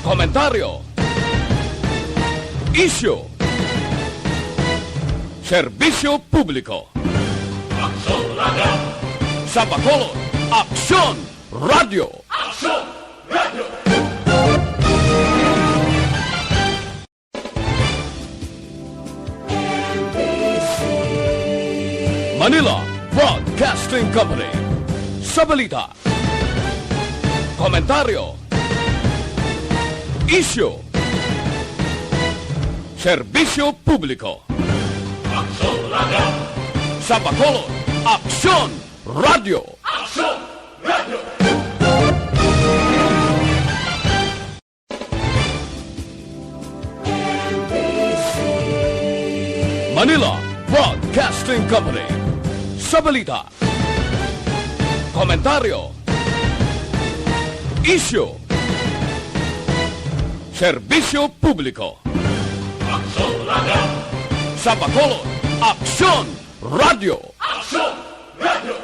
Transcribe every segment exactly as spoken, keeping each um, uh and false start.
Komentaryo. Isyu. Serbisyo publiko. Aksyon Radyo. Sa Bacolod, Aksyon Radyo. Aksyon Radyo. Manila Broadcasting Company. Sa balita, komentaryo, isyu, serbisyo publiko. Aksyon Radyo. Sa Bacolod, Aksyon Radyo. Aksyon Radyo. Manila Broadcasting Company. Sa balita, komentaryo, isyu, serbisyo publiko. Aksyon Radyo. Sa Bacolod, Aksyon Radyo. Aksyon Radyo.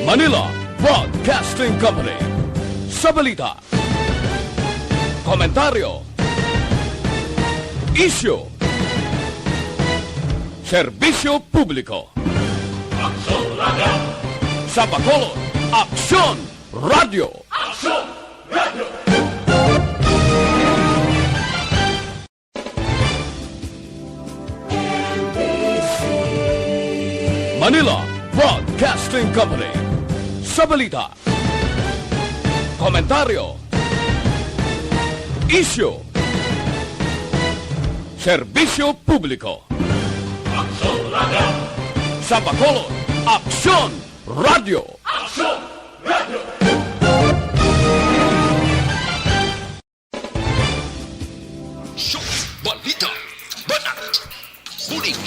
Manila Broadcasting Company. Sa balita, komentaryo, isyu, serbisyo publiko. Aksyon Radyo. Sa Bacolod, Aksyon Radyo. Aksyon Radyo. Manila Broadcasting Company. Sa balita, komentaryo, isyu, serbisyo publiko. Aksyon Radyo. Sa Bacolod, Aksyon Radyo. Aksyon Radyo. Aksyon, balita, banat, bulig.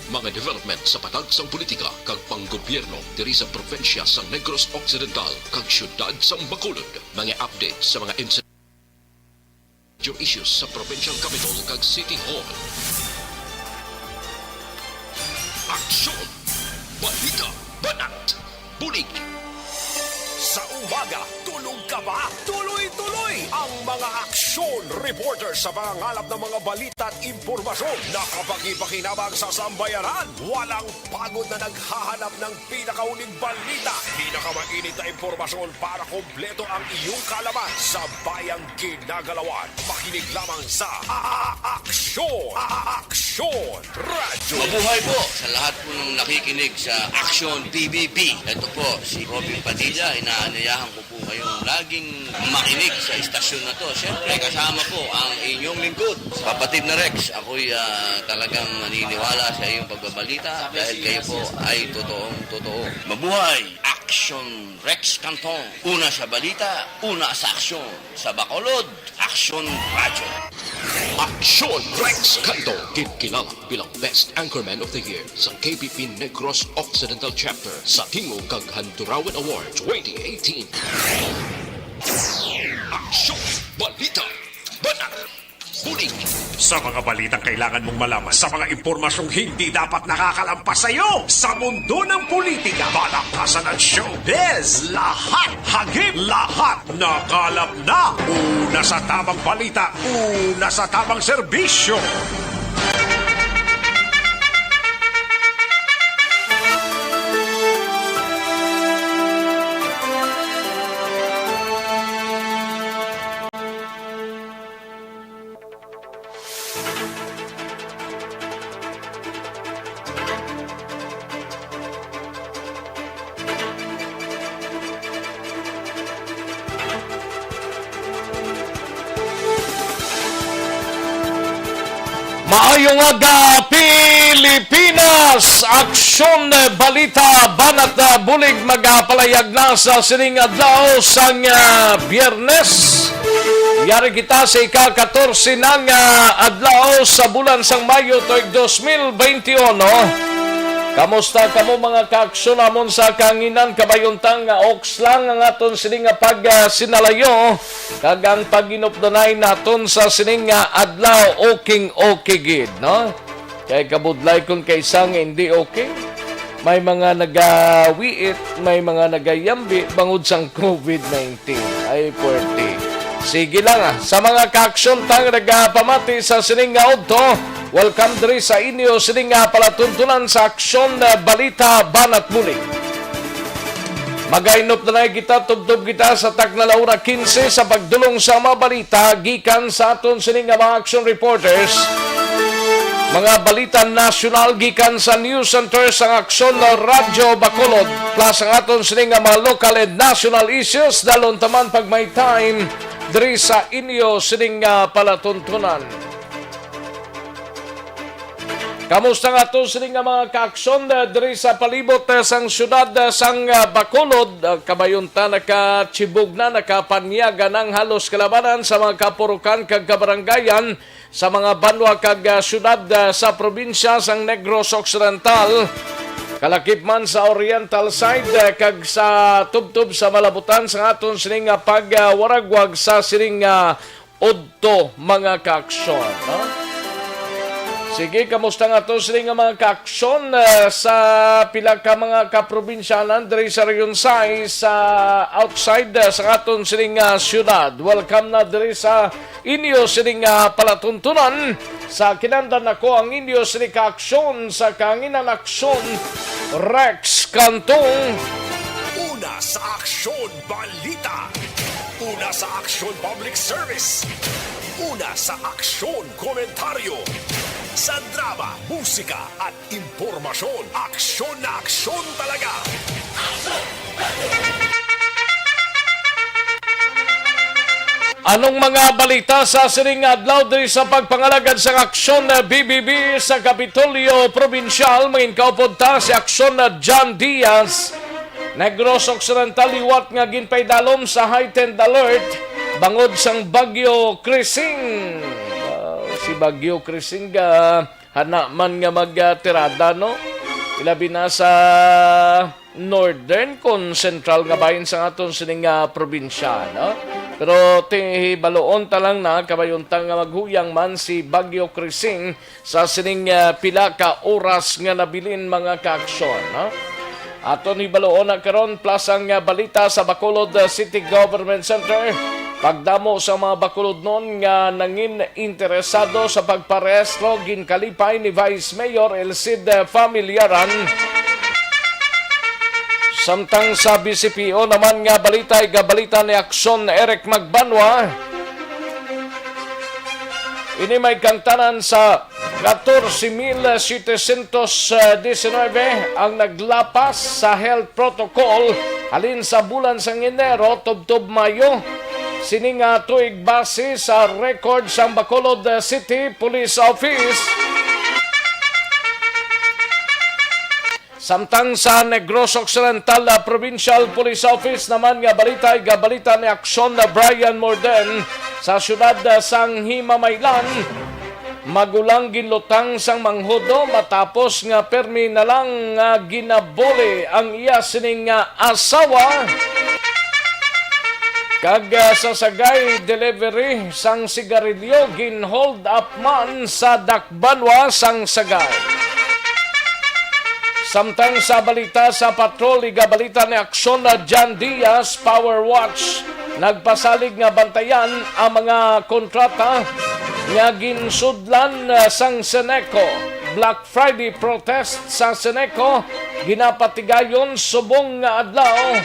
Mga development sa patag sang politika kag panggobyerno diri sa probinsya sang Negros Occidental kag siyudad sang Bacolod. Mga update sa mga incident issues sa provincial capitol kag city hall. Aksyon! Balita! Banat! Bulig! Sa umaga, tulog ka ba? Tuloy-tuloy ang mga aksyon reporter sa pangangalap ng mga balita at impormasyon na kapakipakinabang sa sambayanan. Walang pagod na naghahanap ng pinakauling balita, pinakamainit na impormasyon para kompleto ang iyong kaalaman sa bayang ginagalawan. Makinig lamang sa A-, A-, Aksyon, A-, Aksyon Radyo. Mabuhay po sa lahat po ng nakikinig sa Aksyon P B B. Ito po si Robin Padilla. Inaanyayahan ko po kayong laging makinig sa istasyon na to. Siyempre, kasama po ang inyong lingkod, Kapatid na Rex. Ako'y, ah, talagang naniniwala sa iyong pagbabalita dahil kayo po ay totoong totoo. Mabuhay! Aksyon Rex Canton. Una sa balita, una sa aksyon. Sa Bacolod, Aksyon Radyo. Aksyon Rex Canton, ginkilala bilang Best Anchorman of the Year sa K B P Negros Occidental Chapter sa Tingog kag Handurawan Award twenty eighteen. Aksyon, balita, banat, bulig. Sa mga balitang kailangan mong malaman, sa mga impormasyong hindi dapat nakakalampas sa iyo, sa mundo ng politika, palakasan ng showbiz, lahat, hagip, lahat, nakalap na. Una sa tamang balita, una sa tamang serbisyo. Maayong aga, Pilipinas! Aksyon, balita, banat, ah, bulig magapalayag na sa sining adlaw sang, ah, Biyernes. Yari kita sa ika-katorse na nga adlaw sa bulan sang Mayo tuig dos mil beinti uno. Kamusta kamo, mga kaaksyon namon sa kahanginan? Kabay unta nga oks lang ang aton sini nga pagsinalayo kag ang pag-inupdanay naton sa sining nga adlaw, oking okay gid, no? Kay kabudlay kon kaisa nga hindi okay. May mga nagawiit, may mga nagayambi bangod sang covid nineteen. Ay, puwerte. Sige lang, ah. Sa mga kaaksyon ta nga nagapamati sa sining nga udto, welcome diri sa inyo sining nga palatuntunan sa Aksyon, ah, Balita, Banat Bulig. Magainop na kita, tubtob kita sa takna la ora kinse sa pagdulong sa mga balita gikan sa aton sining nga mga action reporters. Mga balita nasyonal gikan sa News Center sang Aksyon Radyo Bacolod, plus ang aton sining nga mga local and national issues, dalon ta man pag may time diri sa inyo sining nga palatuntunan. Kamusta nga ato sini nga mga kaaksyon, eh, diri sa palibot, eh, sang siyudad, eh, sang, eh, Bacolod? Ah, kabayon ta, nakachibog na, nakapanyaga nang halos kalabanan sa mga kapurukan kag kabarangayan sa mga banwa kag, ah, siyudad, ah, sa probinsya sang Negros Occidental, kalakip man sa Oriental side, eh, kag sa tubtob sa malabutan sa aton sini nga pagwaragwag sa sining, ah, udto, mga kaaksyon, no? Sige, kamusta nga to sini nga mga kaaksyon, eh, sa pila ka mga kaprobinsyanan diri sa Region sais, sa outside, eh, sa aton sini nga syudad? Welcome na diri sa inyo sini nga palatuntunan. Sa kinandan nako ang inyo sini kaaksyon sa Kanginan Aksyon, Rex Cantong. Una sa Aksyon Balita. Una sa Aksyon Public Service. Una sa Aksyon Komentaryo. Sa drama, musika, at impormasyon, aksyon na aksyon talaga. Anong mga balita sa sining adlaw diri sa pagpangalagad sang Aksyon B B B sa Kapitolyo Probinsyal? Mangin kaupod ta si Aksyon John Diaz. Negros Occidental liwat nga ginpaidalom sa heightened alert bangod sang Bagyo Krising. Wow, si Bagyo Krising ga hana man nga magtirada, no? Ilabi na sa northern kon central nga bahin sa aton sining nga probinsya, no? Pero ti-, hibaloon ta lang na, kabayon ta nga maghuyang man si Bagyo Krising sa sining, ah, pila ka oras nga nabilin, mga kaaksyon, no? Aton hibaloon na karon, plus ang, ah, balita sa Bacolod, ah, City Government Center. Pagdamo sa mga Bacolodnon nga nangin interesado sa pagparehistro ginkalipay ni Vice Mayor Elcid, ah, Familiaran. Samtang sa B C P O naman nga balita, igabalita ni Aksyon Eric Magbanwa. Ini may kangtanan sa katorse mil setecientos diecinuebe ang naglapas sa health protocol halin sa bulan sang Enero tubtob Mayo. Sini nga tuig base sa record sang Bacolod City Police Office. Samtang sa Negros Occidental, ah, Provincial Police Office naman nga balita, igabalita ni Aksyon na Brian Morden sa siyudad, ah, sang Himamaylan. Magulang ginlutang sang manghudo matapos nga permi na lang nga ginabuli ang iya sining nga asawa. Kag, ah, sa Sagay, delivery sang sigarilyo gin-hold up man sa dakbanwa sang Sagay. Samtang sa balita sa patrol, igabalita ni Aksyon na John Diaz, Power Watch, nagpasalig nga bantayan ang mga kontrata nga ginsudlan, ah, sang Seneco. Black Friday protest sa Seneco ginapatigayon subong nga adlaw.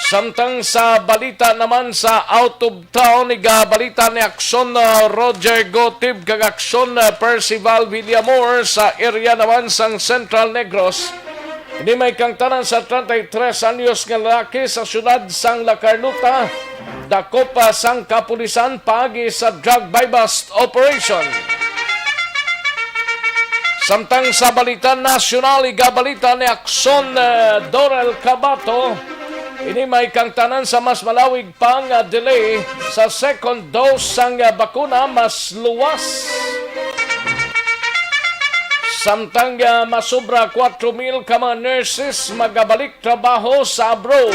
Samtang sa balita naman sa out of town, igabalita ni Aksyon, uh, Roger Gotib kag Aksyon, uh, Percival Villamor sa area naman sang Central Negros. Ini may kangtanan sa treinta y tres anyos nga lalaki sa siyudad sang La Carlota, dakop pa sang kapulisan paagi sa drug buy-bust operation. Samtang sa balita nasyonal, igabalita ni Aksyon, eh, Dorel Cabato, ini may kangtanan sa mas malawig pa nga delay sa second dose sang, eh, bakuna, mas luwas. Samtang, ah, masobra kwatro mil ka mga nurses magabalik trabaho sa abroad.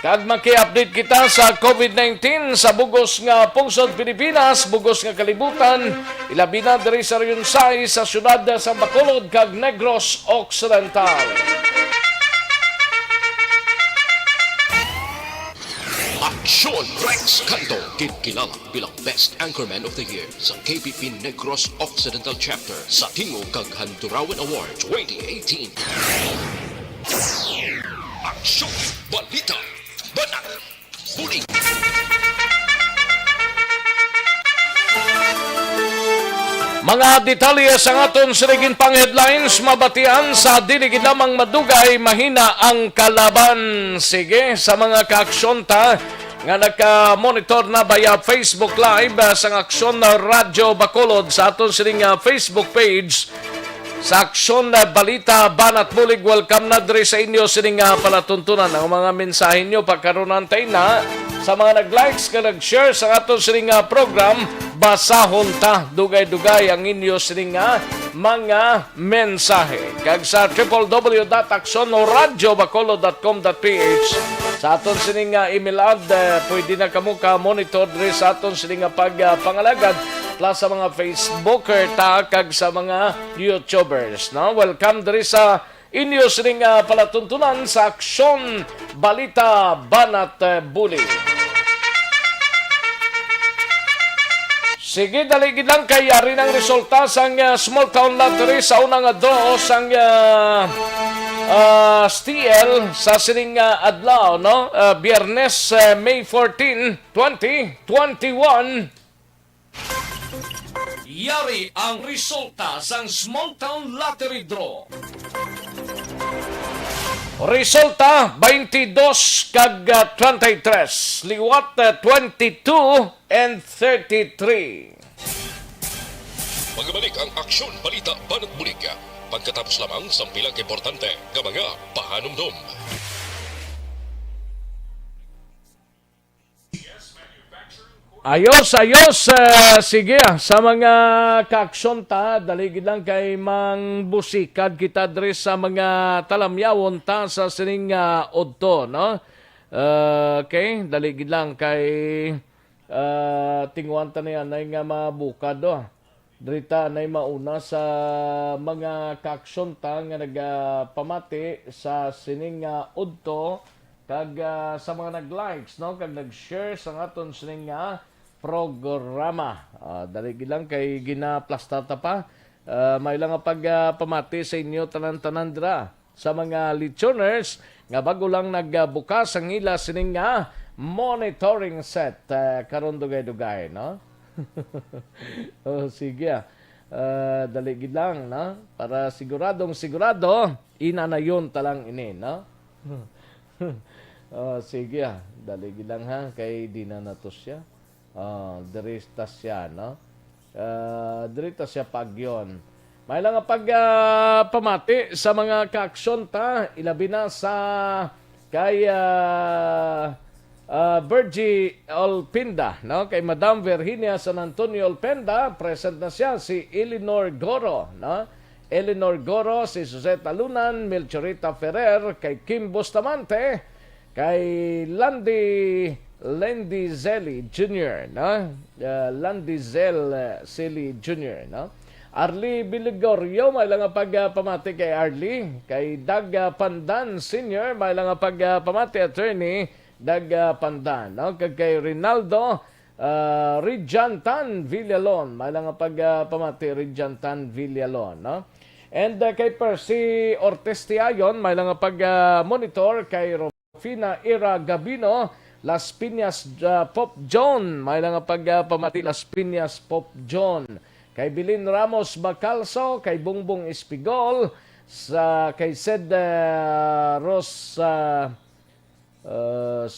Kag maki-update kita sa COVID nineteen sa bugos nga pungsod Pilipinas, bugos nga kalibutan, ilabi na diri sa Region sais, sa siyudad sang Bacolod kag Negros Occidental. Aksyon Rex Canto, ginkilala bilang Best Anchorman of the Year sa K P P Negros Occidental Chapter sa Tingog kag Handurawan Award twenty eighteen. Aksyon, balita, banat, bulig. Mga detalye sang aton sining pang headlines, mabatian sa dili gid lamang madugay, mahina ang kalaban. Sige, sa mga kaaksyon ta nga naka-monitor na via Facebook Live, ah, sang Aksyon Radyo Bacolod, sa aton sining, ah, Facebook page, sa Aksyon, ah, Balita, Banat Bulig, welcome na diri sa inyo sining, ah, palatuntunan. Ang mga mensahe nyo pagkaron antay na sa mga nag-likes nga nag-share sa aton sining, ah, program, basahon ta dugay-dugay ang inyo sining, ah, mga mensahe. Kag sa triple W dot aksyon radyo bacolod dot com dot P H, sa aton sining nga email ad, eh, pwede na kamo ka-monitor diri sa aton sining nga pag, ah, pangalagad, plus sa mga Facebooker ta kag sa mga YouTubers, no? Welcome diri sa inyo sining, ah, palatuntunan sa Aksyon, Balita, Banat, eh, Bulig. Sige, dali gid lang kay yari nang resulta sang, ah, Small Town Lottery sa una nga draw sang, ah, ah, S T L sa sining, ah, adlaw, no? Ah, Biyernes, ah, May fourteen, twenty twenty-one. Yari ang resulta sang Small Town Lottery Draw. Resulta, twenty-dos kag, ah, treinta y tres, liwat, ah, twenty-two and thirty-three. Magbalik ang Aksyon, Balita, Banat Bulig pagkatapos lamang sang pila ka importante nga mga pahanumdom. Ayos, ayos. Ah, sige, ah, sa mga kaaksyon ta, dali gid lang kay mangbusikad kita diri sa mga talamyawon ta sa sining, ah, udto, no? Ah, okay, dali gid lang kay, ah, tinguhan ta ni anay nga mabukad, oh. Diri ta anay mauna sa mga kaaksyon ta nga nagapamati sa sining nga udto kag, ah, sa mga nag-likes, no, kag nag-share sa aton sining nga programa. Ah, dali gid lang kay ginaplastar ta pa. Ah, may lang nga pag, ah, pamati sa inyo tanan-tanan dira. Sa mga listeners nga bago lang nagbukas ang ila sining nga monitoring set, eh, karon dugay-dugay, no? Oh, sige, ah. Ah, dali gid lang, no? Para siguradong sigurado, inanayon ta lang ini, no? Oh, sige, ah. Dali gid lang, ha, kay di na nato siya. Ah, diri ta siya, no? Ah, diri ta siya pagyon. May lang nga pag, ah, pamati sa mga kaaksyon ta, ilabi na sa kay, ah, ah, Virgie Olpinda, no? Kay Madam Virginia San Antonio Olpenda, present na siya, si Eleanor Goro, no? Eleanor Goro, si Suzette Alunan, Melchorita Ferrer, kay Kim Bustamante, kay Landy, Landy Zelly Junior, no? Ah, Landy Zel, eh, Zelly Junior, no? Arlie Biligorio, may lang nga pag, ah, pamati kay Arlie, kay Dag, ah, Pandan Senior, may lang nga pag, ah, pamati, Attorney Dag, ah, Pandan, no? Kag kay Rinaldo, ah, Rijantan Villalon, may lang nga pag, ah, pamati, Rijantan Villalon, no? And, ah, kay Percy Ortiz Tiayon, may lang nga pag, ah, monitor, kay Rufina Ira Gabino, Las Piñas, ah, Pop John, may lang nga pag, ah, pamati, Las Piñas Pop John. Kay Bilin Ramos Bacalso, kay Bongbong Espigol, sa kay Sed, ah, Ros, ah, ah,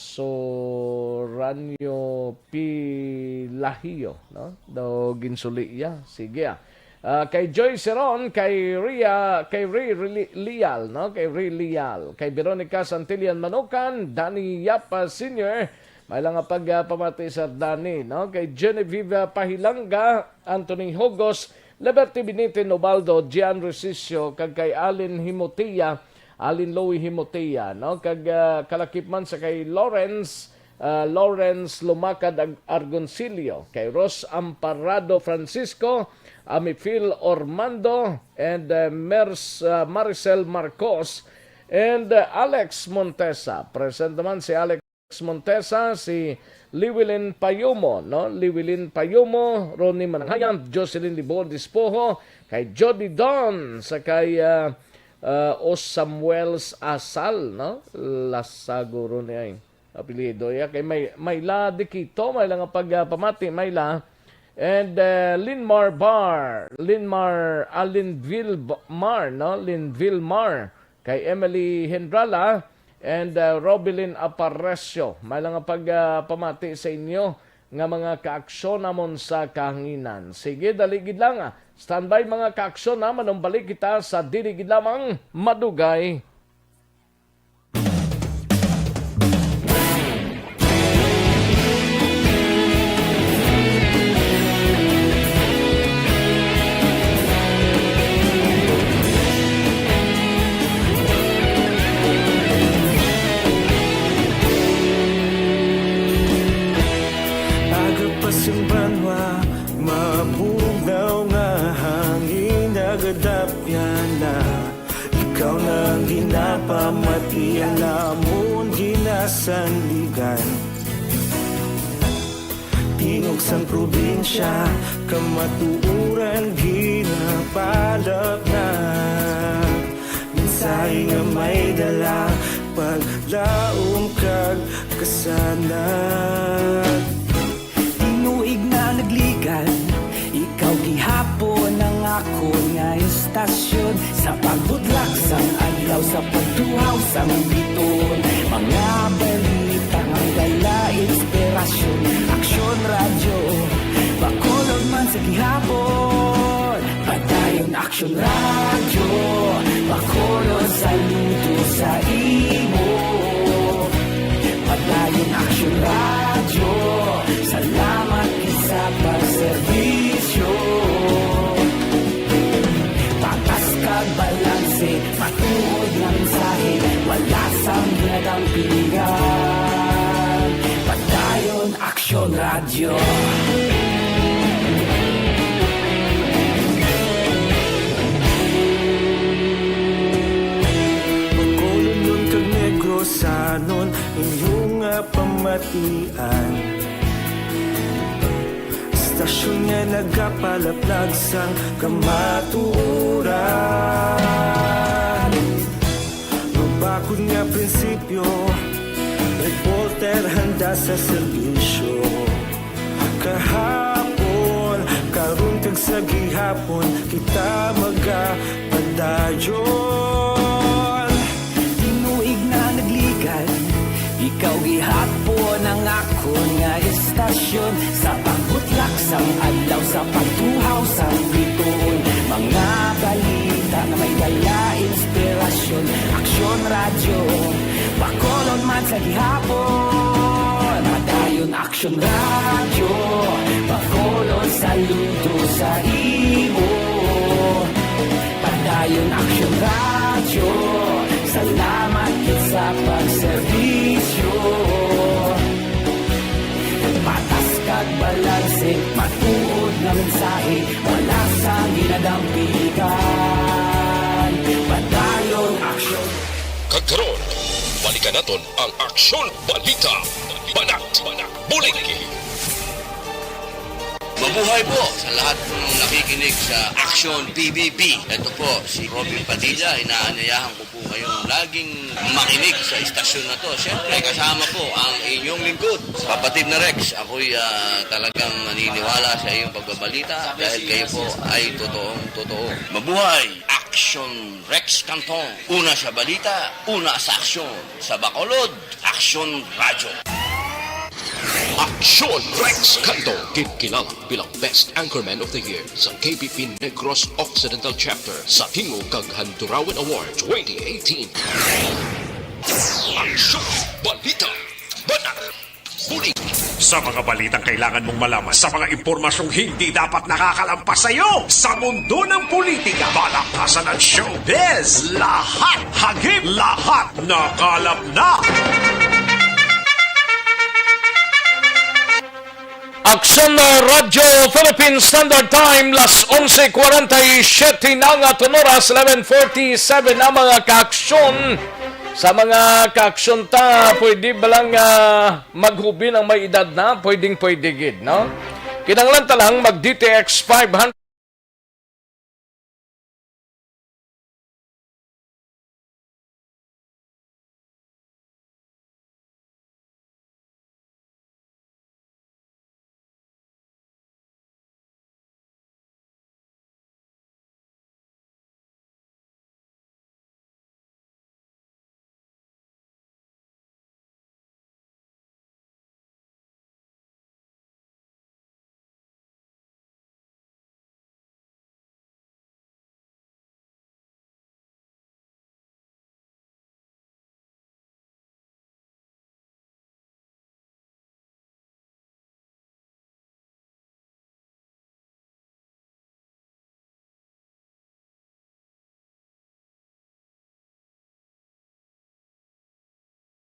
Soranio Pilahio, no? Daw ginsuli iya. Sige, ah. Ah, kay Joy Seron, kay Ria, kay Ray Rili-, Lial, no? Kay Ray Lial, kay Veronica Santillan Manukan, Danny Yapa Senior, may lang nga pag, ah, pamati, Sir Danny, no? Kay Genevieve Pahilanga, Anthony Hogos, Liberty Binitin Ubaldo, Gian Resicio, kag kay Alin Himotia, Alin Louie Himotia, no? Kag, ah, kalakip man sa kay Lawrence, ah, Lawrence Lumakad Ag-, Argoncillo, kay Ros Amparado Francisco, Amifil Ormando, and, ah, Mers-, ah, Maricel Marcos, and, ah, Alex Montesa. Present naman si Alex Montesa, si Liwilin Payumo, no? Liwilin Payumo, Ronnie Mananghayan, Jocelyn Libon Dispoho, kay Jody Don, sa kay, ah, ah, Os Samuels Asal, no? Lasago ron ni ay apelyido, ya, kay May-, Mayla Diquito, may lang pag, ah, pamati, Mayla. And, ah, Linmar Bar, Linmar, ah, Linville B-, Mar, no? Linville Mar, kay Emily Hendrala, and, ah, Robilin Aparecio. May lang pag, ah, pamati sa inyo nga mga kaaksyon namon sa kahanginan. Sige, dali gid lang, ah. Standby, mga kaaksyon, ha. Manumbalik kita sa dili gid lamang madugay. Aga pa sing banwa, mabugnaw nga hangin nagadapyan na. Ikaw na ang ginapamati, ang amon ginasandigan. Tingog sang probinsya, kamatuoran ginapalapnag. Mensahe nga may dala, paglaom kag kasanag. Tinuig na nagligad, ikaw gihapon ang akon nga istasyon. Sa pagbudlak sang adlaw, sa pagtuhaw sang biton, mga balita nga dala inspirasyon. Aksyon Radyo, Bacolod man sa gihapon. Padayon Aksyon Radyo, Bacolod, saludo sa imo. Padayon Aksyon Radyo, salamat gid sa pagserbisyo. Patas kag balanse, matuod nga mensahe, wala sang ginadampingan. Padayon Aksyon Radyo. Bacolodnon kag Negrosanon, inyo nga pamatian. Istasyon nga nagapalaplag sang kamatuoran. Mabakod nga prinsipyo, reporter handa sa serbisyo. Kahapon, karon kag sa gihapon, kita magapadayon. Tinuig na nagligad, ikaw gihapon ang akon nga istasyon. Sa pagbutlak sang adlaw, sa pagtuhaw sang bituon, mga balita nga may dala inspirasyon. Aksyon Radyo, Bacolod man sa gihapon. Padayon Aksyon Radyo, Bacolod, saludo sa imo. Padayon Aksyon Radyo, salamat gid sa pagserbisyo. Patas kag balanse, matuod nga mensahe, wala sang ginadampigan. Padayon Aksyon. Kag karon, balikan naton ang Aksyon Balita. Banat, bulig. Mabuhay po sa lahat ng nakikinig sa Aksyon P B B. Ito po si Robin Padilla. Inaanyayahan ko po kayong laging makinig sa istasyon na to. Siyempre, kasama po ang inyong lingkod, kapatid na Rex. Ako'y, ah, talagang naniniwala sa iyong pagbabalita dahil kayo po ay totoong totoo. Mabuhay! Aksyon Rex Canton. Una sa balita, una sa aksyon. Sa Bacolod, Aksyon Radyo. Aksyon Rex Canton, ginkilala bilang Best Anchorman of the Year sa K P P Negros Occidental Chapter sa Tingog kag Handurawan Award twenty eighteen. Aksyon, balita, banat, bulig. Sa mga balitang kailangan mong malaman, sa mga impormasyong hindi dapat nakakalampas sa iyo, sa mundo ng politika, balakasan at showbiz, lahat hagip, lahat nakalap na. Aksyon na Radyo Philippine Standard Time, las onse cuarenta y siete na nga, tun oras, eleven forty-seven na, mga kaaksyon. Sa mga kaaksyon ta, pwede ba lang, ah, maghubi ang may edad na? Pwedeng pwede gid, no? Kinahanglan ta lang mag D T X five hundred.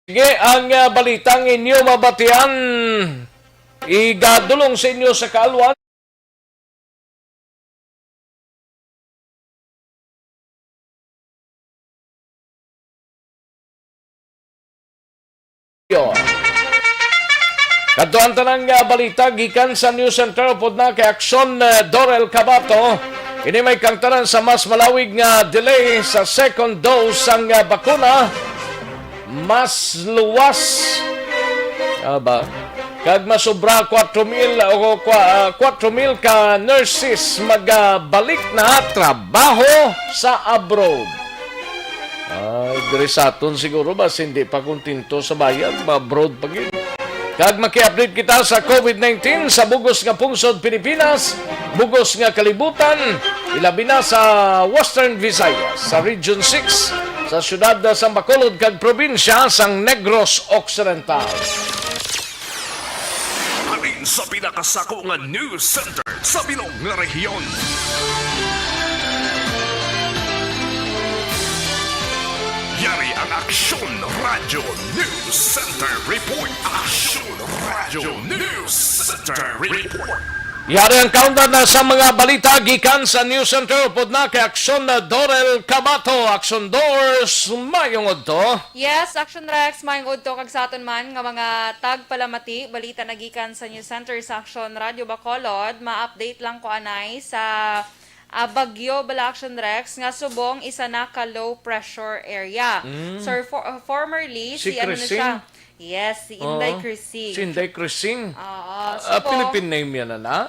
Sige, ang, ah, balitang inyo mabatian, igadulong sa inyo sa kaalwan. Kadto ang tanang, ah, balita gikan sa News Center upod na kay Aksyon, ah, Dorel Cabato. Ini may kaangtanan sa mas malawig nga delay sa second dose sang, ah, bakuna. Mas luwas, ah, ba? Kag mas sobra kuwatro mil o kwa-, ah, kuwatro mil ka nurses magabalik na trabaho sa abroad. Ay, diri sa aton siguro, bas hindi pa kontento sa bayad, ma-abroad pa gid. Kag maki-update kita sa COVID nineteen sa bugos nga pungsod Pilipinas, bugos nga kalibutan, ilabi na sa Western Visayas, sa Region six, sa siyudad sang Bacolod kag probinsya sang Negros Occidental. Halin sa pinakasako nga news center sa bilog nga rehiyon. Yari ang Aksyon Radyo News Center Report. Aksyon Radyo News Center Report. Yari ang countdown na sa mga balita gikan sa News Center. Upod na kay Aksyon Dorel Cabato. Aksyon Dors, mayong udto. Yes, Aksyon Rex, mayong udto kag sa aton man nga mga tagpalamati. Balita na gikan sa News Center sa Aksyon Radyo Bacolod. Ma-update lang ko anay sa, ah, bagyo bala, Aksyon Rex, nga subong isa na ka low pressure area. Mm. So, for-, uh, formerly, Si si ano na Crising? siya? Yes, si Inday Oo. Crising. Si Inday Crising. Oo, Ah, subong Philippine name yan, ana?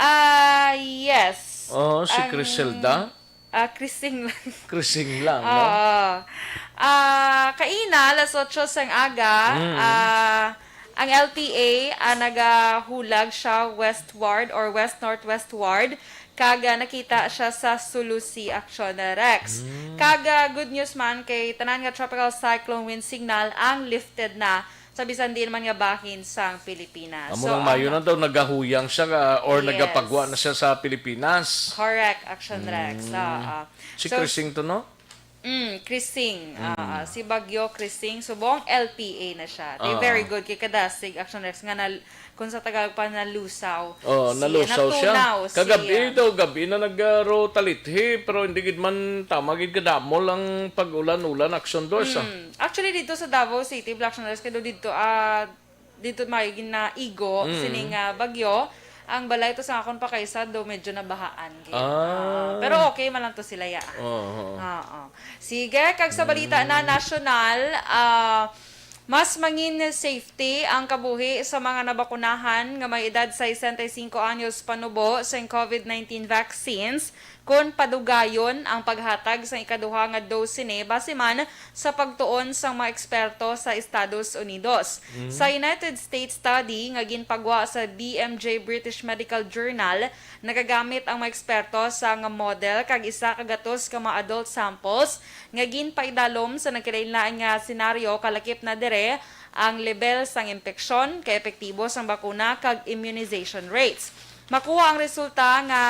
Ah, yes. Oo, si Ang Criselda? Ah, Crising lang. Crising lang, no? Oo. Ah, kaina, alas otso sang aga, Mm. ah, ang L T A, ah, nagahulag siya westward or west-northwestward, kag, ah, nakita siya sa Sulu Sea, Aksyon Rex. Mm. Kag, ah, good news man kay tanan nga tropical cyclone wind signal ang lifted na sa bisan diin man nga bahin sang Pilipinas. Amo So, nang mayo ang na daw nagahuyang siya, ah, or Yes. nagapagwa na siya sa Pilipinas. Correct, Action Rex. Mm. Ah, ah. Si So, Crising to, no? Mm, Crising. Ah, Mm. ah, si Bagyo Crising. Subong L P A na siya. Di Ah. very good kay kadasig, Action Rex, nga nal-, kung sa Tagalog pa, nalusaw. Oh, Si, nalusaw siya. natunaw si, Kagabi ah, daw, gabi na nag-, ah, ro talithi, pero hindi gid man tama gid kadamol ang pag-ulan-ulan, Action Dors, ah. Mm. Actually, dito sa Davao City, Black Sandals, kay do dito, ah, dito may ginaigo, Mm. sining, ah, bagyo. Ang balay to sa akon pa kay sad do medyo nabahaan gid. Ah. Ah, pero okay man lang to sila, ya. Oo, oo. Oo. Sige, kag sa balita na Mm. nasyonal, ah, mas mangin safety ang kabuhi sa mga nabakunahan nga may edad sesenta y cinco anyos panubo sa COVID nineteen vaccines kon padugayon ang paghatag sa ikaduha nga dose sini base man sa pagtuon sang mga eksperto sa Estados Unidos. Mm. Sa United States study nga ginpagwa sa B M J British Medical Journal, nagagamit ang mga eksperto sa nga model kag isa ka gatos ka mga adult samples nga ginpaidalom sa nagkalain-lain nga senaryo, kalakip na dire ang lebel sang impeksyon, kaepektibo sang bakuna, kag immunization rates. Makuha ang resulta nga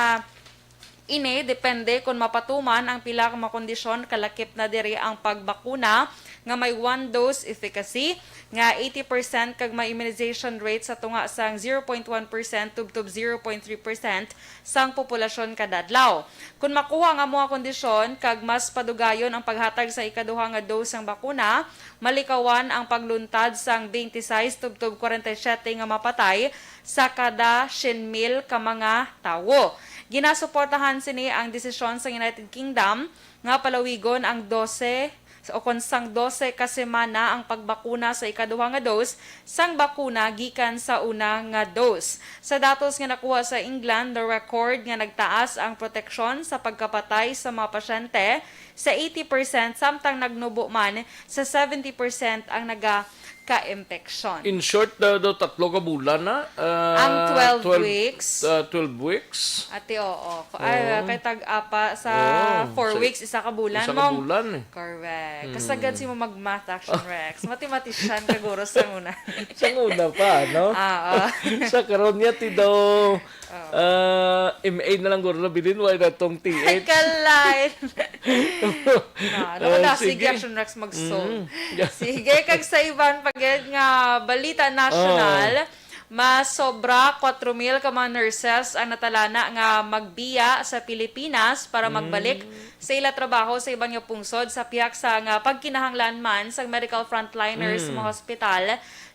ini depende kon mapatuman ang pila ka mga kondisyon, kalakip na diri ang pagbakuna nga may one dose efficacy nga eighty percent kag may immunization rate sa tunga sang zero point one percent tubtob zero point three percent sang populasyon kada adlaw. Kon makuha ang amo nga kondisyon kag mas padugayon ang paghatag sa ikaduha nga dose sang bakuna, malikawan ang pagluntad sang twenty-six tubtob forty-seven nga mapatay sa kada syen mil ka mga tawo. Ginasuportahan sini ang desisyon sa United Kingdom nga palawigon ang dose o kon sang dose ka semana ang pagbakuna sa ikaduha nga dose sang bakuna gikan sa una nga dose. Sa datos nga nakuha sa England, na-record nga nagtaas ang proteksyon sa pagkapatay sa mga pasyente sa eighty percent, samtang nagnubo man sa seventy percent ang nagaka-impeksyon. In short, uh, daw tatlo ka bulan na. Uh, Ang twelve twelve, weeks. Uh, twelve weeks. Ate, oo. Ko- Ay, Oo. Kay tag-apa sa Oo, four sa weeks, isa ka bulan, isa ka mong bulan, eh. Correct. Hmm. Kasagad si mo mag-math, Action Rex. Mathematician ka, guro, sa una. Sa una pa, no? Ah, ah. Sa karon niya, ti daw, ah, M A na lang, guro, bilin, wala na tong T H. Ay, kalay. Ah, ano Oh, ka na? Sige, sige. Action Rex, mag-solve. Mm. Yeah. Sige, kag sa iban pa gid nga balita nasyonal, Oh. mas sobra kwatro mil ka mga nurses ang natalana nga magbiya sa Pilipinas para Mm. magbalik sa ila trabaho sa iban nga pungsod sa pihak sa nga pagkinahanglan man sang medical frontliners sa Mm. mga hospital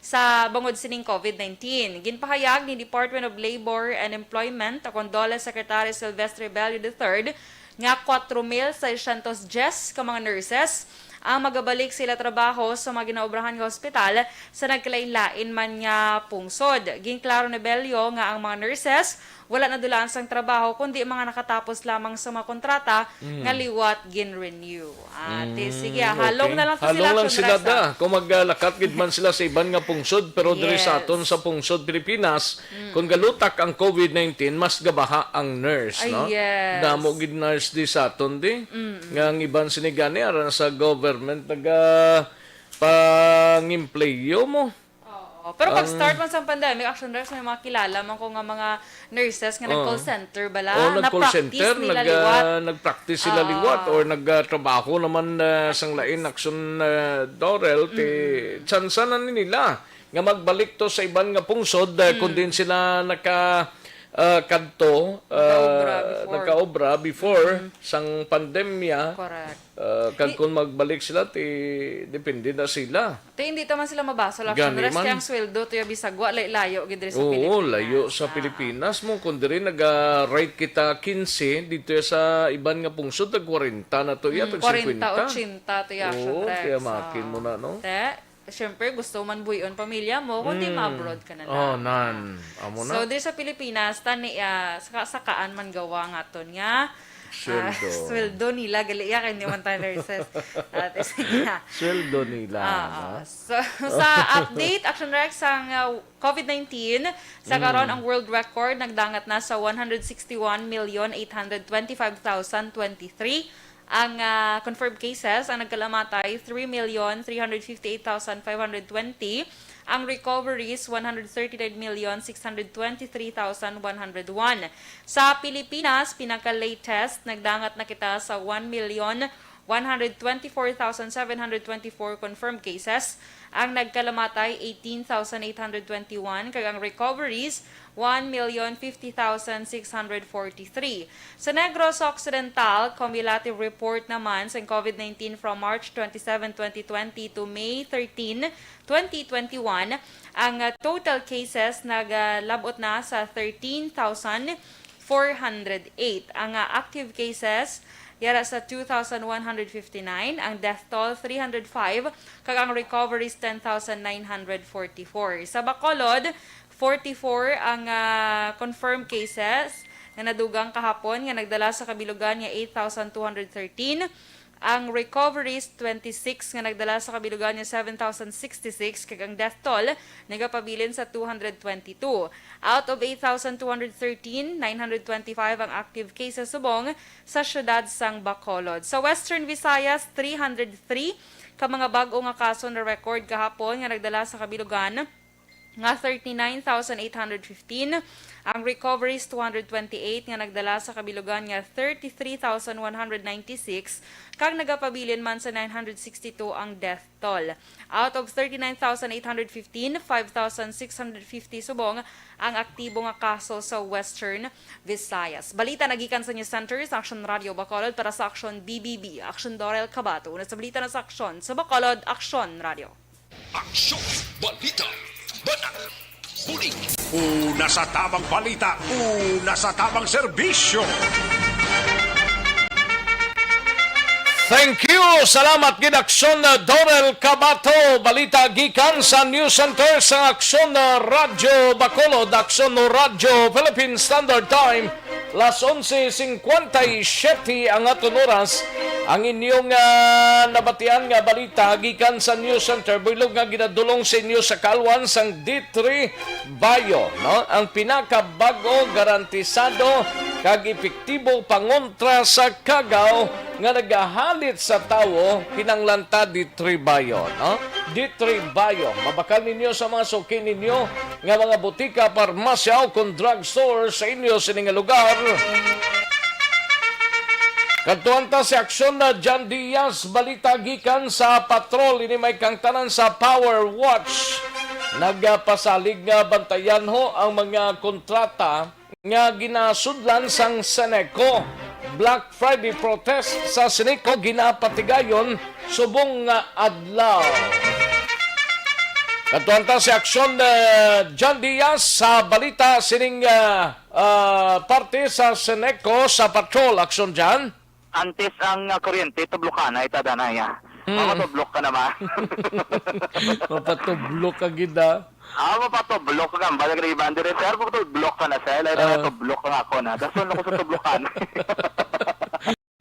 sa bangod sining covid nineteen. Ginpahayag ni Department of Labor and Employment o kon DOLE Secretary Sylvester Bello the third nga kwatro mil seiscientos diyes ka mga nurses ang magabalik sa ila trabaho sa mga ginaobrahan nga hospital sa nagkalain-lain man nga pungsod. Ginklaro ni Bello nga ang mga nurses wala nadulaan sang trabaho, kundi mga nakatapos lamang sa mga kontrata Mm. nga liwat gin-renew. Ate, Mm, sige, ah, halong okay. na lang to Halong sila, lang Action sila Rex, da. ah. Kung maglakat gid man sila sa iban nga pungsod, pero diri sa Yes. aton sa pungsod Pilipinas, Mm. kung galutak ang covid nineteen, mas gabaha ang nurse, Ay, no? yes. Damo gid nurse di sa aton, di? Mm. Nga ang iban sini gani, ara sa government, naga pangempleyo mo. Oo. Pero pag Ang start man sa pandemic, Action Rex, may mga kilala man ko nga mga nurses nga Oo. nag-call center bala. Oo, nag-call Na-practice center, nila nag, liwat. ah, nag-practice sila Oo. liwat or nag, ah, trabaho naman, ah, sang lain, Action, ah, Dorel, ti Mm. tsansa na ni nila nga magbalik to sa iban nga pungsod, ah, kung Mm. din sila naka, ah, kadto, ah, Nakaobra before. nakaobra before Mm. sang pandemya. Correct. Ah, kag Di- kung magbalik sila, ti, depende na sila. Ti, hindi ta man sila mabasol, Action Gani Rex, man. kay ang sweldo to ya bisag wa, lay-, layo gid diri sa Oo, Pilipinas. layo sa Ah. Pilipinas mo. Kung diri naga-rate kita quince, dito ya sa iban nga pungsod, tag kwarenta na to ya, Mm, tag kwarenta, singkwenta. Ochenta to ya, Action Oo, Rex. kaya makin mo Oo. na, no? Te, syempre, gusto man buhion pamilya mo, kundi Mm. ma-abroad ka na Oh, lang. nan. Amo So, na. diri sa Pilipinas, tani, ah, saka-, sakaan man gawa nga ton nga, ah, Sweldo. sweldo nila, gali ya, kay hindi man tayo nurses. Ate, sige na. Sweldo nila, Oo. no? So, sa update, Action Rex, ang, ah, covid nineteen, sa Mm. karon ang world record nagdangat na sa one hundred sixty-one million eight hundred twenty-five thousand twenty-three. Ang, ah, confirmed cases, ang nagkalamatay, three million three hundred fifty-eight thousand five hundred twenty. Ang recoveries, one hundred thirty-nine million six hundred twenty-three thousand one hundred one. Sa Pilipinas, pinaka-latest, nagdangat na kita sa one million one hundred twenty-four thousand seven hundred twenty-four confirmed cases. Ang nagkalamatay, eighteen thousand eight hundred twenty-one, kag ang recoveries, one million fifty thousand six hundred forty-three. Sa Negros Occidental, cumulative report naman sa covid nineteen from March twenty-seven, twenty twenty to May thirteen, twenty twenty-one, ang, uh, total cases nagalabot na sa thirteen thousand four hundred eight. Ang, uh, active cases yara sa two thousand one hundred fifty-nine, ang death toll three hundred five, kag ang recoveries ten thousand nine hundred forty-four. Sa Bacolod, forty-four ang, ah, confirmed cases nga nadugang kahapon nga nagdala sa kabilugan nga eight thousand two hundred thirteen. Ang recoveries, twenty-six nga nagdala sa kabilugan nga seven thousand sixty-six, kag ang death toll nagapabilin sa two hundred twenty-two. Out of eight thousand two hundred thirteen, nine hundred twenty-five ang active cases subong sa siyudad sang Bacolod. Sa Western Visayas, three hundred three ka mga bag-o nga kaso na record kahapon nga nagdala sa kabilugan nga thirty-nine thousand eight hundred fifteen, ang recoveries two hundred twenty-eight nga nagdala sa kabilugan nga thirty-three thousand one hundred ninety-six, kag nagapabilin man sa nine hundred sixty-two ang death toll. Out of thirty-nine thousand eight hundred fifteen, five thousand six hundred fifty subong ang aktibo nga kaso sa Western Visayas. Balita nagikan sa News Center sa Action Radio Bacolod para sa Action B B B. Action Dorel Cabato. Una sa balita na sa Action sa Bacolod, Action Radio. Aksyon, balita, banat, bulig. Una sa tamang balita, una sa tamang serbisyo. Thank you. Salamat gid, Aksyon, uh, Dorel Cabato. Balita gikan sa News Center sa Aksyon, uh, Radyo Bacolod, Aksyon Radyo Philippine Standard Time. Las onse cincuenta y siete ang aton oras. Ang inyong, ah, nabatian nga balita gikan sa News Center, buylog nga ginadulong sa inyo sa kaalwan sang D three Bio, no? Ang pinakabag-o, garantisado, kag epektibo pangontra sa kagaw nga nagahalit sa tawo, kinahanglan ta D three Bio, no? D three Bio, mabakal ninyo sa mga suki ninyo nga mga butika, parmasya, o kon drugstore sa inyo sini nga lugar. Kadtuan ta si Aksyon na John Diaz, balita gikan sa patrol. Ini may kangtanan sa Power Watch. Nagapasalig nga bantayan ho ang mga kontrata nga ginasudlan sang Ceneco. Black Friday protest sa Ceneco ginapatigayon subong nga adlaw. Kadtuan ta si Aksyon, eh, John Diaz sa balita sining, ah, ah, parte sa Ceneco sa patrol. Aksyon, John. Antes ang, ah, kuryente, tublokan na ita danay, ah. Mm. Mapatublok ka naman. Mapatublok ka gid, ah. Ah, mapatublok ka, ang balag na iban dire, sir, mapatublok ka na, sir. Lain na Ah. tublok ka nga ako na. Dason ako sa tublokan.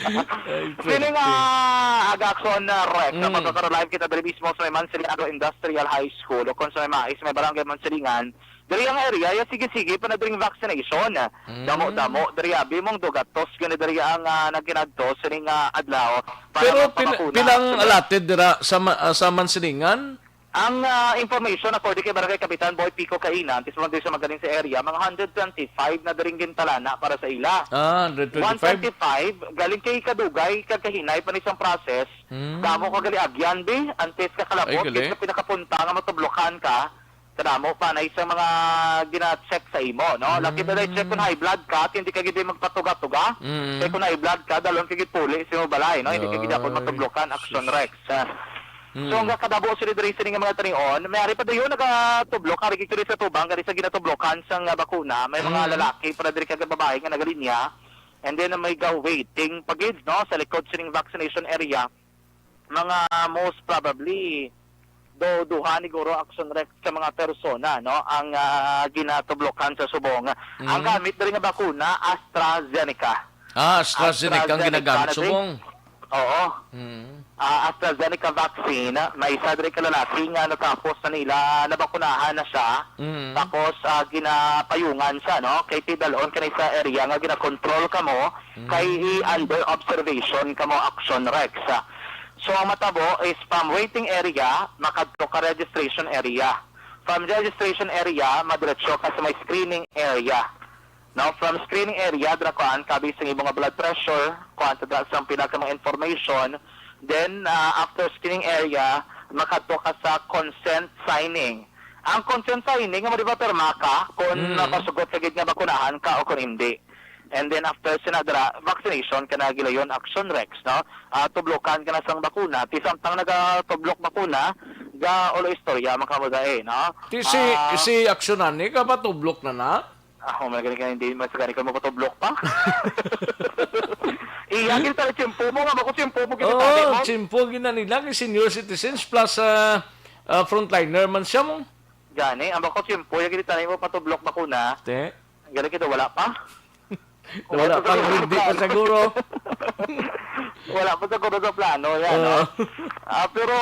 Ay, Sini nga, pwerte. Aga Aksyon, ah, Rex, Mm. magkakara-live kita diri mismo sa may Mansilingan Industrial High School o kung sa may mais, may barangay Mansilingan. Diri ang area, ya sige-sige pa na diri ang vaccination. Mm. Damo-damo, diri abi mong dugatos, gani diri ang, ah, nagkinadto, sini nga adlaw. Para Pero pil-, mapabakuna, pilang sila. Allotted dira sa ma-, ah, sa Mansilingan? Ang, ah, information according kay Barangay Kapitan Boy Pico Kaina, antes mo diri sa magaling sa area, mga hundred twenty-five na diring gintalana para sa ila. Ah, hundred twenty-five? One twenty-five, galing kay Kadugay, kag kahinay pa ni sang process. Hmm. Damo ka gali agyan, bi, antes ka kalabot, Ay, gali. Kay sa pinakapunta nga matublokan ka, kadamo pa na isang mga gina-check sa imo, no? Laki ba na i-check kung Hmm. high blood ka, at hindi ka gid magpatuga-tuga? Hmm. Kay kung high blood ka, dalon ka gid puli sa imong balay, no? Hindi ka gid dapat Ah, matublokan, Action sus. Rex. Ah. Mm. So, ang kadabo sila diri sini nga mga tanion, may ari pa dayon nagatublok, ari gid diri sa tubang, gani sa ginatublokan sang, ah, bakuna, may mga Mm. lalaki para diri kag babae nga nagalinya, and then may ga-waiting pa gid, no, sa likod sining vaccination area. Mga most probably, do, duha ni guro, Action Rex, ka mga persona, no, ang, ah, ginatublokan sa subong. Ang Mm. gamit diri nga bakuna, AstraZeneca. Ah, AstraZeneca ang AstraZeneca ginagamit na, subong. Oo. Mm. Ah, AstraZeneca vaccine, may isa diri ka lalaki nga natapos na nila, nabakunahan na siya. Mm. Tapos, ah, ginapayungan siya, no? Kay tidalon ka na sa area nga ginakontrol ka mo, Mm. kay i-under observation ka mo, Action Rex. So, ang matabo is from waiting area, makadto ka registration area. From registration area, madiretso ka sa may screening area. No, from screening area, dira kuan, kabi sa imo nga blood pressure, kuan ta dira sa pila ka mga information. Then, ah, after screening area, makadto ka sa consent signing. Ang consent signing, nga di ba pirma ka kung Mm. mapasugot ka gid nga bakunahan ka o kung hindi. And then after sina dira, vaccination ka na gilayon, Action Rex, no? Ah, tublokan ka na sang bakuna. Ti samtang nagatublok bakuna, ga ulo istorya, makamuda eh, no? Ti si, Ah. si Action ani, kapatublok na na? Ah, oh, may gani ka, hindi, mas gani ka mapatublok pa. Iya, gid tala tiyempo mo, nga bako tiyempo mo, gid Oo, tali mo. Tiyempo gid na nila, kay senior citizens plus, ah, ah, frontliner man siya mo. Gani, ang bako tiyempo, yung gid tali mo, patublok bakuna. Te? Gani kita, wala pa. Wala pa, hindi pa siguro. Wala pa siguro sa plano, yan, no? Oo. Ah, pero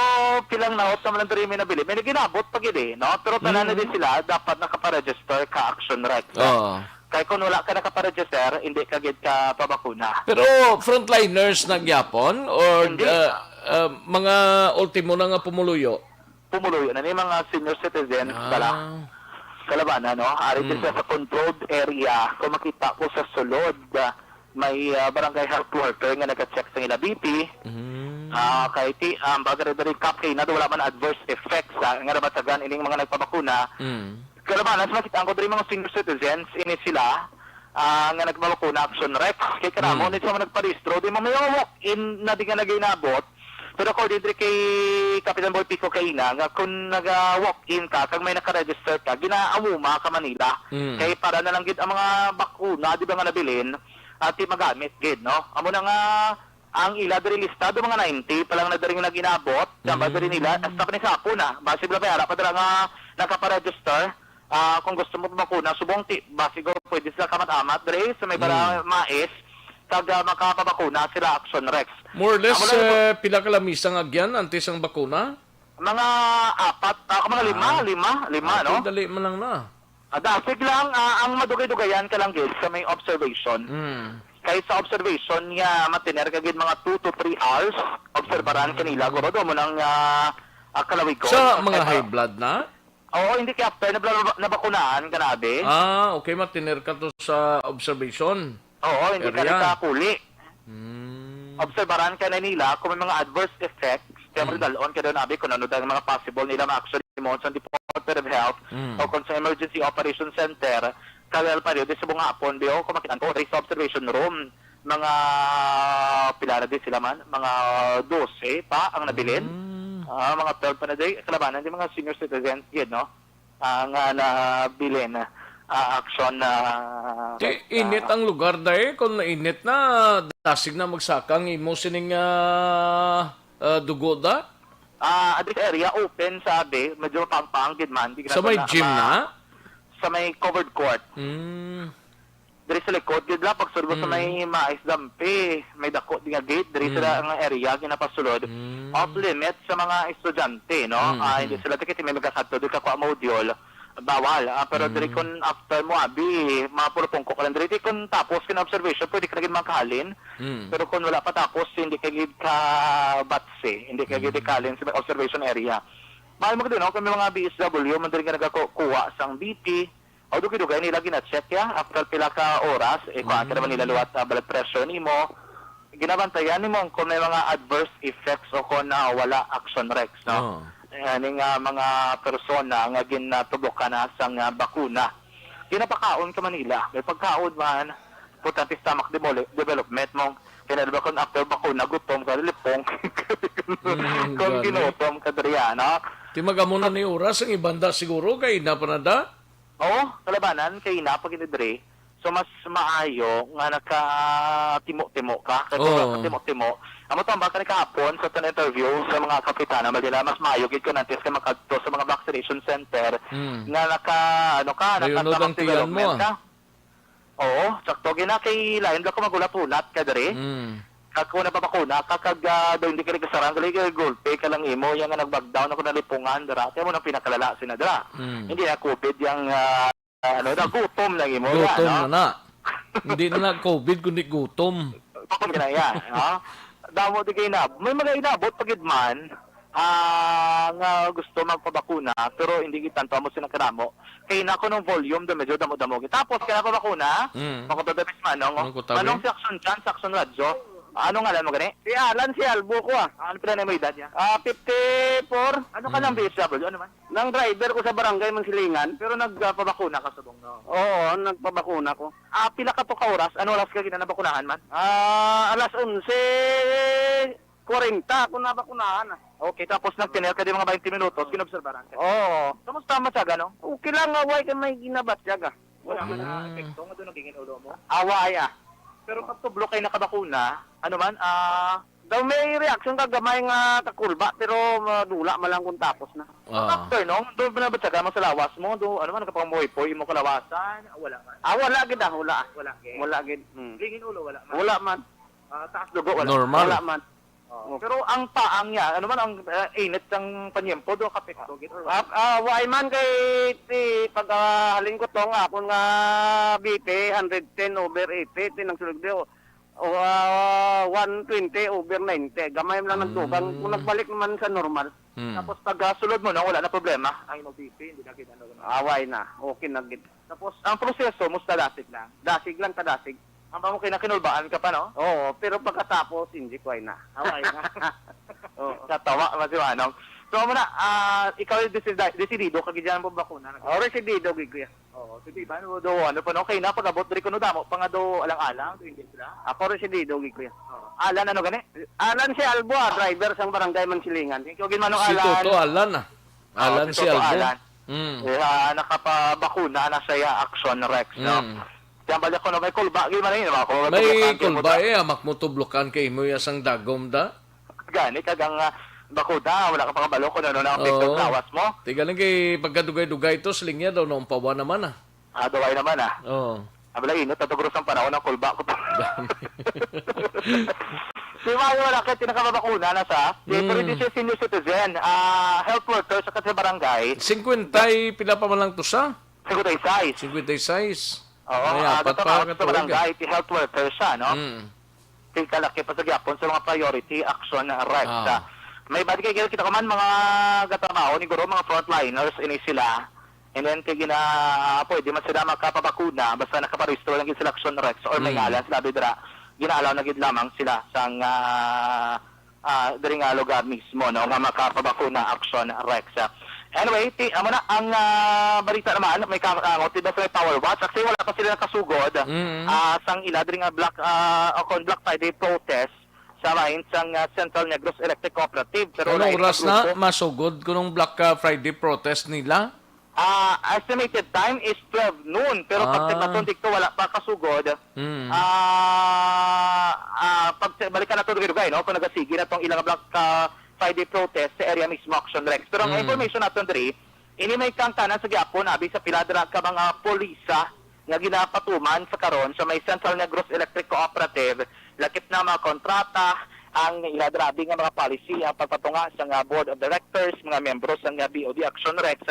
pilang naot naman ang diri may nabili. May naginabot pa gid eh, no? Pero tanan na Mm. din sila, dapat nakaparegister ka Action Rex, no? Oo. Kay kung wala ka nakaparegister, hindi ka gid ka pabakuna. Pero frontliners na gyapon? Or, Hindi. uh, Ah, mga ultimo na nga pumuluyo. Pumuluyo na ni mga senior citizens Ah. pala. Kalabanan, no? Ari din Mm. sa, sa controlled area, kung makita ko sa sulod, ah, may, ah, barangay health worker nga nag-check sa ila B P. Mm. Ah, kay ti, um, baga rin rin kap kay na wala man adverse effects, ah, nga nabatagan ining mga nagpabakuna. Mm. Kalabanan, sa makita ko diri mga senior citizens, ini sila, ah, nga nagpabakuna, Action Rex. Kay kanamo, Mm. ni sa mga nagparehistro, di mo may walk-in na di nga nag-inabot. Pero according diri kay Kapitan Boy Pico kaina, nga kung naga-walk-in ka, kag may naka-register ka, ginaamuma ka Manila. Mm. Kay para na lang gid ang mga bakuna, di ba nga nabilin, at di magamit gid, no? Amo na nga, ang ila diri listado, mga ninety pa lang na diri nga nag-inabot, kamba diri nila, Mm. hasta pa ni sa hapon na. Basi bala pa, ara pa dira nga nakaparegister. Ah, kung gusto mo bakuna, subong ti, basi go, pwede sila kamat-amat diri sa may bara Mm. mais, kag, ah, makapabakuna sila, Action Rex. More or less, Amo lang, eh, pila ka lamisa nga agyan antes ang bakuna? Mga apat, ah, mga lima, Ah. lima, lima, Ah, no? Okay, dali man lang na. Ah, dasig lang, ah, ang madugay-dugayan ka lang, gid, sa may observation. Mm. Kay sa observation niya, matiner ka, gid, mga two to three hours, obserbaran Mm. kanila, guro, do mo nang, ah, ah, kalawigon. Sa mga Kay high blood na? Oo, hindi kay after na, nabakunaan ka na, abi. Ah, okay, matiner ka to sa observation Oo, hindi ka rin area. Sa kuli. Hmm. Obserbaran ka na nila kung may mga adverse effects, kaya Mm. madalon ka doon, abi, kung ano daw ang mga possible nila ma-action mo sa Department of Health Mm. o kung sa Emergency Operation Center, kaya pa rin, di sa mga hapon, biyo, kung makita ko, sa observation room, mga pila na di sila man, mga dose pa ang nabilin. Mm. Ah, mga twelve pa na di, kalabanan di mga senior citizens, gid, no? Ah, nga nabilin, ah, action na Kay init ang lugar, day. Kung nainit na, dasig na magsaka ang imo sining, ah, ah, dugo da? Ah, this area open, sabi, medyo mapangpang gid man, di Sa may na gym ma-, na? Sa may covered court. Mm. Diri sa likod gid la, pagsulod sa Mm. may mais dampi, may dako di nga gate, diri Mm. sila nga area ginapasulod. Mm. Off limit sa mga estudyante, no? Mm, Ah, mm. Hindi sila tikit, may magkakadto di ka kwa module, bawal. Ah, pero diri Mm. kun after mo abi, mapurupungko ka lang diri. Di kun tapos kin observation, pwede ka na gid makahalin. Mm. Pero kun wala pa tapos, hindi ka gid ka batse, hindi ka gid Mm. ikalin sa observation area. Mahal mo gid, no? Kung may mga B S W, man diri nga nagakuha sang B P, o, dugay-dugay nila gina-check, ya. After pila ka oras, eh, kuha ka naman nila Mm. liwat, ah, blood pressure nimo. Ginabantayan nimo kung may mga adverse effects o kung, ah, wala, Action Rex, no? Oo. Eh, ani nga mga persona nga ginatublokan na sang, ah, bakuna. Ginapakaon ka man nila. May pagkaon man, importante stomach demole-, development mo. Kaya na ba kung after bakuna, gutom ka, lipong. Mm, Kung gani. Ginutom ka, diri, ah, no? Ti mag-amo na ni oras ang ibanda siguro, kay na pa na da? Oo, kalabanan kay napagini diri. So, mas maayo nga nakatimo-timo ka. Kay kung Oo. Nakatimo-timo, amo to ang baka ni kahapon sa aton interview sa mga kapitana, Manila, mas maayo gid kung antes ka makadto sa mga vaccination center Mm. nga naka, ano ka, May unod ang nakatamang tiyan mo, development ah. Ka. Oo, sakto gina kay lain lang ko magulat-ulat ka diri. Mm. Kag kung napabakuna ka, kag, ah, daw hindi ka nagkasarang, gali ka gulpe ka lang imo, yang nga nag-back down ako nalipungan, dira. Kaya mo nang pinakalala sina dira. Mm. Hindi na covid yang, ah, ano, na gutom lang imo, Gutom yan, no? Na na. Hindi na na covid, kundi gutom. Gutom ka na yan, no? Damo di kayo na. May mga inabot pa gid man, ah, nga gusto magpabakuna, pero hindi gid tanto amo sila kadamo. Kay na kuno volume do medyo damo-damo gid. Tapos kaya pa bakuna, Mm. Makuto da Manong, Manong Kutabi? Manong si Action Chan, sa Action Radyo. Ano ngalan mo gani? Si Alan, si Albo ko, ah. Ano pila na mo edad niya? Ah, fifty-four. Ano ka lang Mm. B S W? Ano man? Nang driver ko sa barangay Mansilingan. Pero nagpabakuna ka subong, no? Oo, nagpabakuna ko. Ah, pila ka to ka oras? Ano oras ka gina nabakunahan man? Ah, alas onse kwarenta ako nabakunahan, ah. Okay, tapos nagtinel ka di mga twenty minutos, kinobserbaran ka. Oo. Kamusta ang matyaga, no? Okay lang, away kay may ginabatyaga. Wala man na Mm. epekto nga doon nagingin ulo mo? Away, ah. Pero pag tublo kay nakabakuna, ano man, ah, Daw may reaction ka gamay nga kakulba, pero madula man lang kung tapos na. Ah. After, no? Doon ba nabatyaga mo sa lawas mo? Do, ano man, nakapangamuhipoy mo kalawasan? Ah, wala man. Ah, wala gid, ah, wala, ah. Wala gid. Wala gid. Hmm. Lingin ulo, wala man. Wala man. Ah, taas dugo, wala. Normal. Wala man. Oh. Oh. Pero ang paang niya, ano man ang, ah, init sang panyempo, do kapekto gid or wala? Ah, ah, wala man kay ti pag, ah, halin ko to nga akon nga B P, hundred ten over eighty, ti nagsulod di, oh. O, ah, one twenty over ninety. Gamay lang nagdugang. Mm. Kung nagbalik naman sa normal. Mm. Tapos pag, ah, sulod mo, no, wala na problema. Ang imong B P, hindi na gid ano, ano. Away na. Okay na gid. Tapos, ang proseso, musta dasig lang? Dasig lang ka dasig. Ang pamukay na kinulbaan ka pa, no? Oo, pero pagkatapos, hindi ko ay na. Away na. Oo. Natawa, Mas Manong. So, amo na, ah, ikaw ay desida-, desidido ka gid dyan mo bakuna. Oh, residido gid, kuya. Oo, sige, ba, no, do, ano pa, no? Kay napag-abot diri kuno damo pa nga do alang-alang, do, hindi sila. Ako residido gid, kuya. Oo. Alan, ano gani? Alan si Albo, ah, driver sang barangay Mansilingan. Thank you gid, Manong Si Alan. Toto Alan, ah. Oo, Alan si si Toto Albo. Alan. Mm. Eh, ah, nakapabakuna na siya, Action Rex, no? Mm. Kaya balik ko, no, may kulba, gid man, eh, no? Ako, May matubukan, gid mo kulba, ta. eh, amak mo tublukan kay imo ya sang dagom da. Gani, kag ang, ah, bakuna, wala ka pangabalo kung ano na ang epekto Oo. sa lawas mo. Tiga lang kay pagkadugay-dugay to, sa linya daw, naumpawan naman, ah. Ah, dugay naman, ah. Oo. Abala, inot, natugros ang panahon, ang kulba ko pa. Di ba, wala ka, tinakababakuna na sa, eh, pero Mm. di siya senior citizen, ah, health worker sa kasi barangay. Singkwenta y pila pa man lang to sa? Singkwenta y sais. Singkwenta y sais. Oo, May ah, apat pa gatatrabaho sa katuig, ah. barangay, ti health worker siya, no? Mm. Ti kalaki pa sa gyapon sa mga priority action, ah, Rex, Ah. ah. May bali kay kita ka man mga gatrabaho ni guro, mga frontliners ini sila. And then kay gina, pwede man sila makapabakuna basta nakaparehistro lang gid sila, Action Rex, or may Mm. ngalan sila dira. Gina-allow na gid lamang sila sang, ah, ah, diri nga lugar mismo, no, nga makapabakuna, Action Rex. Anyway, ti, amo na ang, ah, balita naman, may ka-, ah, ti basta may power watch. Actually, wala pa sila nakasugod, Mm. ah, sang ila diri nga Black, ah, o kon Black Friday protest sa bahin sang, ah, Central Negros Electric Cooperative. Pero Anong lain oras ka na grupo. masugod kunong Black, ah, Friday protest nila? Ah, estimated time is twelve noon, pero pag Ah. tigmaton dito, wala pa kasugod. Mm. Ah, ah, pag balikan nato dugay-dugay, no, kung nagasigi na tong ilang Black, ah, Friday protest sa area mismo, Action Rex. Pero ang Mm. information naton diri, ini may kaangtanan sa gyapon abi sa pila dira ka mga polisa nga ginapatuman sa karon sa may Central Negros Electric Cooperative, lakip na mga kontrata, ang ila dira abi nga mga policy, ang pagpatunga sa nga board of directors, mga miyembro sa nga B O D Action Rex,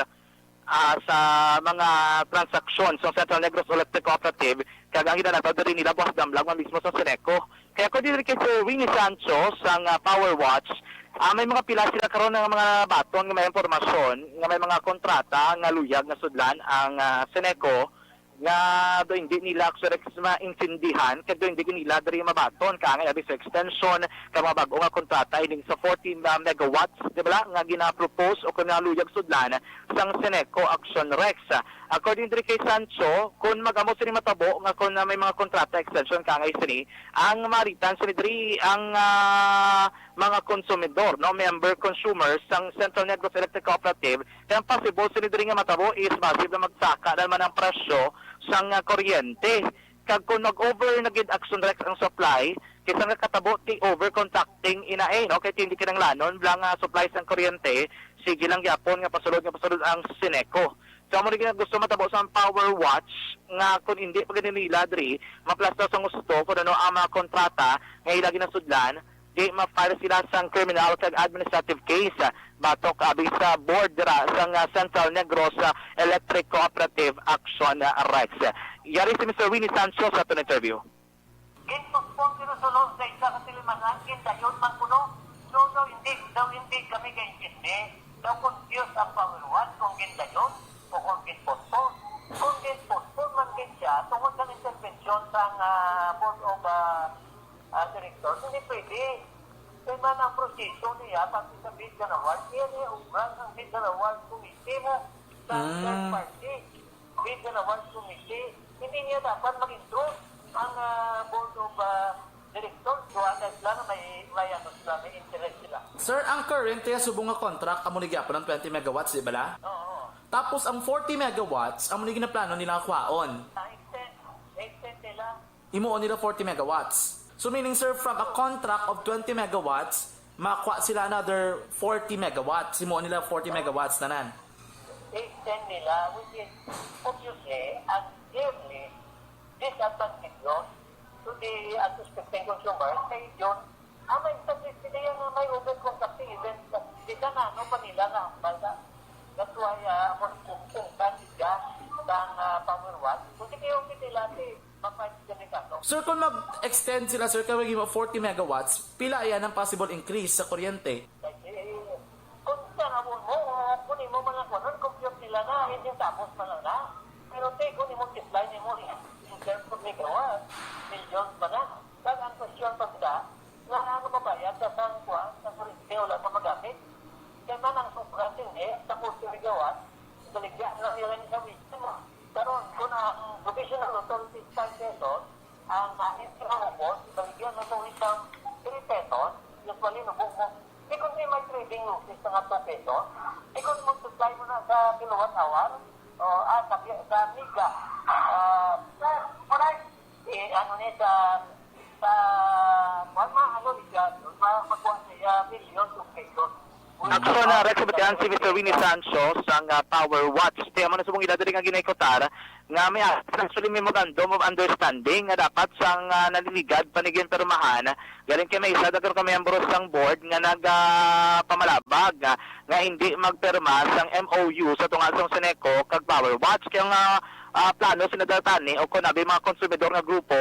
ah, sa mga transaksyon sa Central Negros Electric Cooperative, kag ang ginanataw diri nila buhat damlag man mismo sa Seneco. Kaya ko diri kay Sir Winnie Sancho sang, ah, Power Watch, ah, may mga pila sila karon nga mga baton nga may impormasyon nga may mga kontrata nga luyag nga sudlan ang, ah, Seneco nga do hindi nila actually maintindihan kag do hindi nila diri mabaton kaangay abi sa extension ka mga bag-o nga kontrata ining sa forty megawatts, di ba, nga gina-propose o kung luyag sudlan sang Seneco Action Rex. According diri kay Sancho, kung mag-amo sini matabo nga kung na may mga kontrata extension kaangay sini, ang maritan sini diri ang, ah, mga konsumidor, no, member consumers sang Central Negros Electric Cooperative, kaya ang possible sini diri nga matabo is basi na magsaka na man ang presyo sang, ah, kuryente. Kag kung mag-over na gid Action Rex ang supply, kaysa nga katabo ti overcontracting ina, eh, no? Kay hindi kinahanglanon lang nga supply sang kuryente, sige lang gyapon nga pasulod nga pasulod ang Seneco. So, amo ni nga gusto matabo sa Power Watch nga kung hindi pa gani nila diri, maplasta sa gusto kung ano ang mga kontrata nga ila ginasudlan, di ma-file sila sang criminal kag administrative case, ah, batok abi sa board dira sang, ah, Central Negros, ah, Electric Cooperative Action, ah, Rex. Yari si Mister Winnie Sancho sa aton interview. Ginpostpone pero suno sa isa ka tilimanan, gindayon man kuno. No, daw hindi, daw hindi kami kaintindi. Daw confused ang Power Watch kung gindayon o kung ginpostpone. Kung ginpostpone man gid siya, tungod sa intervention sang, ah, Board of, ah, ah, Directors, hindi pwede. Kaya man ang proseso niya, pati sa Bid and Award, niya niya ubran ang Bid and Award Committee mo sa Ah. third party. Bid and Award Committee, hindi niya dapat mag-intro ang, ah, Board of, ah, Directors. Duha na sila na may, may ano sila, may interest sila. Sir, ang current niya subong nga contract, amo ni gyapon ang twenty megawatts, di bala? Oo. Tapos ang forty megawatts, amo ni ginaplano nila nga kwaon. Ah, extend, extend nila. Himuon nila forty megawatts. So meaning, sir, from a contract of twenty megawatts, makuha sila another forty megawatts. Himuon nila forty megawatts tanan. Extend nila, which is obviously and clearly disadvantageous to the unsuspecting consumers. Kay John, ah, may statistics niya nga may overcontracting events. Di ka na, ano pa nila nga hambal na? That's why, ah, mo kung kandiga sang, ah, Power Watch. Kung sige yung nila, si Mapait ka ni Kato. Sir, kung mag-extend sila, sir, kay maghimo forty megawatts, pila yan ang possible increase sa kuryente? Kay, eh, kung tanawon mo, kung imo man lang kuwanon, compute nila na, hindi tapos man lang na. Pero te, kung imo multiply nimo in terms of megawatt, millions man na. Kag ang question pa sila, nga ano mabayad sa sang kuwan, sa kuryente, wala pa magamit. Kaya man ang sobrang tindi, sa forty megawatt, baligya na lang nila ni sa weekend mo. Karon, kung ang provisional authority is five pesos, ang, ah, hindi maubos, baligyan mo sa isang three pesos, usually nubo mo. Di kung may, may trading losses na nga two pesos, di kung multiply mo na sa kilowatt hour, o, ah, sa, sa mega, ah, sa, eh, ano ni, sa, sa, kuwan, ma-, ano ni siya, ma-, makuha siya millions of pesos. Aksyon na, Rex, batian si Mister Winnie Sancho sang, ah, Power Watch. Kaya mo na subong ila diri nga ginaikutar nga may actually memorandum of understanding nga dapat sang, ah, naliligad pa ni ginpirmahan. Galing kay may isa daw ka miyembro sang board nga nag, ah, pamalabag nga, nga hindi magpirma sang M O U sa tungod sang Seneco kag Power Watch. Kaya nga, ah, plano sila daw tani o kung abi mga konsumidor nga grupo,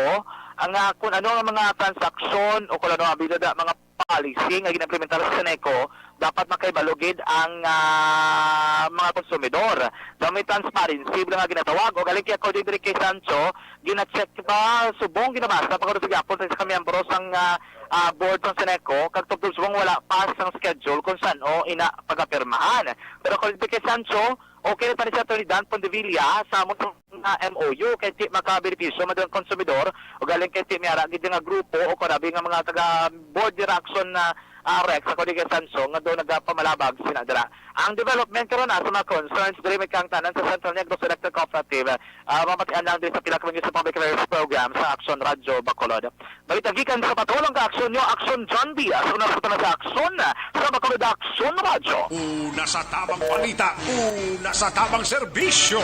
ang, ah, kung ano ang mga transaksyon o kung ano abi da mga policy nga ginimplementar sa Seneco, dapat makahibalo gid ang, ah, mga konsumidor. Daw may transparency nga ginatawag, o galing kay according diri kay Sancho, gina-check pa, subong ginabasa pa kuno sa gyapon sa isa ka miyembro sang, ah, ah, board sang Seneco, kag tubtob subong wala pa sang schedule kung san-o ina pagapirmahan. Pero according diri kay Sancho, okay na tani si Attorney Dan Pondevilla sa amo nga M O U kay ti makabenepisyo man ang konsumidor o galing kay ti may ara gid nga grupo o karabi nga mga taga board dira aksyon na, ah, Rex, ako di kay Sancho nga do nagapamalabag sina dira. Ang development karon na sa mga concerns diri may kang tanan sa Central Negros Electric Cooperative, ah, mabatian lang din sa pila ka minutes sa public affairs program sa Aksyon Radyo Bacolod. Balita gikan sa Bacolod nga Aksyon Nyo, Aksyon John Diaz, una sa tanan sa Aksyon, sa Bacolod Aksyon Radyo. Una sa tabang balita, una sa tabang serbisyo.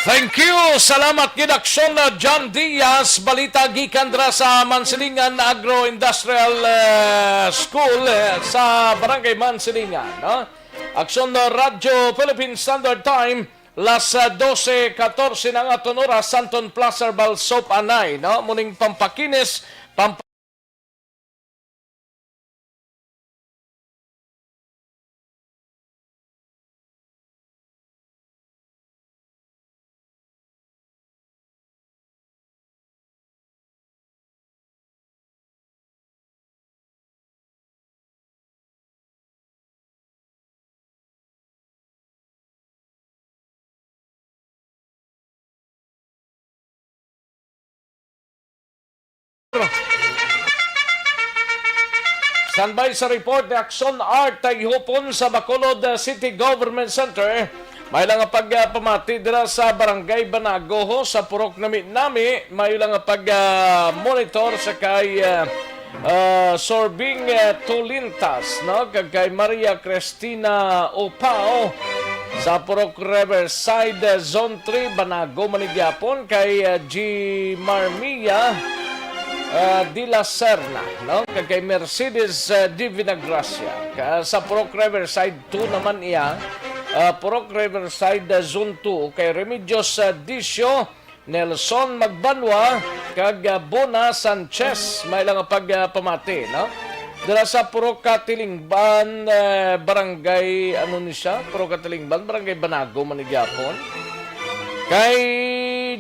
Thank you. Salamat gid, Aksyon, uh, John Diaz. Balita gikan dira sa Mansilingan Agro-Industrial, uh, School, uh, sa Barangay Mansilingan, no? Aksyon, uh, Radyo Philippine Standard Time, las, uh, dose katorse na nga aton oras, Santon Plaza, Balsop, Anay, no? Muning pampakinis, pamp- Standby sa report ni Aksyon Art Tayhupon sa Bacolod, uh, City Government Center. May lang nga pagpamati dira sa Barangay Banago, ho, sa Purok Nami-Nami. May lang nga pag, uh, monitor sa kay, uh, uh, Sorbing, uh, Tulintas, no? Kag kay Maria Crestina Opao sa Purok Riverside, uh, Zone three, Banago, man ni gyapon kay, uh, G Marmia, uh, de la Serna, no? Kag kay Mercedes, uh, de Vinagracia. Ka-, sa Purok Riverside two naman iya, uh, Purok Riverside, uh, Zone two, kay Remedios, uh, Dicio, Nelson Magbanwa, kag, ah, Bona Sanchez, may lang pag, ah, pamati, no? Dira sa Purok Katilingban, eh, barangay, ano ni siya? Purok Katilingban, barangay Banago, man ni gyapon. Kay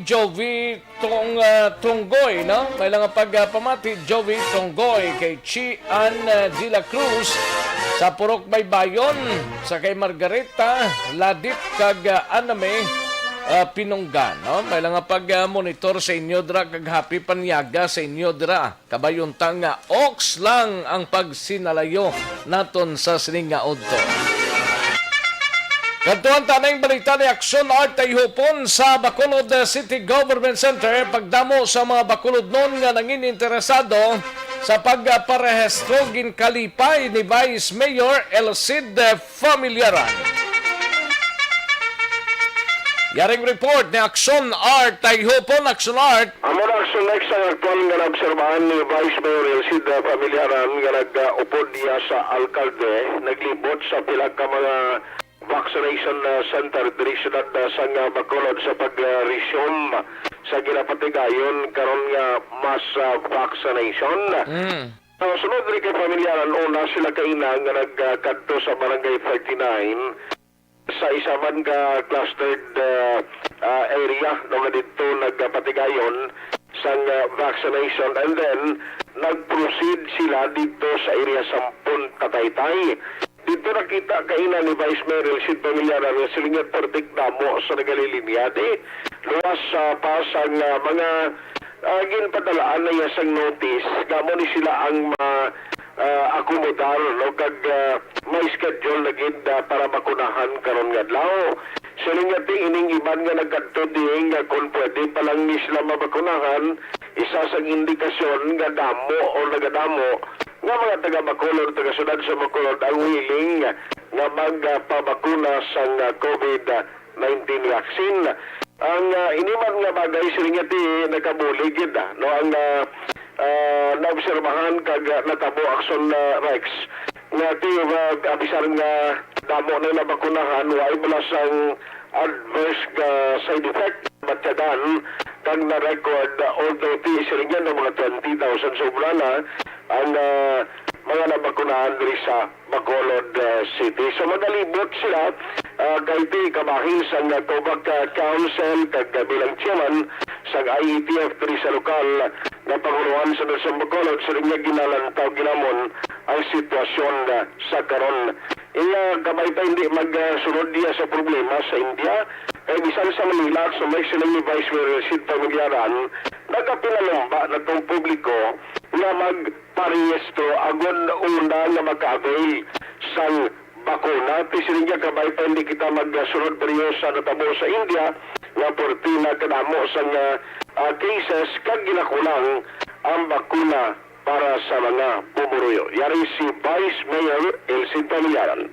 Jovi Tong, ah, Tonggoy, no? May lang pag, ah, pamati, Jovi Tonggoy, kay Chi Ann, ah, de la Cruz, sa Purok Baybayon, sa kay Margarita Ladit, kag, ah, Aname, ah, Pinunggan, no? May lang nga pag, ah, monitor sa inyo dira, kag happy panyaga sa inyo dira. Kabay unta nga oks lang ang pagsinalayo naton sa sining nga udto. Kadtuan ta na ang balita ni Aksyon Art Tayhupon sa Bacolod City Government Center. Pagdamo sa mga Bacolodnon nga nangin interesado sa pagparehistro, ginkalipay ni Vice Mayor Elcid Familiaran. Yaring report ni Aksyon Art Tayhupon. Aksyon Art. Amo na, Aksyon Art, sa aktual nga naobserbahan ni Vice Mayor Elcid Familiaran nga nag-upod niya sa alkalde, naglibot sa pila ka mga vaccination, ah, center diri siyudad, ah, sang, ah, Bacolod sa pag-resume sa ginapatigayon karon nga mass, ah, vaccination. Mm. So, sunod diri kay pamilyaran, una sila kaina nga nagkadto sa Barangay thirty-nine sa isa man ka clustered, ah, ah, area, no, nga didto nagpatigayon sang, ah, vaccination, and then nag-proceed sila didto sa area sa Punta Taytay. Didto nakita kaina ni Vice Mayor Elcid Pamilyara nga siling niya pertik damo sa nagalilinya di luwas, ah, pa sang, ah, mga, ah, ginpadalaan na iya sang notice nga amo ni sila ang ma, ah, akomodar, no, kag, ah, may schedule na gid, ah, para bakunahan karon nga adlaw. Siling niya ti ining iban nga nagkadto di nga kung pwede pa lang ni sila mabakunahan, isa sang indikasyon nga damo o nagadamo nga mga taga Bacolod, taga siyudad sa Bacolod ang willing nga magpabakuna sang, ah, COVID nineteen vaccine. Ang, ah, ini man nga bagay, siling niya ti nakabulig gid, ah, no, ang, ah, ah, naobserbahan kag, ah, natabo, Akson, ah, Rex, nga ti, ah, bisan nga damo na nabakunahan, wa bala sang adverse nga side effect batyagan kag na-record, although ti siling niya nga mga twenty thousand sobra na ang, ah, mga nabakunahan diri sa Bacolod, ah, City. So, magalibot sila, ah, kay ti kabahin sang, ah, COVAC, ah, Council kag, ah, bilang chairman sang I E T F diri sa lokal nga pangulohan sa Nasong Bacolod, siling niya ginalantaw ginamon ang sitwasyon, ah, sa karon. Iya, kabay pa hindi magsunod niya sa problema sa India. Kay bisan sa Manila, sa may siling ni Vice Mayor Sid Pamigliaran, nagapinalumba na tong publiko nga magparehistro agod una nga maka-avail sang bakuna. Ti siling niya, kabay pa hindi kita magsunod pareho sa natabo sa India, nga purti na kadamo sang, ah, ah, cases kag ginakulang ang bakuna para sa mga pumuruyo. Yari si Vice Mayor Elcid Pamigliaran.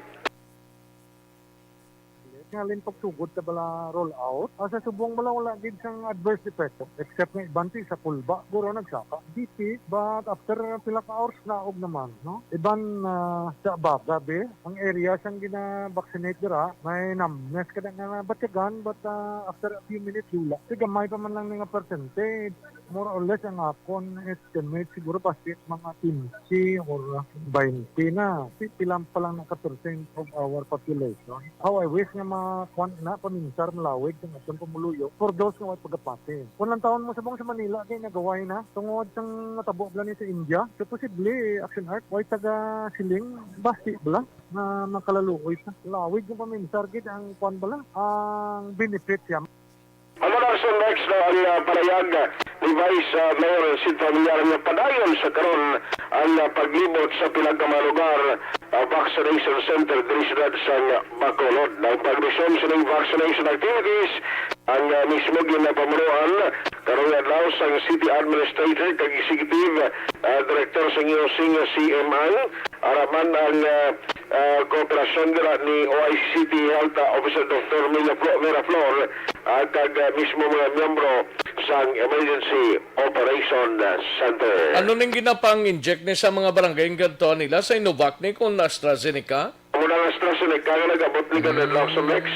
Nga halin pagsugod ta bala roll out. Ah, sa subong bala wala gid sang adverse effect, except nga iban ti sa Pulba, guro nagsaka. Dipit, but after pila ka hours naog naman, no? Iban, ah, sa Abab, gabi, ang area sang gina-vaccinate dira, may numbness kada nga batyagan, but, ah, after a few minutes, wala. Ti gamay pa man lang ni nga percentage. More or less, ang akon estimate, siguro basi mga quince or twenty na. Pi-, pila pa lang na ka percent of our population. How I wish nga ma-, kwan na, paminsar, malawig ang atong pumuluyo for those nga way pagapati. Kung lang taon mo subong sa Manila, kay nagaway na. Tungod sang natabo bala ni sa India, so posible, Action Art, way taga siling, basi bala, na makalaluoy pa. Lawig nga paminsar gid ang kwan bala, ang benefit siya. Amo na, Sir Rex, no, ang, ah, palayag, ah, ni Vice, ah, Mayor Sid Familiar nga padayon sa karon ang, ah, paglibot sa pila ka mga lugar, ah, vaccination center diri siyudad sang Bacolod. Ang pag-resume sining vaccination activities ang, ah, mismo ginapamunuan karong adlaw sang City Administrator kag Executive, ah, Director sang U C nga si M Ang, ara man ang, ah, ah, kooperasyon dira ni O I C City Health, ah, Officer Doctor Mila Flo-, Vera Flor, ah, kag, ah, mismo mga miyembro sang Emergency Operation, ah, Center. Ano ning ginapang-inject ni sa mga barangay ang gadtuan nila sa Sinovac ni kung AstraZeneca? Muna ang AstraZeneca nga nag-abot ni Ganda Lawson Rex.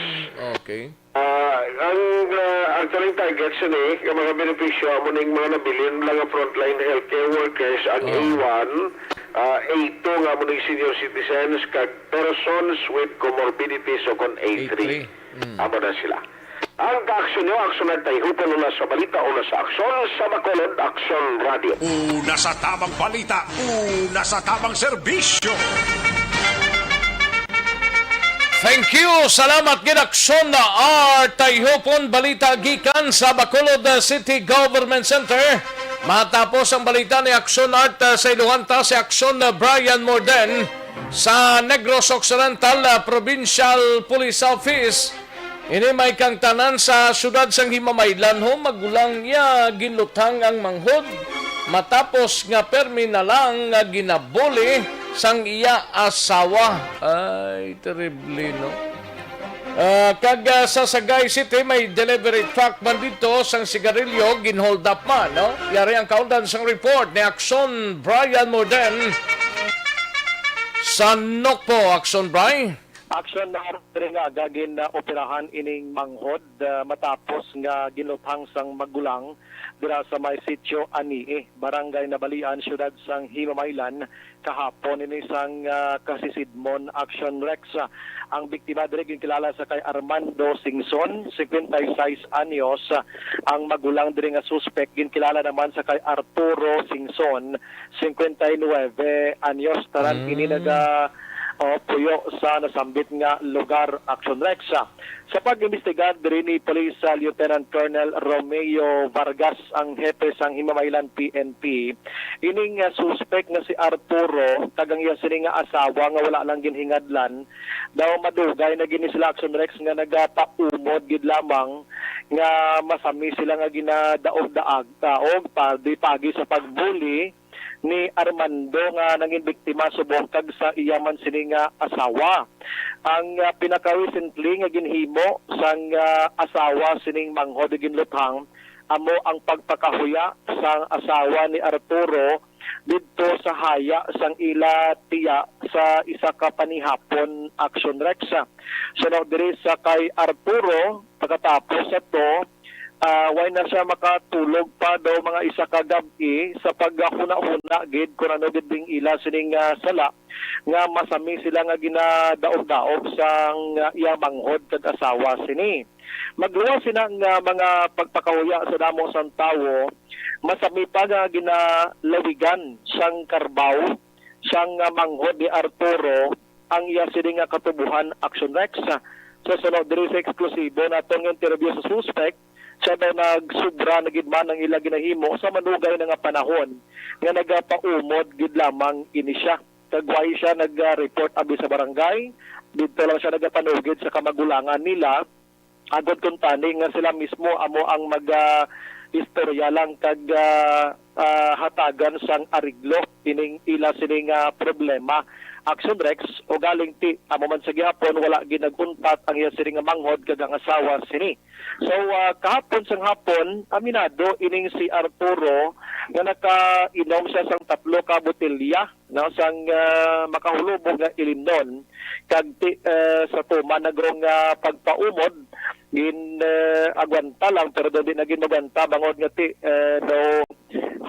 Okay. Ah, ang, ah, actually, target sini nga mga benepisyo amo ning mga nabilin lang nga frontline healthcare workers, ang Ah. A one, ah, A two nga amo ning senior citizens kag persons with comorbidities o kon A three. A three. Mm. Amo na sila. Ang kaaksyon nyo, Aksyon at Tayhupon, una sa balita, una sa aksyon, sa Bacolod, Aksyon Radio. Una sa tamang balita, una sa tamang serbisyo. Thank you. Salamat gid, Aksyon na R. Tayhupon, balita gikan sa Bacolod City Government Center. Matapos ang balita ni Aksyon Art, ah, sa iluhan ta si Aksyon na Brian Morden sa Negros Occidental, ah, Provincial Police Office. Ini may kangtanan sa siyudad sang Himamaylan, ho, magulang niya ginluthang ang manghod matapos nga permi na lang nga ginabuli sang iya asawa. Ay, terrible, no? Ah, kag, ah, sa Sagay City, may delivery truck man dito sang sigarilyo, ginhold up man, no? Yari ang kaundan sang report ni Aksyon Brian Morden. Sa Nokpo, Aksyon Brian. Aksyon na diri nga aga gin-operahan ining manghod, ah, matapos nga ginluthang sang magulang dira sa may Sitio Anii, Barangay Nabalian, Siyudad sang Himamaylan, kahapon ini sang, ah, kasisidmon, Action Rex. Ah, ang biktima diri ginkilala sa kay Armando Singson, singkwenta y seis anyos. Ah, ang magulang diri nga suspek ginkilala naman sa kay Arturo Singson, singkwenta y nuebe anyos. Tanan Mm. ini naga, oh, puyo sa nasambit nga lugar, Action Rex. Sa pag-imbestigar diri ni Police, ah, Lieutenant Colonel Romeo Vargas, ang hepe sang Himamaylan P N P, ining, ah, suspek nga si Arturo kag ang iya sini nga asawa nga wala lang ginhingadlan, daw madugay na gini sila, Action Rex, nga nagapaumod gid lamang nga masami sila nga ginadaog-daag, daog pa, di pagi sa pagbuli ni Armando nga nangin biktima subong kag sa iya man sini nga asawa. Ang, ah, pinaka-recently nga ginhimo sang, ah, asawa sining manghod nga ginluthang amo ang pagpakahuya sang asawa ni Arturo didto sa haya sang ila tiya sa isa ka panihapon, Action Rex. Suno diri sa kay Arturo, pagkatapos sa to, ah, way na siya makatulog pa daw mga isa ka gab-i sa paghunahuna gid kung ano gid ding ila sining, ah, sala nga masami sila nga ginadaog-daog sang, ah, iya manghod kag asawa sini. Magluwas sina nga mga pagpakahuya sa damo sang tawo, masami pa nga ginalawigan sang karbaw sang, ah, manghod ni Arturo ang iya sini nga katubohan, Action Rex. Sa sunod diri sa eksklusibo naton nga interview sa suspek, siya daw nagsubra na gid man ang ila ginahimo sa manugay na nga panahon nga nagapaumod gid lamang ini siya. Kag way siya nag-report abi sa barangay, didto lang siya nagapanugid sa kamagulangan nila, agod kuntani nga sila mismo amo ang mag, ah, istorya lang kag, ah, ah, hatagan sang ariglo ining ila sini nga problema. Action Rex, ugaling ti amo man sa gihapon wala gid nag-untat ang iya sini nga manghod kag ang asawa sini. So, ah, kahapon sang hapon, aminado ining si Arturo nga nakainom siya sang tatlo ka botelya, no, sang, ah, makahulubog nga ilimnon. Kag ti, eh, sa tuman na guro nga pagpaumod, gin, eh, agwanta lang, pero daw di na gid magwanta bangod nga ti, eh, daw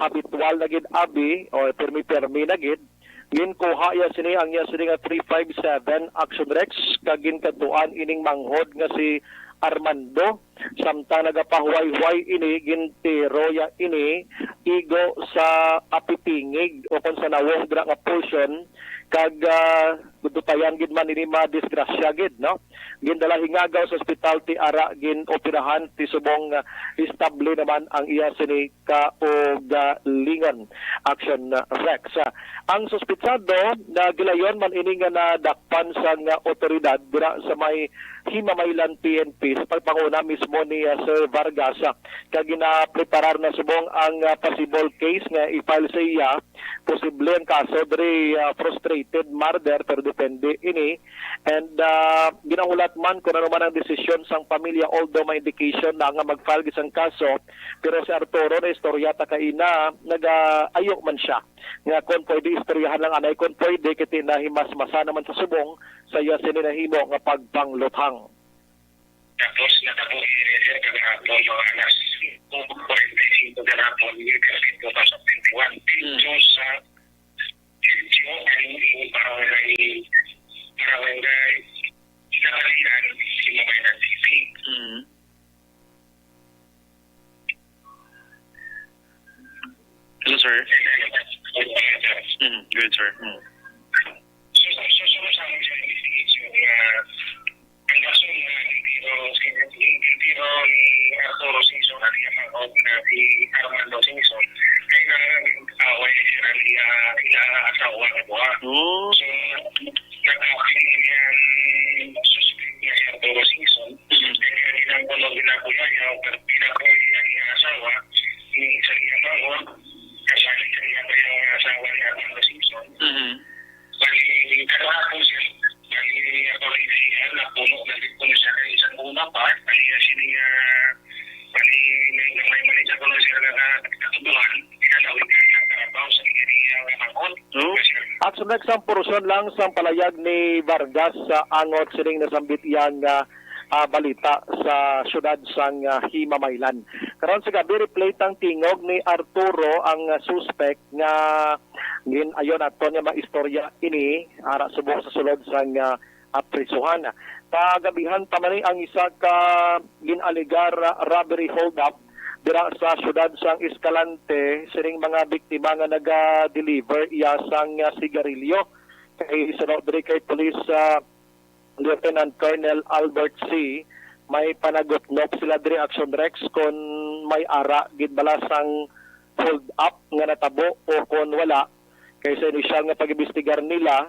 habitual na gid abi, o pirmi-pirmi na gid. Ginkuha iya sini ang iya sini nga three five seven Action Rex, kag ginkadtuan ining manghod nga si Armando, samtang nagapahuway-huway ini, gintiro iya ini igo sa apitingig o kon sa nawong dira nga portion, kag, ah, dutayan gid man ini madisgrasya gid, no? Gindala hingagaw sa ospital ti ara gin-operahan ti subong, ah, estable naman ang iya sini kaugalingon. Action, ah, Rex. Ah, ang suspitsado nga gilayon man ini nga nadakpan sang, ah, otoridad dira sa may Himamaylan P N P sa pagpanguna mismo ni, ah, Sir Vargas, ah, kag ginapreparar na subong ang, ah, possible case nga i-file sa iya. Posible ang kaso diri, ah, frustrated murder, pero depende ini. And, ah, ginahulat man kung ano man ang desisyon sang pamilya, although may indication na nga mag-file gid sang kaso, pero si Arturo, na istorya ta kaina, nagaayo man siya nga kon pwede istoryahan lang anay, kon pwede kiti nahimasmasa naman sa subong sa iya sini nahimo nga pagpangluthang. Tapos natabo ini, sir, kagahapon, mga alas singko forty-five gahapon, April two thousand twenty-one, Mm. dito sa L T O, ang barangay, barangay Nabalian, Himamaylan City. Mm. Hello, sir. Mm, good, sir. Mm. So, so, so, sa among investigation nga ang rason nga gintiro, gintiro ni Arturo Singson at iya manghod nga si Armando Singson, kay nag-away sila niya, ila asawa nga duha. Oh. So, nag-away niya ang suspect nga si Arturo Singson. Mhm. Kay nilang kuno ginabuya niya, pero ginabuya niya ang asawa ni sa iya manghod, kasali sa iya pa yung asawa ni Armando Singson. Mhm. Bali, kagahapon, sir, bali, ako rin, eh, napuno na din po siya kay isang una pa, bali, siya niya, bali, may, may manager ko lang siya na katubuhan, pinalawig ka sa trabaho sa niya niya nga manghod. Oh. Kasi, Action Rex, ang portion lang sang palayag ni Vargas sa angot sining nasambit iya nga, ah, balita sa siyudad sang, ah, Himamaylan. Karon sa gabi, replay tang tingog ni Arturo, ang, ah, suspect nga gin-, ayon aton nga maistorya ini, ara subong sa sulod sang, ah, ah, prisuhan. Kagabihan pa man ni ang isa ka gin-alegar robbery holdup dira sa siyudad sang Escalante, sining mga biktima nga naga-deliver iya sang, ah, sigarilyo. Kay suno diri kay Police, ah, Lieutenant Colonel Albert C, may panagutnop sila diri, Action Rex, kon may ara gid bala sang hold up nga natabo o kon wala. Kay sa inisyal nga pag-imbestigar nila,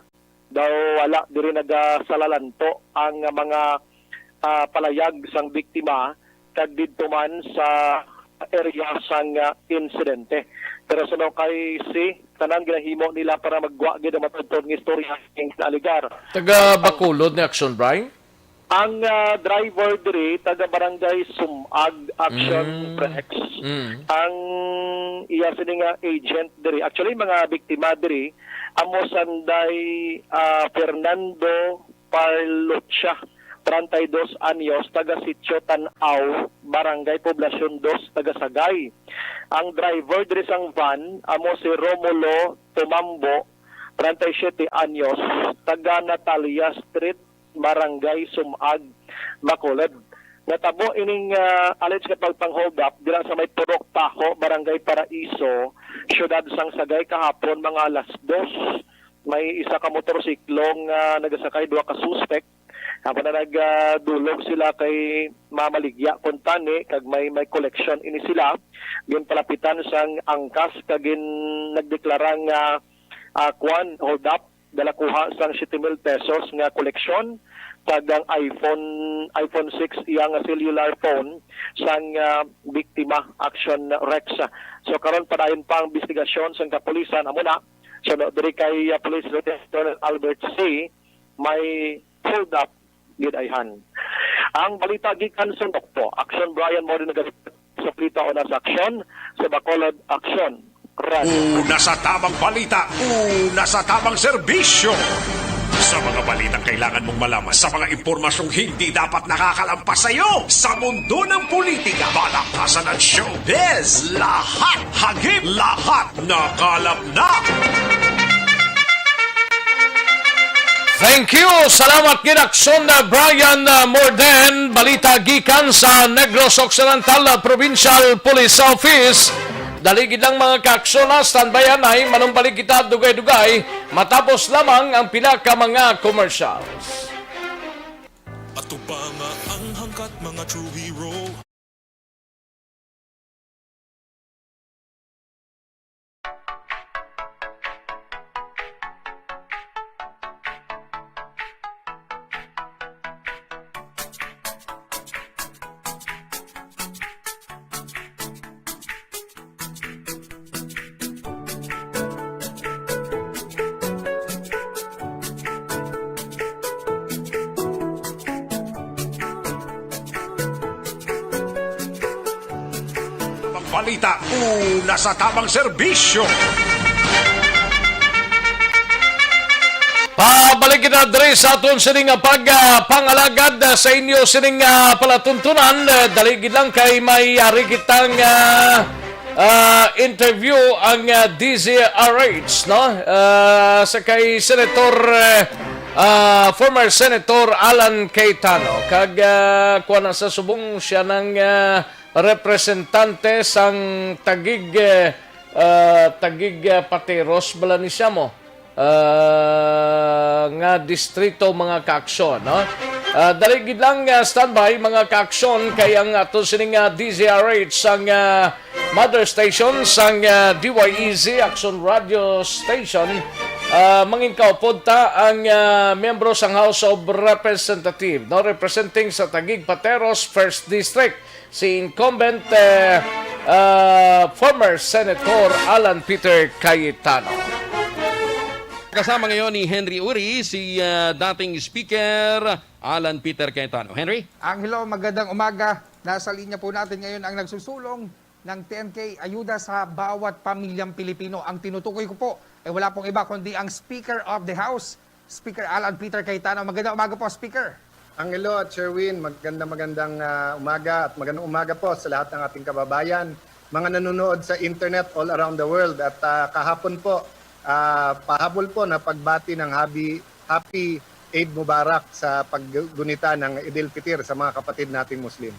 daw wala diri nagasalalanto ang mga, ah, palayag sang biktima kag didto man sa area sang, ah, insidente. Pero suno kay C, tanan ginahimo nila para magwa gid ang matudtod nga istorya ning alegar. Taga Bacolod ni Action Brian? Ang, ah, driver diri, taga Barangay Sumag, Action Mm. Rex. Mm. Ang iya sini nga agent diri. Actually, mga biktima diri, amo sanday, ah, Fernando Parlucha, treinta y dos anyos, taga Sitio Tan-aw, Barangay Poblacion dos, taga Sagay. Ang driver diri sang van, amo si Romulo Tumambo, treinta y siete anyos, taga Natalia Street, Barangay Sumag, Bacolod. Natabo ining, ah, alleged nga pagpang-hold up dira sa may Purok Taho, Barangay Paraiso, siyudad sang Sagay, kahapon mga alas dos. May isa ka motorsiklo nga nagasakay duha ka suspek. Amo na nagdulog sila kay mamaligya kuntani kag may, may koleksyon ini sila. Ginpalapitan sang angkas kag gin-, nagdeklara nga, ah, kuan, hold up, dala kuha sang siete mil pesos nga koleksyon, kag ang iPhone, iPhone six iya nga cellular phone sang, ah, biktima, Action Rex. So, karon padayon pa ang investigasyon sang kapulisan. Amo na, so, no, diri kay, ah, Police Lieutenant Colonel Albert C, may hold up gid ayhan. Ang balita gikan sa Nokpo, Action Brian, mo rin nag- sa balita o nasa aksyon sa Bacolod Aksyon Radio. Una sa tamang balita, una sa tamang serbisyo. Sa mga balitang kailangan mong malaman, sa mga impormasyong hindi dapat nakakalampas sa iyo, sa mundo ng politika, balakasan at showbiz, lahat hagip, lahat nakalap na. Thank you. Salamat gid, Action, uh, Brian, uh, Morden. Balita gikan sa Negros Occidental, uh, Provincial Police Office. Dali gid lang, mga ka-aksyon, ha. Standby anay, manumbalik kita dugay-dugay matapos lamang ang pila ka mga commercials. Atubanga ang hangkat, mga true hero. Ang balita, una sa tamang serbisyo. Pabalik kita diri sa aton sini nga pag, ah, pangalagad, ah, sa inyo sining, ah, palatuntunan. Ah, dali gid lang kay may ari kitang, ah, ah, interview ang, ah, D Z R H, no? Ah, sa kay Senator, eh, ah, former Senator Alan Cayetano. Kag, ah, kuwan na sa subong siya ng, ah, representante sang Taguig, eh, ah, Taguig, ah, Pateros bala ni siya mo, ah, nga distrito, mga kaaksyon, no? Ah, dali gid lang, ah, standby, mga kaaksyon, kay ang ato sining, ah, D Z R H sang, ah, mother station sang, ah, D Y E Z Action Radio Station, ah, mangin kaupod ta ang, ah, miyembro sang House of Representative, no, representing sa Taguig Pateros First District, si incumbent, eh, ah, former Senator Alan Peter Cayetano. Kasama ngayon ni Henry Uri, si, ah, dating Speaker Alan Peter Cayetano. Henry? Angelo, magandang umaga. Nasa linya po natin ngayon ang nagsusulong ng T N K, ayuda sa bawat pamilyang Pilipino. Ang tinutukoy ko po Eh, wala pong iba kundi ang Speaker of the House, Speaker Alan Peter Cayetano. Magandang umaga po, Speaker. Angelo at Sherwin, magandang magandang ah, umaga at magandang umaga po sa lahat ng ating kababayan, mga nanonood sa internet all around the world. At ah, kahapon po, ah, pahabol po na pagbati ng happy, happy Eid Mubarak sa paggunita ng Eid al-Fitr sa mga kapatid nating Muslim.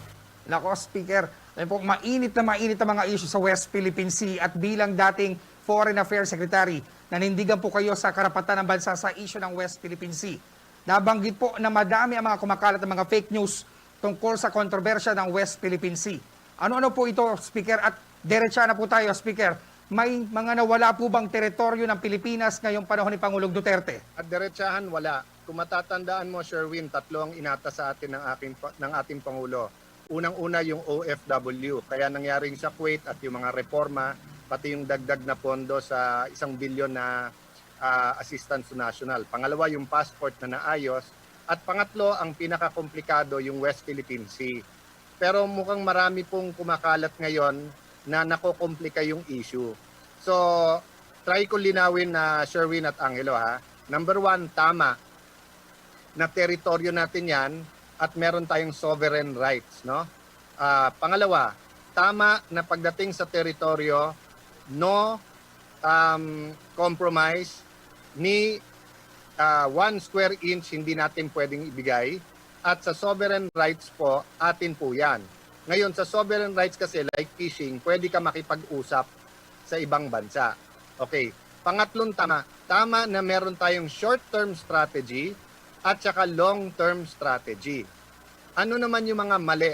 Nako, Speaker, ayun po, mainit na mainit ang mga issue sa West Philippine Sea at bilang dating Foreign Affairs Secretary, nanindigan po kayo sa karapatan ng bansa sa issue ng West Philippine Sea. Nabanggit po na madami ang mga kumakalat ng mga fake news tungkol sa kontrobersya ng West Philippine Sea. Ano-ano po ito, Speaker? At diretsa na po tayo, Speaker. May mga nawala po bang teritoryo ng Pilipinas ngayong panahon ni Pangulong Duterte? At diretsahan wala. Kung matatandaan mo, Sherwin, tatlo ang inata sa atin ng, aking, pa- ng ating Pangulo. Unang-una yung O F W, kaya nangyaring sa Kuwait at yung mga reforma, pati yung dagdag na pondo sa isang bilyon na ah, assistance to national. Pangalawa, yung passport na naayos. At pangatlo, ang pinakakomplikado, yung West Philippine Sea. Pero mukhang marami pong kumakalat ngayon na nakokomplika yung issue. So, try ko linawin na Sherwin at Angelo ha. Number one, tama na teritoryo natin yan at meron tayong sovereign rights, no? Ah, pangalawa, tama na pagdating sa teritoryo, no um, compromise, ni ah, one square inch hindi natin pwedeng ibigay, at sa sovereign rights po, atin po yan. Ngayon, sa sovereign rights kasi, like fishing, pwede ka makipag-usap sa ibang bansa. Okay. Pangatlong tama, tama na meron tayong short-term strategy at saka long-term strategy. Ano naman yung mga mali?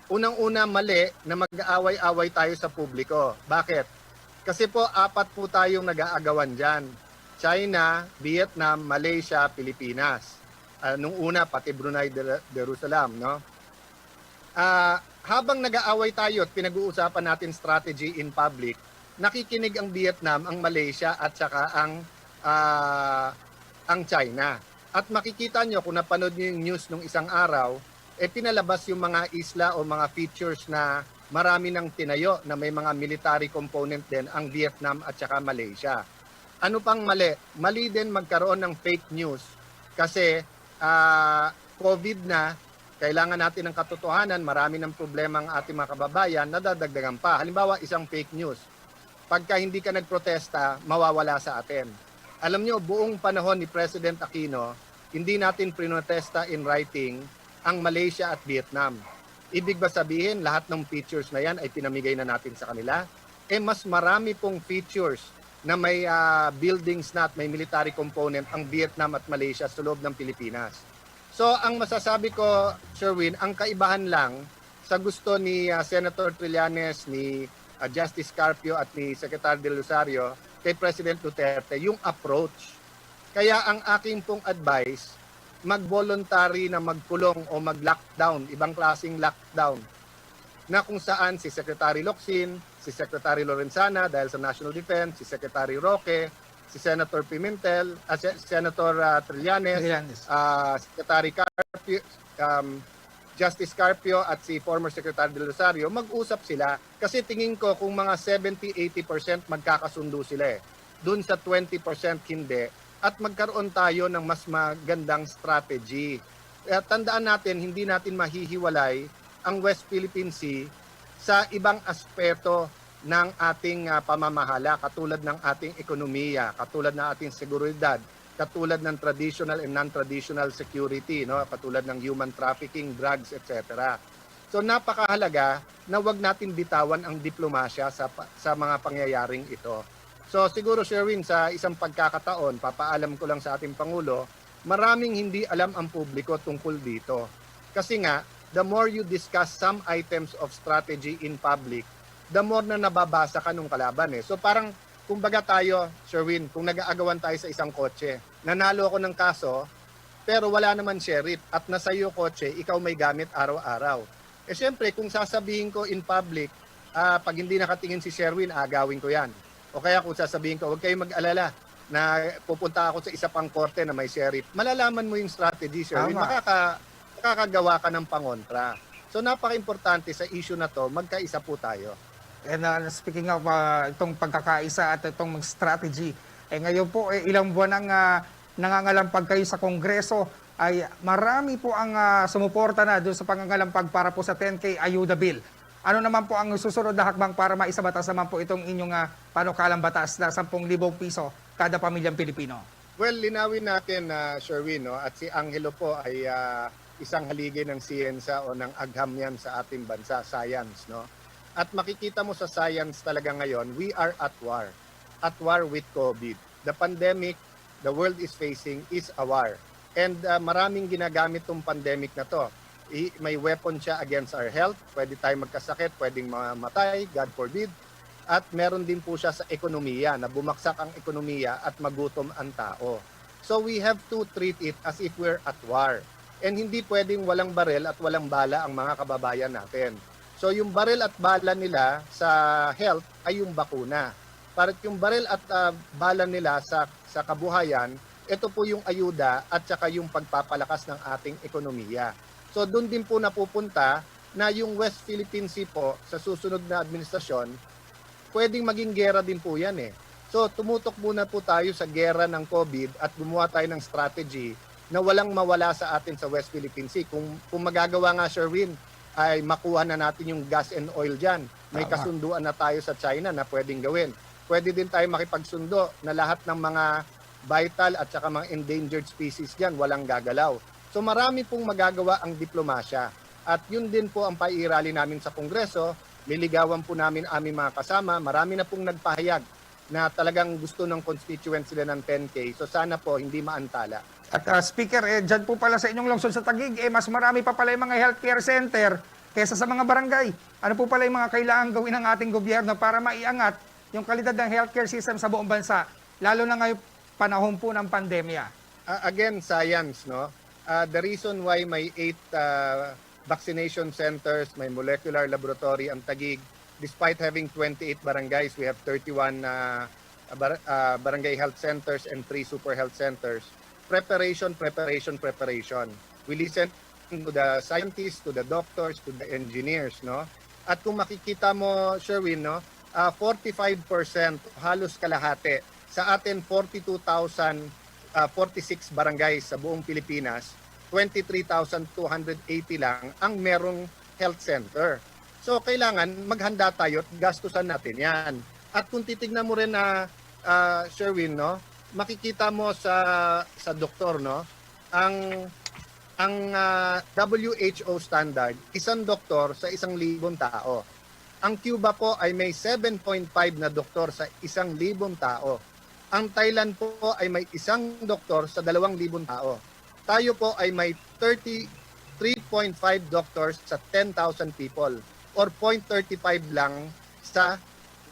Unang-una, mali na mag-aaway-away tayo sa publiko. Bakit? Kasi po, apat po tayong nag-aagawan dyan. China, Vietnam, Malaysia, Pilipinas. Ah, nung una, pati Brunei Dar- Darussalam, no? Ah, habang nag-aaway tayo at pinag-uusapan natin strategy in public, nakikinig ang Vietnam, ang Malaysia, at saka ang, ah, ang China. At makikita nyo, kung napanood nyo yung news nung isang araw, eh pinalabas yung mga isla o mga features na marami nang tinayo na may mga military component din ang Vietnam at saka Malaysia. Ano pang mali? Mali din magkaroon ng fake news kasi ah, COVID na, kailangan natin ng katotohanan, marami ng problema ang ating mga kababayan, nadadagdagan pa. Halimbawa, isang fake news. Pagka hindi ka nagprotesta, mawawala sa atin. Alam nyo, buong panahon ni President Aquino, hindi natin pinotesta in writing ang Malaysia at Vietnam. Ibig ba sabihin, lahat ng features na yan ay pinamigay na natin sa kanila? Eh, mas marami pong features na may ah, buildings na at may military component ang Vietnam at Malaysia sa loob ng Pilipinas. So, ang masasabi ko, Sherwin, ang kaibahan lang sa gusto ni ah, Senator Trillanes, ni ah, Justice Carpio at ni Secretary Del Rosario kay President Duterte, yung approach. Kaya ang aking pong advice, mag-voluntary na magkulong o mag-lockdown, ibang klaseng lockdown, na kung saan si Secretary Locsin, si Secretary Lorenzana dahil sa National Defense, si Secretary Roque, si Senator Pimentel, ah, Se- Senator ah, Trillanes, Trillanes. ah, Secretary Carpio, um, Justice Carpio at si former Secretary Del Rosario, mag-usap sila. Kasi tingin ko kung mga seventy, eighty percent magkakasundo sila eh. Doon sa twenty percent hindi. At magkaroon tayo ng mas magandang strategy. At tandaan natin, hindi natin mahihiwalay ang West Philippine Sea sa ibang aspeto ng ating ah, pamamahala, katulad ng ating ekonomiya, katulad ng ating seguridad, katulad ng traditional and non-traditional security, no? Katulad ng human trafficking, drugs, et cetera. So napakahalaga na wag natin bitawan ang diplomasya sa pa- sa mga pangyayaring ito. So siguro, Sherwin, sa isang pagkakataon, papaalam ko lang sa ating Pangulo, maraming hindi alam ang publiko tungkol dito. Kasi nga, the more you discuss some items of strategy in public, the more na nababasa ka nung kalaban eh. So parang, kumbaga tayo, Sherwin, kung nag-aagawan tayo sa isang kotse, nanalo ako ng kaso, pero wala naman sheriff at nasa iyo kotse, ikaw may gamit araw-araw. Eh siyempre, kung sasabihin ko in public, ah, pag hindi nakatingin si Sherwin, agawin ko yan. O kaya kung sasabihin ko, huwag kayong mag-alala na pupunta ako sa isa pang korte na may sheriff. Malalaman mo yung strategy, Sherwin. Tama. Makaka, makakagawa ka ng pangontra. So napaka-importante sa issue na to, magkaisa po tayo. And uh, speaking of uh, itong pagkakaisa at itong strategy, Eh, ngayon po, eh, ilang buwan ang, ah, nangangalampag kayo sa Kongreso, ay marami po ang, ah, sumuporta na doon sa pangangalampag para po sa ten K ayuda bill. Ano naman po ang susunod na hakbang para maisabatas naman po itong inyong, ah, panukalang batas na sampung libong piso kada pamilyang Pilipino? Well, linawin natin, ah, Sherwin, no, at si Angelo po ay, ah, isang haligi ng siyensa o ng agham yan sa ating bansa, science, no? At makikita mo sa science talaga ngayon, we are at war. At war with COVID. The pandemic the world is facing is a war. And, ah, maraming ginagamit tong pandemic na 'to. I may weapon siya against our health, pwede tayo magkasakit, pwedeng mamatay, God forbid. At meron din po siya sa ekonomiya, na bumagsak ang ekonomiya at magutom ang tao. So we have to treat it as if we're at war. And hindi pwedeng walang baril at walang bala ang mga kababayan natin. So yung baril at bala nila sa health ay yung bakuna. Para yung baril at, ah, bala nila sa, sa kabuhayan, ito po yung ayuda at saka yung pagpapalakas ng ating ekonomiya. So doon din po napupunta na yung West Philippine Sea po sa susunod na administrasyon, pwedeng maging gera din po yan eh. So tumutok muna po tayo sa gera ng COVID at gumawa tayo ng strategy na walang mawala sa atin sa West Philippine Sea. Kung, kung magagawa nga, Sherwin, ay makuha na natin yung gas and oil dyan. May Tama. kasunduan na tayo sa China na pwedeng gawin. Pwede din tayo makipagsundo na lahat ng mga vital at saka mga endangered species dyan, walang gagalaw. So marami pong magagawa ang diplomasya. At yun din po ang paiirali namin sa Kongreso. Liligawan po namin aming mga kasama. Marami na pong nagpahayag na talagang gusto ng constituents nila ng ten K. So sana po hindi maantala. At, ah, Speaker, eh, dyan po pala sa inyong lungsod sa Taguig, eh, mas marami pa pala yung mga healthcare center kaysa sa mga barangay. Ano po pala yung mga kailangan gawin ng ating gobyerno para maiangat yung kalidad ng healthcare system sa buong bansa, lalo na ngayong panahon po ng pandemya? Ah, again, science, no? Ah, the reason why may eight, ah, vaccination centers, may molecular laboratory ang Taguig, despite having twenty-eight barangays, we have thirty-one, ah, bar-, ah, barangay health centers and three super health centers. Preparation, preparation, preparation. We listen to the scientists, to the doctors, to the engineers, no? At kung makikita mo, Sherwin, no, ah, forty-five percent, halos kalahati, sa atin, forty-two thousand, ah, forty-six barangays sa buong Pilipinas, twenty-three thousand two hundred eighty lang ang merong health center. So, kailangan maghanda tayo at gastusan natin yan. At kung titignan mo rin na, ah, Sherwin, no, makikita mo sa, sa doktor, no, ang, ang, ah, W H O standard, isang doktor sa isang libong tao. Ang Cuba po ay may seven point five na doktor sa isang libong tao. Ang Thailand po ay may isang doktor sa dalawang libong tao. Tayo po ay may thirty-three point five doctors sa ten thousand people, or point thirty-five lang sa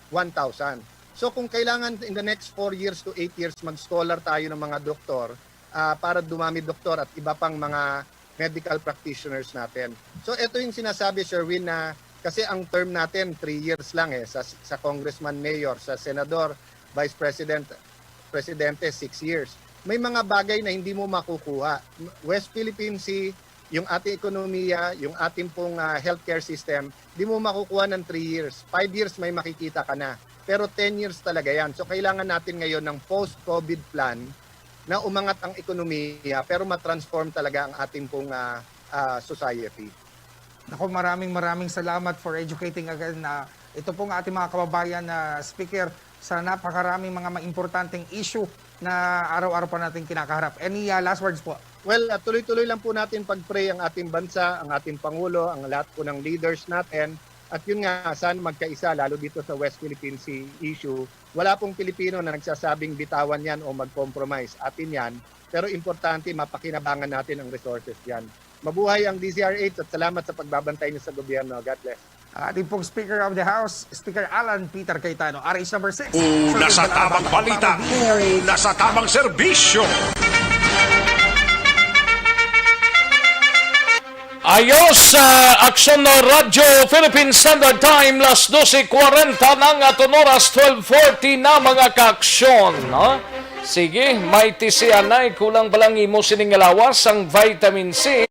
one thousand. So kung kailangan in the next four years to eight years mag-scholar tayo ng mga doktor, ah, para dumami doktor at iba pang mga medical practitioners natin. So ito yung sinasabi, Sherwin, na kasi ang term natin three years lang eh, sa, sa congressman, mayor, sa senador, vice president, presidente, six years. May mga bagay na hindi mo makukuha. West Philippine Sea, yung ating ekonomiya, yung ating pong, ah, healthcare system, di mo makukuha ng three years. Five years may makikita ka na. Pero ten years talaga yan. So kailangan natin ngayon ng post-COVID plan na umangat ang ekonomiya pero ma-transform talaga ang ating pong, ah, ah, society. Naku, maraming, maraming salamat for educating again, ah, ito pong ating mga kababayan na speaker sa napakaraming mga maimportanteng issue na araw-araw pa natin kinakaharap. Any, ah, last words po? Well, ah, tuloy-tuloy lang po natin pag-pray ang ating bansa, ang ating Pangulo, ang lahat po ng leaders natin. At yun nga, sana magkaisa, lalo dito sa West Philippine Sea issue. Wala pong Pilipino na nagsasabing bitawan yan o mag-compromise. Atin yan. Pero importante, mapakinabangan natin ang resources yan. Mabuhay ang D Z R H at salamat sa pagbabantay niyo sa gobyerno. God bless. Ang ating pong Speaker of the House, Speaker Alan Peter Cayetano, R H number six. Una sa tamang balita, una sa tamang serbisyo. Ayos, sa Aksyon Radyo Philippine Standard Time, las dose kwarenta na nga aton oras, twelve forty na, mga kaaksyon, no? Sige, may tisianay, kulang pa lang imo sining nga lawas, ang vitamin C.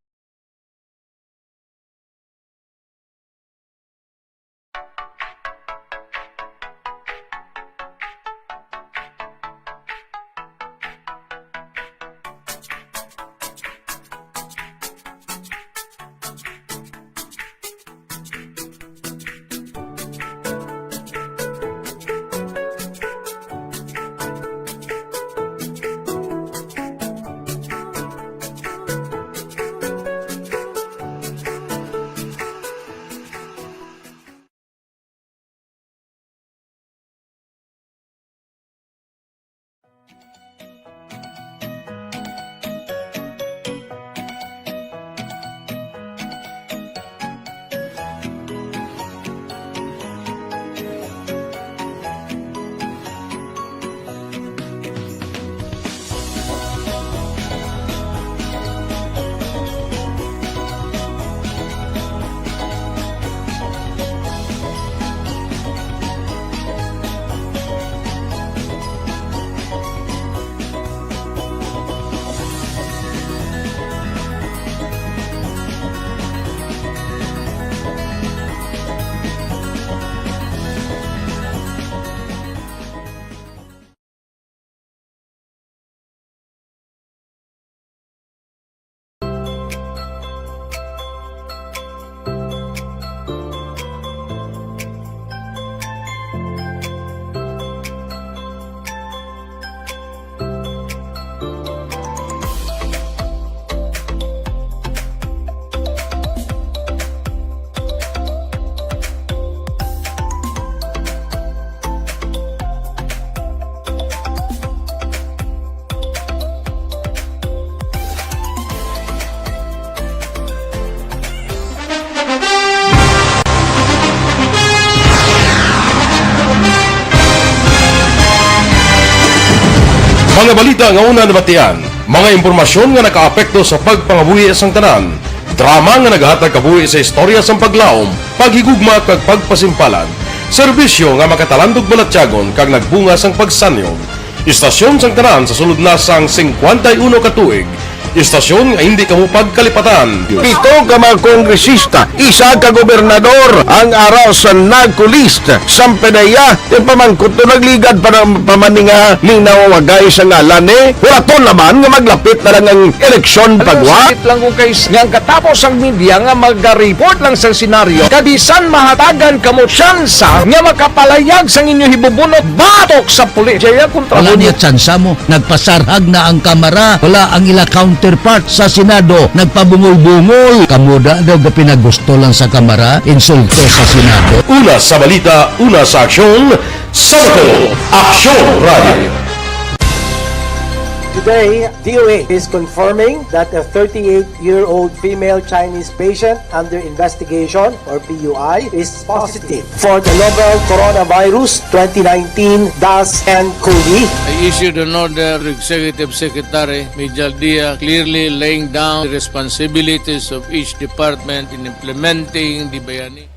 Mga balita nga una nabatian, mga impormasyon nga nakaapekto sa pagpangabuhi sang tanan, drama nga nagahatag kabuhi sa istorya sang paglaom, paghigugma kag pagpasimpalan, serbisyo nga makatalandog balatyagon kag nagbunga sang pagsanyog. Istasyon sang tanan sa sulod na sang singkwenta y uno ka tuig. Istasyon nga hindi kamo pagkalipatan. Pito ka mga kongresista, isa ka gobernador ang ara sa NAGCO list. Sampanaya, ti pamangkot to nagligad pa na, pa man ni nga linaw wagay sa ngalan ni. Huraton naman nga maglapit na lang ang eleksyon. Alam mo, pagwa. Sakit lang kung kay s-, nga ang katapos ang media nga magareport lang sa senaryo, kabisan mahatagan kamo tsansa nga makapalayag sang inyo hibubunot batok sa pulis. Jaya kontra. Wala mo niya tsansa mo. Nagpasarhag na ang Kamara. Wala ang ila counterpart sa Senado. Nagpabungol-bungol. Kamo da daw gapinagusto lang sa Kamara. Insulto sa Senado. Una sa balita, una sa aksyon, sa Aksyon Radio. Today, D O H is confirming that a thirty-eight-year-old female Chinese patient under investigation, or P U I, is positive for the novel coronavirus twenty nineteen dash N cov. I issued an order to Executive Secretary Mijal Dia, clearly laying down the responsibilities of each department in implementing the Bayani.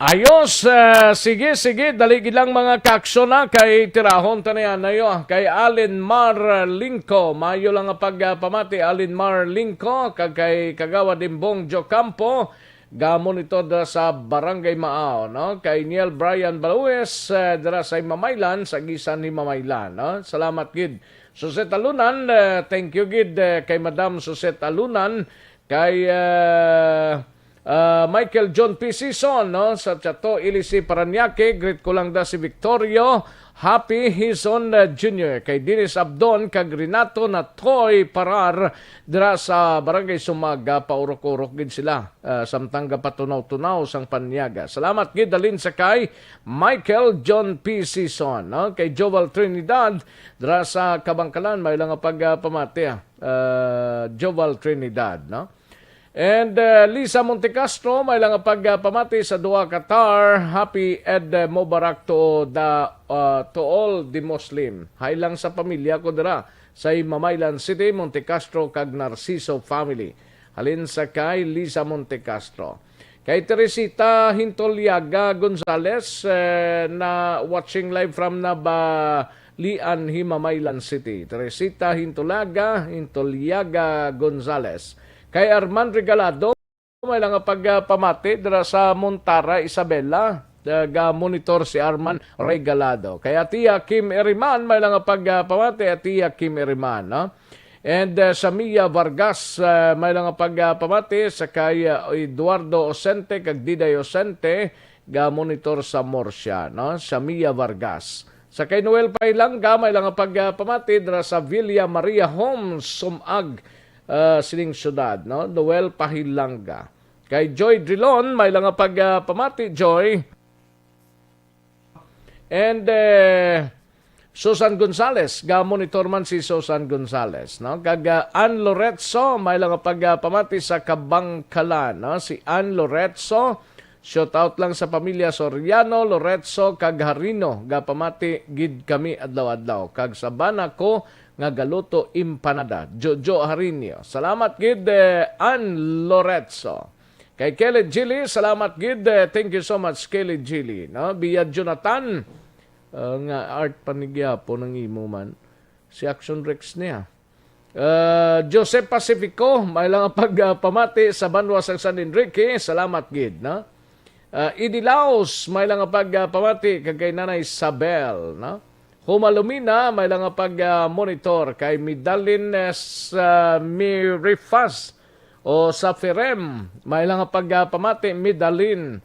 Ayos, ah, sige, sige, dali gid lang, mga kaaksyon, na kay tirahon ta niya nayo, ah, kay Allen Mar Lingco. Maayo lang nga pagpamati, Allen Mar Lingco, kag kay Kagawad Imbong Jocampo, ga-monitor dira sa Barangay Maaw, no? Kay Niel Brian Balues, ah, dira sa Himamaylan, sa Gisan, Himamaylan, no? Salamat gid. Suset Alunan, ah, thank you gid, ah, kay Madam Suset Alunan, kay, ah, Ah, Michael John P. Sison, no, sa Chato, Ilisi, Parañaque, greet ko lang da si Victorio Happy Hison, uh, Junior, kay Dennis Abdon, kag Renato Natoy Parar, dira sa Barangay Sumaga, paurok-urok gid sila, ah, samtang gapatunaw-tunaw sang panyaga. Salamat gid halin sa kay Michael John P. Sison, no, kay Joval Trinidad, dira sa Kabangkalan, may lang nga pag, ah, pamati, ah, ah, Joval Trinidad, no? And, uh, Lisa Montecastro, may lang nga pagpamati sa duha ka tar. Happy Eid Mubarak to the, uh, to all the Muslim. Hi lang sa pamilya ko dira sa Himamaylan City, Montecastro kag Narciso family. Halin sa kay Lisa Montecastro. Kay Teresita Hintoliaga Gonzales, eh, na watching live from Naba, Lian, Himamaylan City. Teresita Hintulaga, Hintoliaga Gonzales. Kay Arman Regalado, may lang nga pagpamati dira sa Montara, Isabela. Naga-monitor si Arman Regalado. Kay Atiya Kim Eriman, may lang nga pagpamati, Atiya Kim Eriman, no? And, uh, Samia Vargas, uh, may lang nga pagpamati sa kay, uh, Eduardo Osente kag Diday Osente, ga-monitor sa Murcia, no? Samia Vargas. Sa kay Noel Pahilanga, may lang nga pagpamati dira sa Villa Maria Homes, Sumag, ah, sining syudad, no? Noel Pahilanga. Kay Joy Drilon, may lang nga pagpamati, Joy. And, eh, Susan Gonzales, ga-monitor man si Susan Gonzales, no? Kag, ah, Ann Lorenzo, may lang nga pagpamati sa Kabangkalan, no? Si Ann Lorenzo, shout out lang sa pamilya Soriano, Lorenzo, kag Harino, gapamati gid kami adlaw-adlaw. Kag sa bana ko nga galuto empanada, Jojo Harinio. Salamat gid, eh, Ann Lorenzo. Kay Kelly Gili, salamat gid, eh, thank you so much, Kelly Gili, no? Via Jonathan, ah, nga art pa ni gyapon ang imo man. Si Action Rex niya. Ah, Joseph Pacifico, may lang nga pag, ah, pamati sa banwa sang San Enrique. Salamat gid, no? Ah, Idi Laos, may lang nga pag, ah, pamati kag kay Nanay Isabel, no? Humalumina, may lang nga pag, ah, monitor kay Midalin, eh, sa Mirifas. O sa Firem, may lang nga pagpamati, Midalin,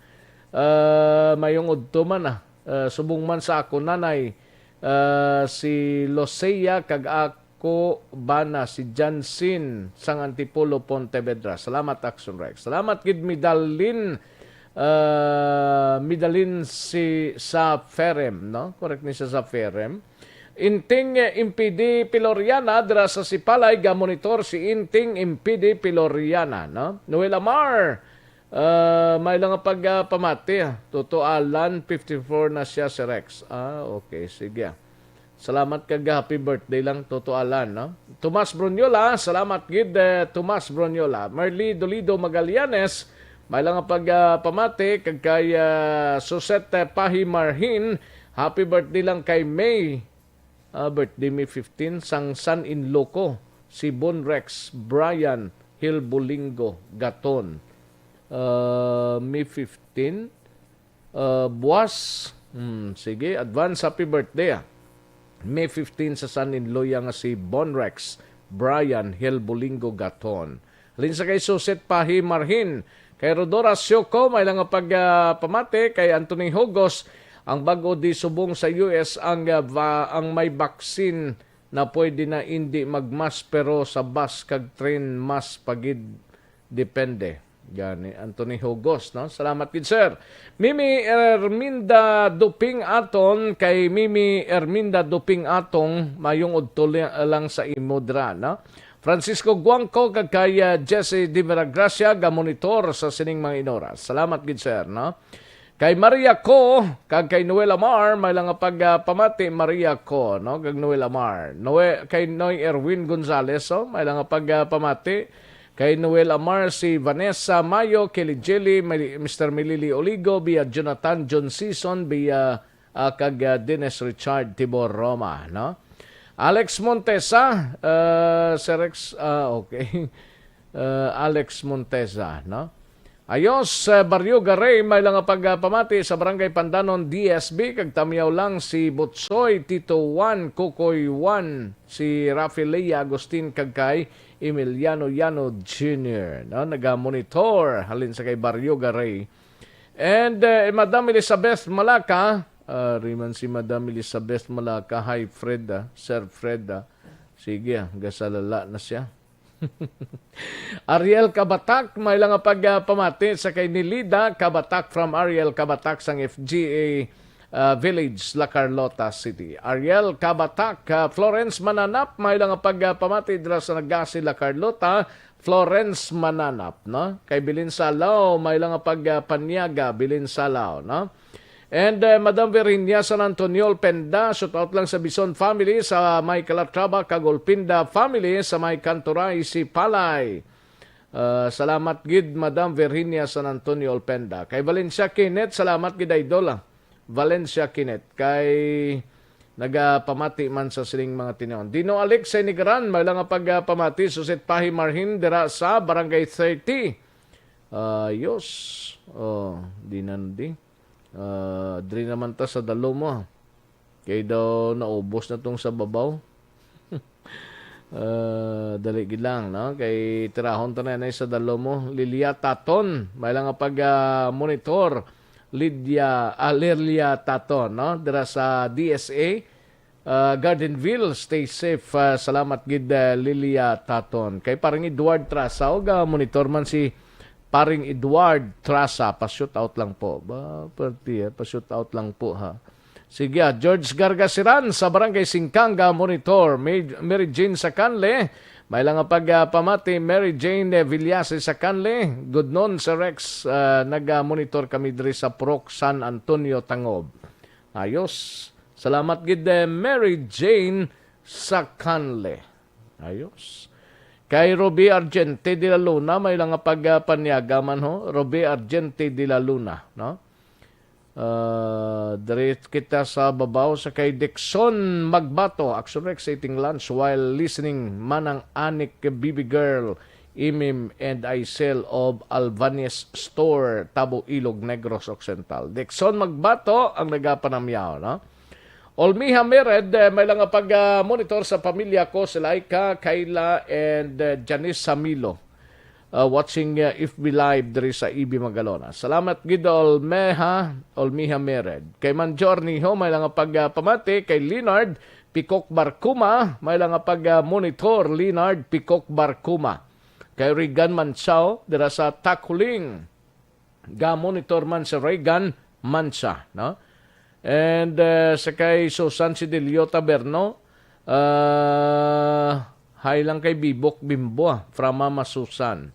ah, mayong udto man, ah, ah, subong man sa ako nanay, ah, si Lucia, kag ako bana si Jansin sang Antipolo, Pontevedra. Salamat, Action Rex. Salamat gid, Midalin, ah, Midalin si sa Firem, no? Correct ni siya, sa Firem. Inting, eh, Impidi Piloriana, dira sa Sipalay, gamonitor si Inting Impidi Piloriana, no? Noel Amar, ah, may lang nga pag, ah, pamati, ah. Toto Alan, fifty-four na siya, si Rex. Ah, okay, sige, ah. Salamat kag happy birthday lang, Toto Alan, no? Tomas Brunyola, salamat gid, eh, Tomas Brunyola. Merly Dolido Magallanes, may lang nga pag, ah, pamati, kag kay, ah, Susette Pahi Marhin, happy birthday lang kay May. Ah, birthday May fifteen, sang son-in-law ko, si Bon Rex Brian Hilbulingo Gaton. Ah, May fifteen, ah, buwas. Hmm, sige, advance happy birthday, ah. May fifteen sa son-in-law ya nga si Bon Rex Brian Hilbulingo Gaton. Halin sa kay Suset Pahi Marhin, kay Rodora Sioko, may lang nga pag, ah, pamati, kay Anthony Hogos, ang bag-o di subong sa U S ang, ah, va-, ang may vaccine na pwede na indi magmas, pero sa bus kag train mas pagid depende. Gani, Anthony Hogos, no? Salamat gid, sir. Mimi Erminda Duping Aton, kay Mimi Erminda Duping Atong, mayong udto li-, lang sa imo dra, no? Francisco Guangco, kag kay, ah, Jesse Di Veragracia, gamonitor sa sining mga inoras. Salamat gid, sir, no? Kay Maria Co, kag kay Noel Amar, may lang nga pag, ah, pamati, Maria Co, no? Kag Noel Amar. Noe-, kay Noy Erwin Gonzalez, oh, may lang nga pag, ah, pamati. Kay Noel Amar, si Vanessa Mayo, Kelly Jelly, Mili-, Mister Milili Oligo, via Jonathan John Season, via, ah, kag, ah, Dennis Richard Tibor Roma, no? Alex Montesa, ah, Sir Rex, ah, okay. Ah, Alex Montesa, no? Ayos, ah, Barrio Garay, may lang nga pag, ah, pamati sa Barangay Pandanon, D S B, kag tamyaw lang si Butsoy, Tito Juan, Kokoy Juan, si Rafi Lea Agustin, kag kay Emiliano Yano Junior, no? Naga-monitor, halin sa kay Barrio Garay. And, eh, Madam Elizabeth Malaka, ah, riman si Madam Elizabeth Malaka, hi, Fred, ah, Sir Fred, ah. Sige, ah, gasalala na siya. Ariel Kabatak, may lang nga pag, ah, pamati sa kay Nilida Kabatak from Ariel Kabatak sang F G A, ah, Village, La Carlota City. Ariel Kabatak, ah, Florence Mananap, may lang nga pag, ah, pamati dira sa Nagasi, La Carlota. Florence Mananap, no? Kay Bilin Salao, may lang nga pag, ah, panyaga, Bilin Salao, no? And, eh, Madam Virginia San Antonio Olpenda, shout out lang sa Bison family sa may Calatrava, kag Olpenda family sa may Kanturay, Sipalay. Ah, salamat gid, Madam Virginia San Antonio Olpenda. Kay Valencia Kenneth, salamat gid, idol, ah. Valencia Kenneth. Kay nagapamati man sa sining mga tinion. Dino Alex Senigaran, may lang nga pagpamati, Susit Pahi Marhin, dira sa Barangay thirty. Ayos. Oh, di na di. Ah, diri naman ta sa Dalomo, ah. Kay daw naubos na tong sa babaw. Ah, dali gid lang, no? Kay tirahon ta na yan sa Dalomo. Lilia Taton, may lang nga pag, ah, monitor. Lydia, ah, Lilia Taton, no? Dira sa D S A, ah, Gardenville. Stay safe. Ah, salamat gid, ah, Lilia Taton. Kay Paring Edward Trasa, og, ah, monitor man si Paring Edward Trasa, pa-shoot out lang po. Ba, pwerte, eh, pa-shoot out lang po, ha. Sige, ah, George Gargasiran sa Barangay Singkang, ga-monitor. May-, Mary Jane Sacanle, may lang nga pag, ah, pamati, Mary Jane, eh, Villase Sacanle. Good noon, Sir Rex. Ah, nag-monitor kami diri sa Purok San Antonio, Tangob. Ayos. Salamat gid, eh, Mary Jane Sacanle. Ayos. Kay Ruby Argente de la Luna, may lang nga pag, ah, panyaga man, ho. Ruby Argente de la Luna, no? Ah, diri kita sa babaw sa kay Dixon Magbato. Action Rex eating lunch while listening, Manang Anik, Baby Girl, Imim, and Aisel of Alvanes Store, Tabo Ilog, Negros Occidental. Dixon Magbato ang nagapanamyaw, no? Olmiha Mered, eh, may lang nga pag, ah, monitor sa pamilya ko, si Laika, Kayla, and, eh, Janice Samilo. uh, watching, uh, F B Live diri sa E B Magalona. Salamat gid, Olmeha, Olmiha Mered. Kay Manjor Niho, may lang pag, uh, pamati kay Leonard Pikok Barcuma, may lang pag, uh, monitor Leonard Pikok Barcuma. Kay Regan Mansao dira sa Takuling. Ga-monitor man si Regan Mansa, no? And, uh, sa kay Susan Sidilio Taberno, uh, hi lang kay Bibok Bimbo, ah, from Mama Susan.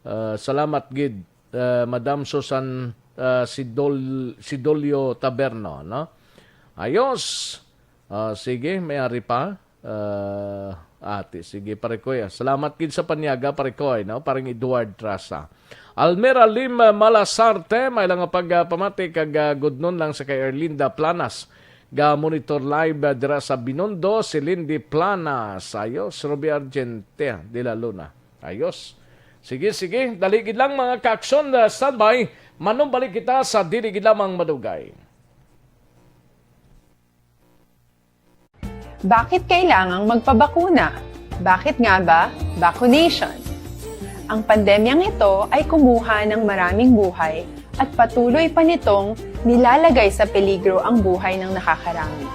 Uh, salamat gid, uh, Madam Susan, uh, Sidol-, Sidolio Taberno, no? Ayos. Ah, sige, may ari pa. Ah, ati, sige, pare ko, ah. Salamat gid sa panyaga, pare ko, eh, no? Parang Edward Trasa. Almera Lim, ah, Malasarte, may lang pag, ah, pamati kag, ah, gudnon lang sa kay Erlinda Planas. Ga monitor live, ah, dira sa Binondo, si Lindy Planas. Ayos, Ruby Argente de la Luna. Ayos. Sige, sige. Dali gid lang, mga ka-aksyon, ah, standby. Manumbalik kita sa dili gid lamang madugay. Bakit kailangang magpabakuna? Bakit nga ba vaccination? Ang pandemyang ito ay kumuha ng maraming buhay at patuloy pa nitong nilalagay sa peligro ang buhay ng nakakarami.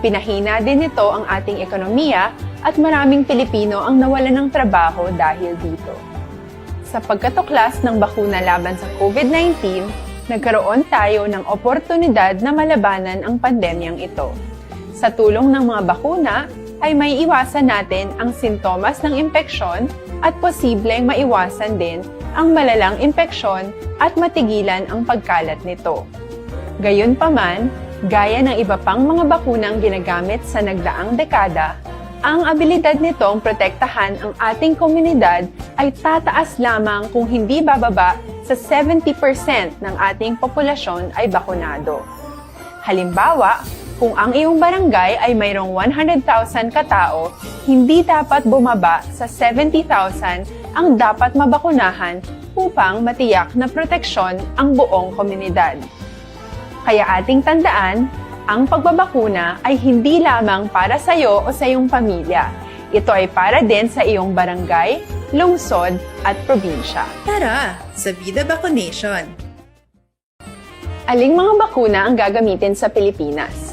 Pinahina din nito ang ating ekonomiya at maraming Pilipino ang nawalan ng trabaho dahil dito. Sa pagkatuklas ng bakuna laban sa COVID nineteen, nagkaroon tayo ng oportunidad na malabanan ang pandemyang ito. Sa tulong ng mga bakuna, ay maiiwasan natin ang sintomas ng impeksyon at posibleng maiwasan din ang malalang impeksyon at matigilan ang pagkalat nito. Gayunpaman, gaya ng iba pang mga bakunang ginagamit sa nagdaang dekada, ang abilidad nitong protektahan ang ating komunidad ay tataas lamang kung hindi bababa sa seventy percent ng ating populasyon ay bakunado. Halimbawa, kung ang iyong barangay ay mayroong one hundred thousand katao, hindi dapat bumaba sa seventy thousand ang dapat mabakunahan upang matiyak na proteksyon ang buong komunidad. Kaya ating tandaan, ang pagbabakuna ay hindi lamang para sa iyo o sa iyong pamilya. Ito ay para din sa iyong barangay, lungsod, at probinsya. Tara, sa Vida Vaccination! Aling mga bakuna ang gagamitin sa Pilipinas?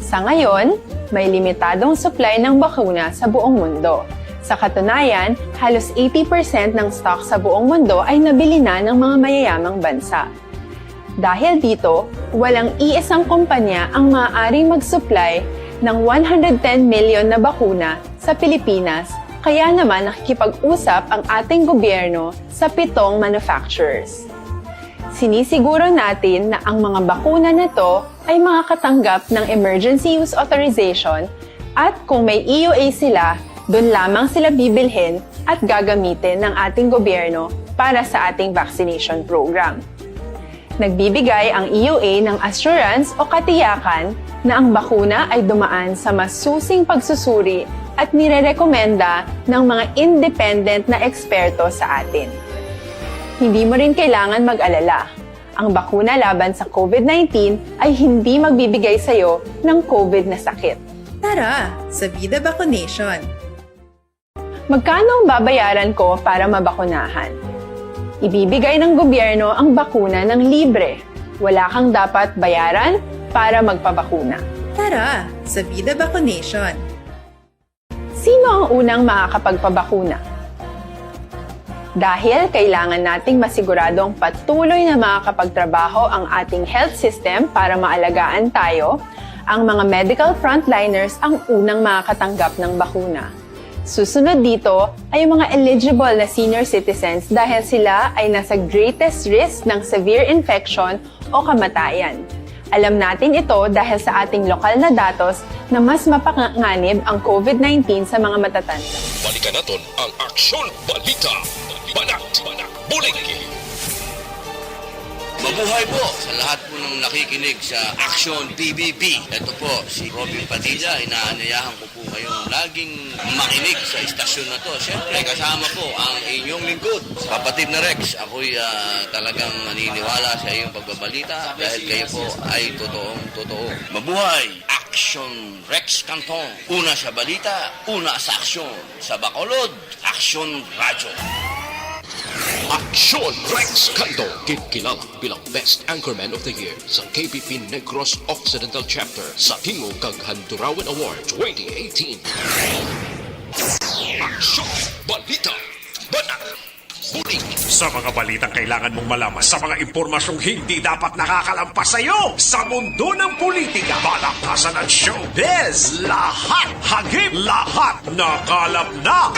Sa ngayon, may limitadong supply ng bakuna sa buong mundo. Sa katunayan, halos eighty percent ng stock sa buong mundo ay nabili na ng mga mayayamang bansa. Dahil dito, walang iisang kumpanya ang maaaring mag-supply ng one hundred ten million na bakuna sa Pilipinas, kaya naman nakikipag-usap ang ating gobyerno sa pitong manufacturers. Sinisiguro natin na ang mga bakuna na to ay makakatanggap ng emergency use authorization at kung may E U A sila, doon lamang sila bibilhin at gagamitin ng ating gobyerno para sa ating vaccination program. Nagbibigay ang E U A ng assurance o katiyakan na ang bakuna ay dumaan sa masusing pagsusuri at nirerekomenda ng mga independent na eksperto sa atin. Hindi mo rin kailangan mag-alala. Ang bakuna laban sa COVID nineteen ay hindi magbibigay sa iyo ng COVID na sakit. Tara, sa Vida Vaccination! Magkano ang babayaran ko para mabakunahan? Ibibigay ng gobyerno ang bakuna ng libre. Wala kang dapat bayaran para magpabakuna. Tara, sa Vida Vaccination! Sino ang unang makakapagpabakuna? Dahil kailangan nating masiguradong patuloy na makakapagtrabaho ang ating health system para maalagaan tayo, ang mga medical frontliners ang unang makakatanggap ng bakuna. Susunod dito ay ang mga eligible na senior citizens dahil sila ay nasa greatest risk ng severe infection o kamatayan. Alam natin ito dahil sa ating lokal na datos na mas mapanganib ang COVID nineteen sa mga matatanda. Balikan naton ang Aksyon Balita. Banat, Bulig. Mabuhay po sa lahat po ng nakikinig sa Aksyon P B B. Ito po si Robin Padilla. Inaanyayahan ko po kayong laging makinig sa istasyon na to. Siyempre, kasama po ang inyong lingkod, kapatid na Rex. Ako'y, ah, talagang naniniwala sa iyong pagbabalita dahil kayo po ay totoong totoo. Mabuhay! Aksyon Rex Canton. Una sa balita, una sa aksyon. Sa Bacolod, Aksyon Radyo. Aksyon Rex Canto, ginkilala bilang Best Anchorman of the Year sa K P P Negros Occidental Chapter sa Tingog kag Handurawan Award twenty eighteen. Aksyon! Balita! Banat! Bulig! Sa mga balitang kailangan mong malaman, sa mga impormasyong hindi dapat nakakalampas sa iyo, sa mundo ng politika, balakasan at showbiz, lahat hagip, lahat nakalap na.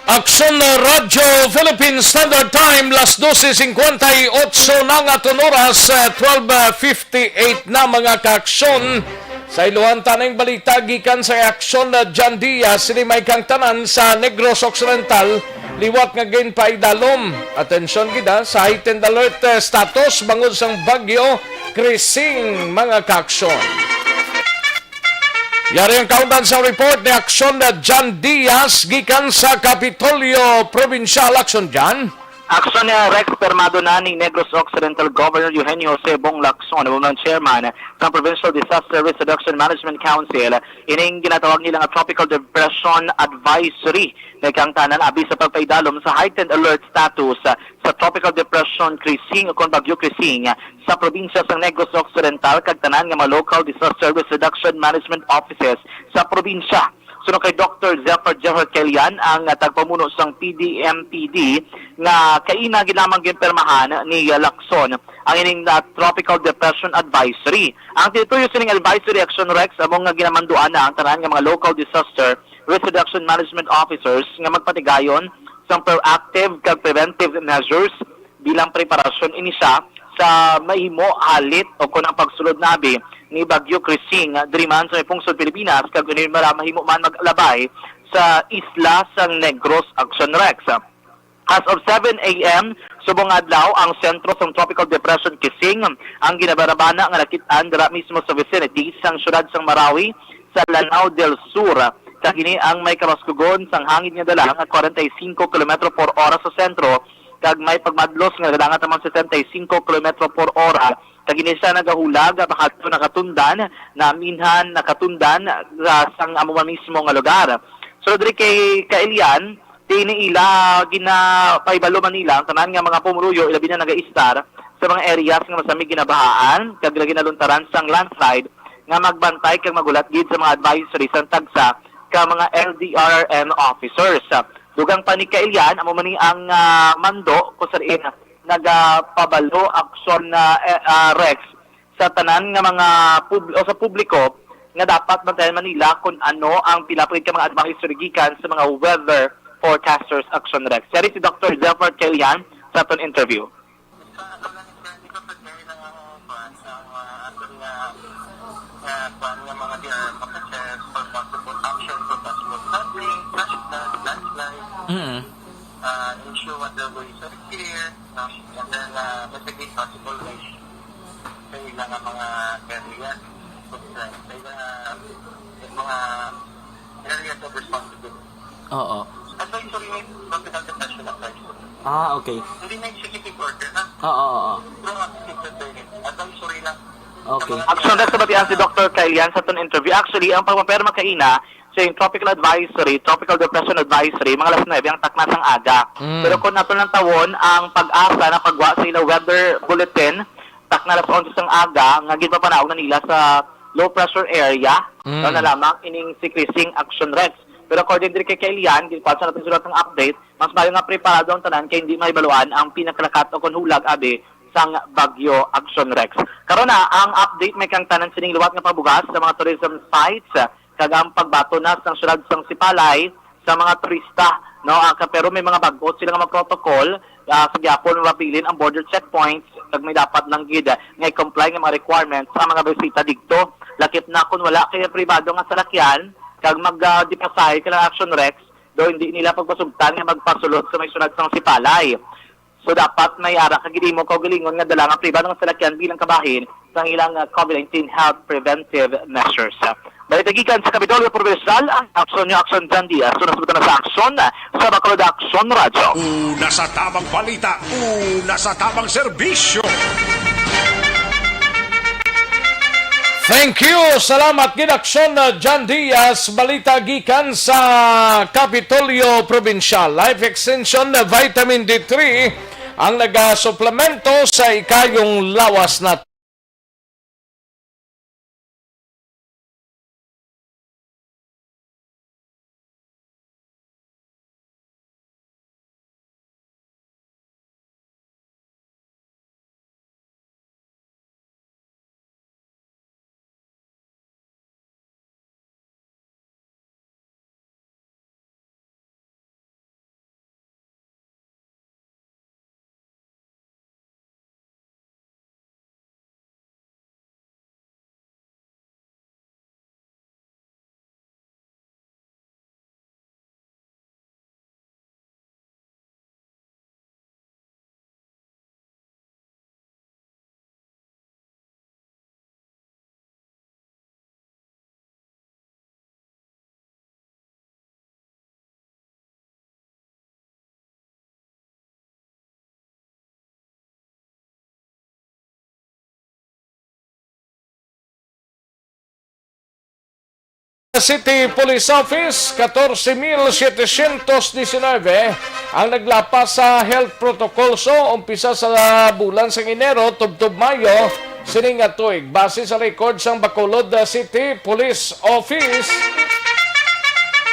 Aksyon na Radyo Philippine Standard Time, las doce cincuenta y ocho na nga aton oras, eh, twelve fifty-eight na, mga kaaksyon. Sa iluhan ta ning balita gikan sa aksyon na John Diaz, sini may kang tanan sa Negros Occidental, liwat nga ginpaidalom. Atensyon gid, ha, sa heightened alert, eh, status bangod sang bagyo Krising, mga kaaksyon. Yari ang kaundan sa report ni Aksyon na John Diaz gikan sa Kapitolyo Probinsyal. Aksyon, John. Aksyon ni Rex, pirmado na ni Negros Occidental Governor Eugenio Jose Bong Lacson, amo man chairman sa Provincial Disaster Risk Reduction Management Council ining ginatawag nila nga Tropical Depression Advisory, nga kang tanan abi sa pagpaidalom sa heightened alert status sa Tropical Depression Krising o kon Bagyo Krising sa probinsya sang Negros Occidental kag tanan nga mga local disaster risk reduction management offices sa probinsya. Suno kay Doktor Zephyr Jeffer Kelian, ang, ah, tagpamuno sang P D M P D, nga kaina gid lamang ginpirmahan ni, ah, Lacson ang ining, ah, Tropical Depression Advisory. Ang tituyo sining advisory, Aksyon Rex, amo nga ginamanduan na ang tanan nga mga local disaster risk reduction management officers nga magpatigayon sang proactive kag preventive measures bilang preparasyon ini siya sa mahimo halit o kon ang pagsulod na abi ni Bagyo Krising diri man sa may pungsod Pilipinas, kag ini mara mahimo man maglabay sa isla sang Negros. Aksyon Rex. As of seven a m subong adlaw, ang sentro sang Tropical Depression Krising ang ginabarabana nga nakit-an dira mismo sa vicinity sang siyudad sang Marawi sa Lanao del Sur. Kag ini ang may kabaskugon sang hangin nga dala nga forty-five kilometro por hora sa sentro, kag may pagmadlos nga dala nga tamang sesenta y cinco kilometro por hora. Kag ini siya nagahulag, pakadto nakatundan, naminhan nakatundan, ah, sang amo man mismo nga lugar. So, diri kay Kailian, Ti ni ila ginapahibalo man nila ang tanan nga mga pumuluyo, ilabi na nagaistar sa mga areas nga masamig ginabahaan kag ginaluntaran sang landslide, nga magbantay kag maghulat gid sa mga advisory sang tagsa ka mga L D R R M officers. Dugang pa ni Kailian, amo man ni ang, ah, mando kung sa diin nagapabalo aksyon na, eh, ah, Rex sa tanan nga mga pub-, o sa publiko nga dapat bantayan man nila kung ano ang pila pa gid ka mga advisory gikan sa mga weather forecasters. Aksyon Rex. Yari si Doktor Zephyr Kelian sa aton interview. Sa ako lang, sir, di ko pwede na ang kuwan, ang, ah, aton nga, nga kuwan nga mga D R officers for possible action for possible flooding, flash flood, landslide, Mm. ah, ensure waterways are clear, no? And then, ah, mitigate possible waste sa ilang mga area, sa ilang mga areas of responsibility. Oo. Advisory, tropical depression advisory. Ah, okay. Hindi na executive order, ha? Oo, oo, oo. Proactive na training. Advisory lang. Okay. Aksyon na sa batian si Doktor Kyle Yan sa aton interview. Actually, ang pagpapirma kaina sa yung tropical advisory, tropical depression advisory, mga alas nuebe ang takna sang aga. Mm. Pero kung nato lang tawon ang pag-asa na pagwa sa ilang weather bulletin, takna alas onse sang aga, nga ginpapanaog na nila sa low pressure area, Mm. no, na lamang ining si Krising Aksyon Rex. Pero according diri kay Kailian, ginkuha sa natin sulat ng update, mas maayo nga preparado ang tanan kay hindi mahibaluan ang pinakalakat o kon hulag abi sang bagyo Aksyon Rex. Karon na, ang update may kang tanan sining liwat nga pabugas sa mga tourism sites, kag ang pagbaton na sang siyudad sang Sipalay sa mga turista, no? Ah, ka-, pero may mga bag-o sila nga mga protocol, ah, sa gihapon mapabilin ang border checkpoints, kag may dapat lang gid, ah, nga i-comply nga mga requirements ang mga bisita didto. Lakip na kung wala kay pribado nga salakyan, kag mag, ah, di pasahe ka lang Aksyon Rex, do hindi nila pagpasugtan nga magpasulod sa may siyudad sang Sipalay. So, dapat may ara ka gid imo kaugalingon nga dala nga pribado nga salakyan bilang kabahin sang ilang, ah, COVID nineteen health preventive measures. Balita gikan sa Kapitolyo Provincial, ang Aksyon Nyo, Aksyon John Diaz. Una sa buta na sa Aksyon, ah, sa Bacolod Aksyon Radyo. Una sa tamang balita, una sa tamang serbisyo. Thank you. Salamat gid, Aksyon, uh, John Diaz. Balita gikan sa Kapitolyo Probinsyal. Life Extension, uh, Vitamin D three ang nagasuplemento sa ikayong lawas na City Police Office, katorse mil setecientos diecinueve ang naglapas sa health protocol. So, umpisa sa bulan sang Enero, tubtob Mayo, sining nga tuig. Base sa record sang Bacolod City Police Office,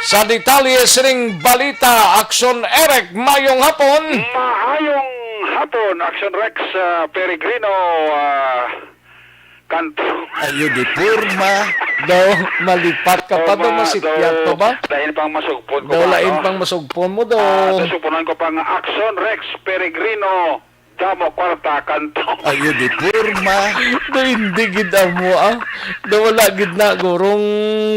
sa detalye sining balita, Aksyon Eric, mayong hapon. Maayong hapon, Action Rex, ah, Peregrino, ah, Kanto. Ayo di porma. Daw, malipat ka pa, daw, ma-, masipyat daw, pa ba? Dahin pang masugpon ko Daw, pa, lain no? pang masugpon mo, daw. Ah, daw, supunan ko pang Action Rex Peregrino, Damo Kwarta, Kanto. Ayo di porma. Daw, hindi gid amo, ah. Daw, wala gid na gurong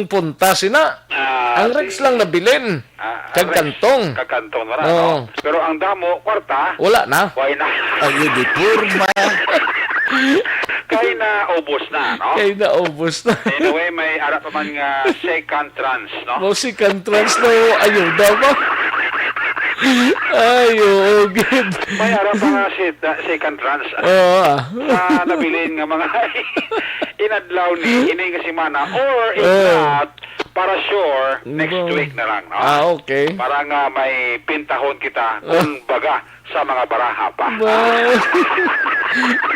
punta sina. Ah, Ang Rex di- lang nabilin. Ah, Kag Rex, kantong. kag kantong na ra, Oo. no? Pero ang damo, kwarta, Wala na. Why na? Ayo di porma. Kay na ubos na, no? Kay na ubos na. Anyway, may ara pa man nga second trans, no? Mo si Contrans daw, ayuda ba? Ay, oo, gid. May ara pa nga si, second trans. Oo, ah. Sa nabilin nga mga inadlaw ni, ini nga semana, or if Oo. not, para sure, next Ba? week na lang, no? Ah, okay. Para nga may pintahon kita, Ah. kung baga, sa mga baraha pa. Ba?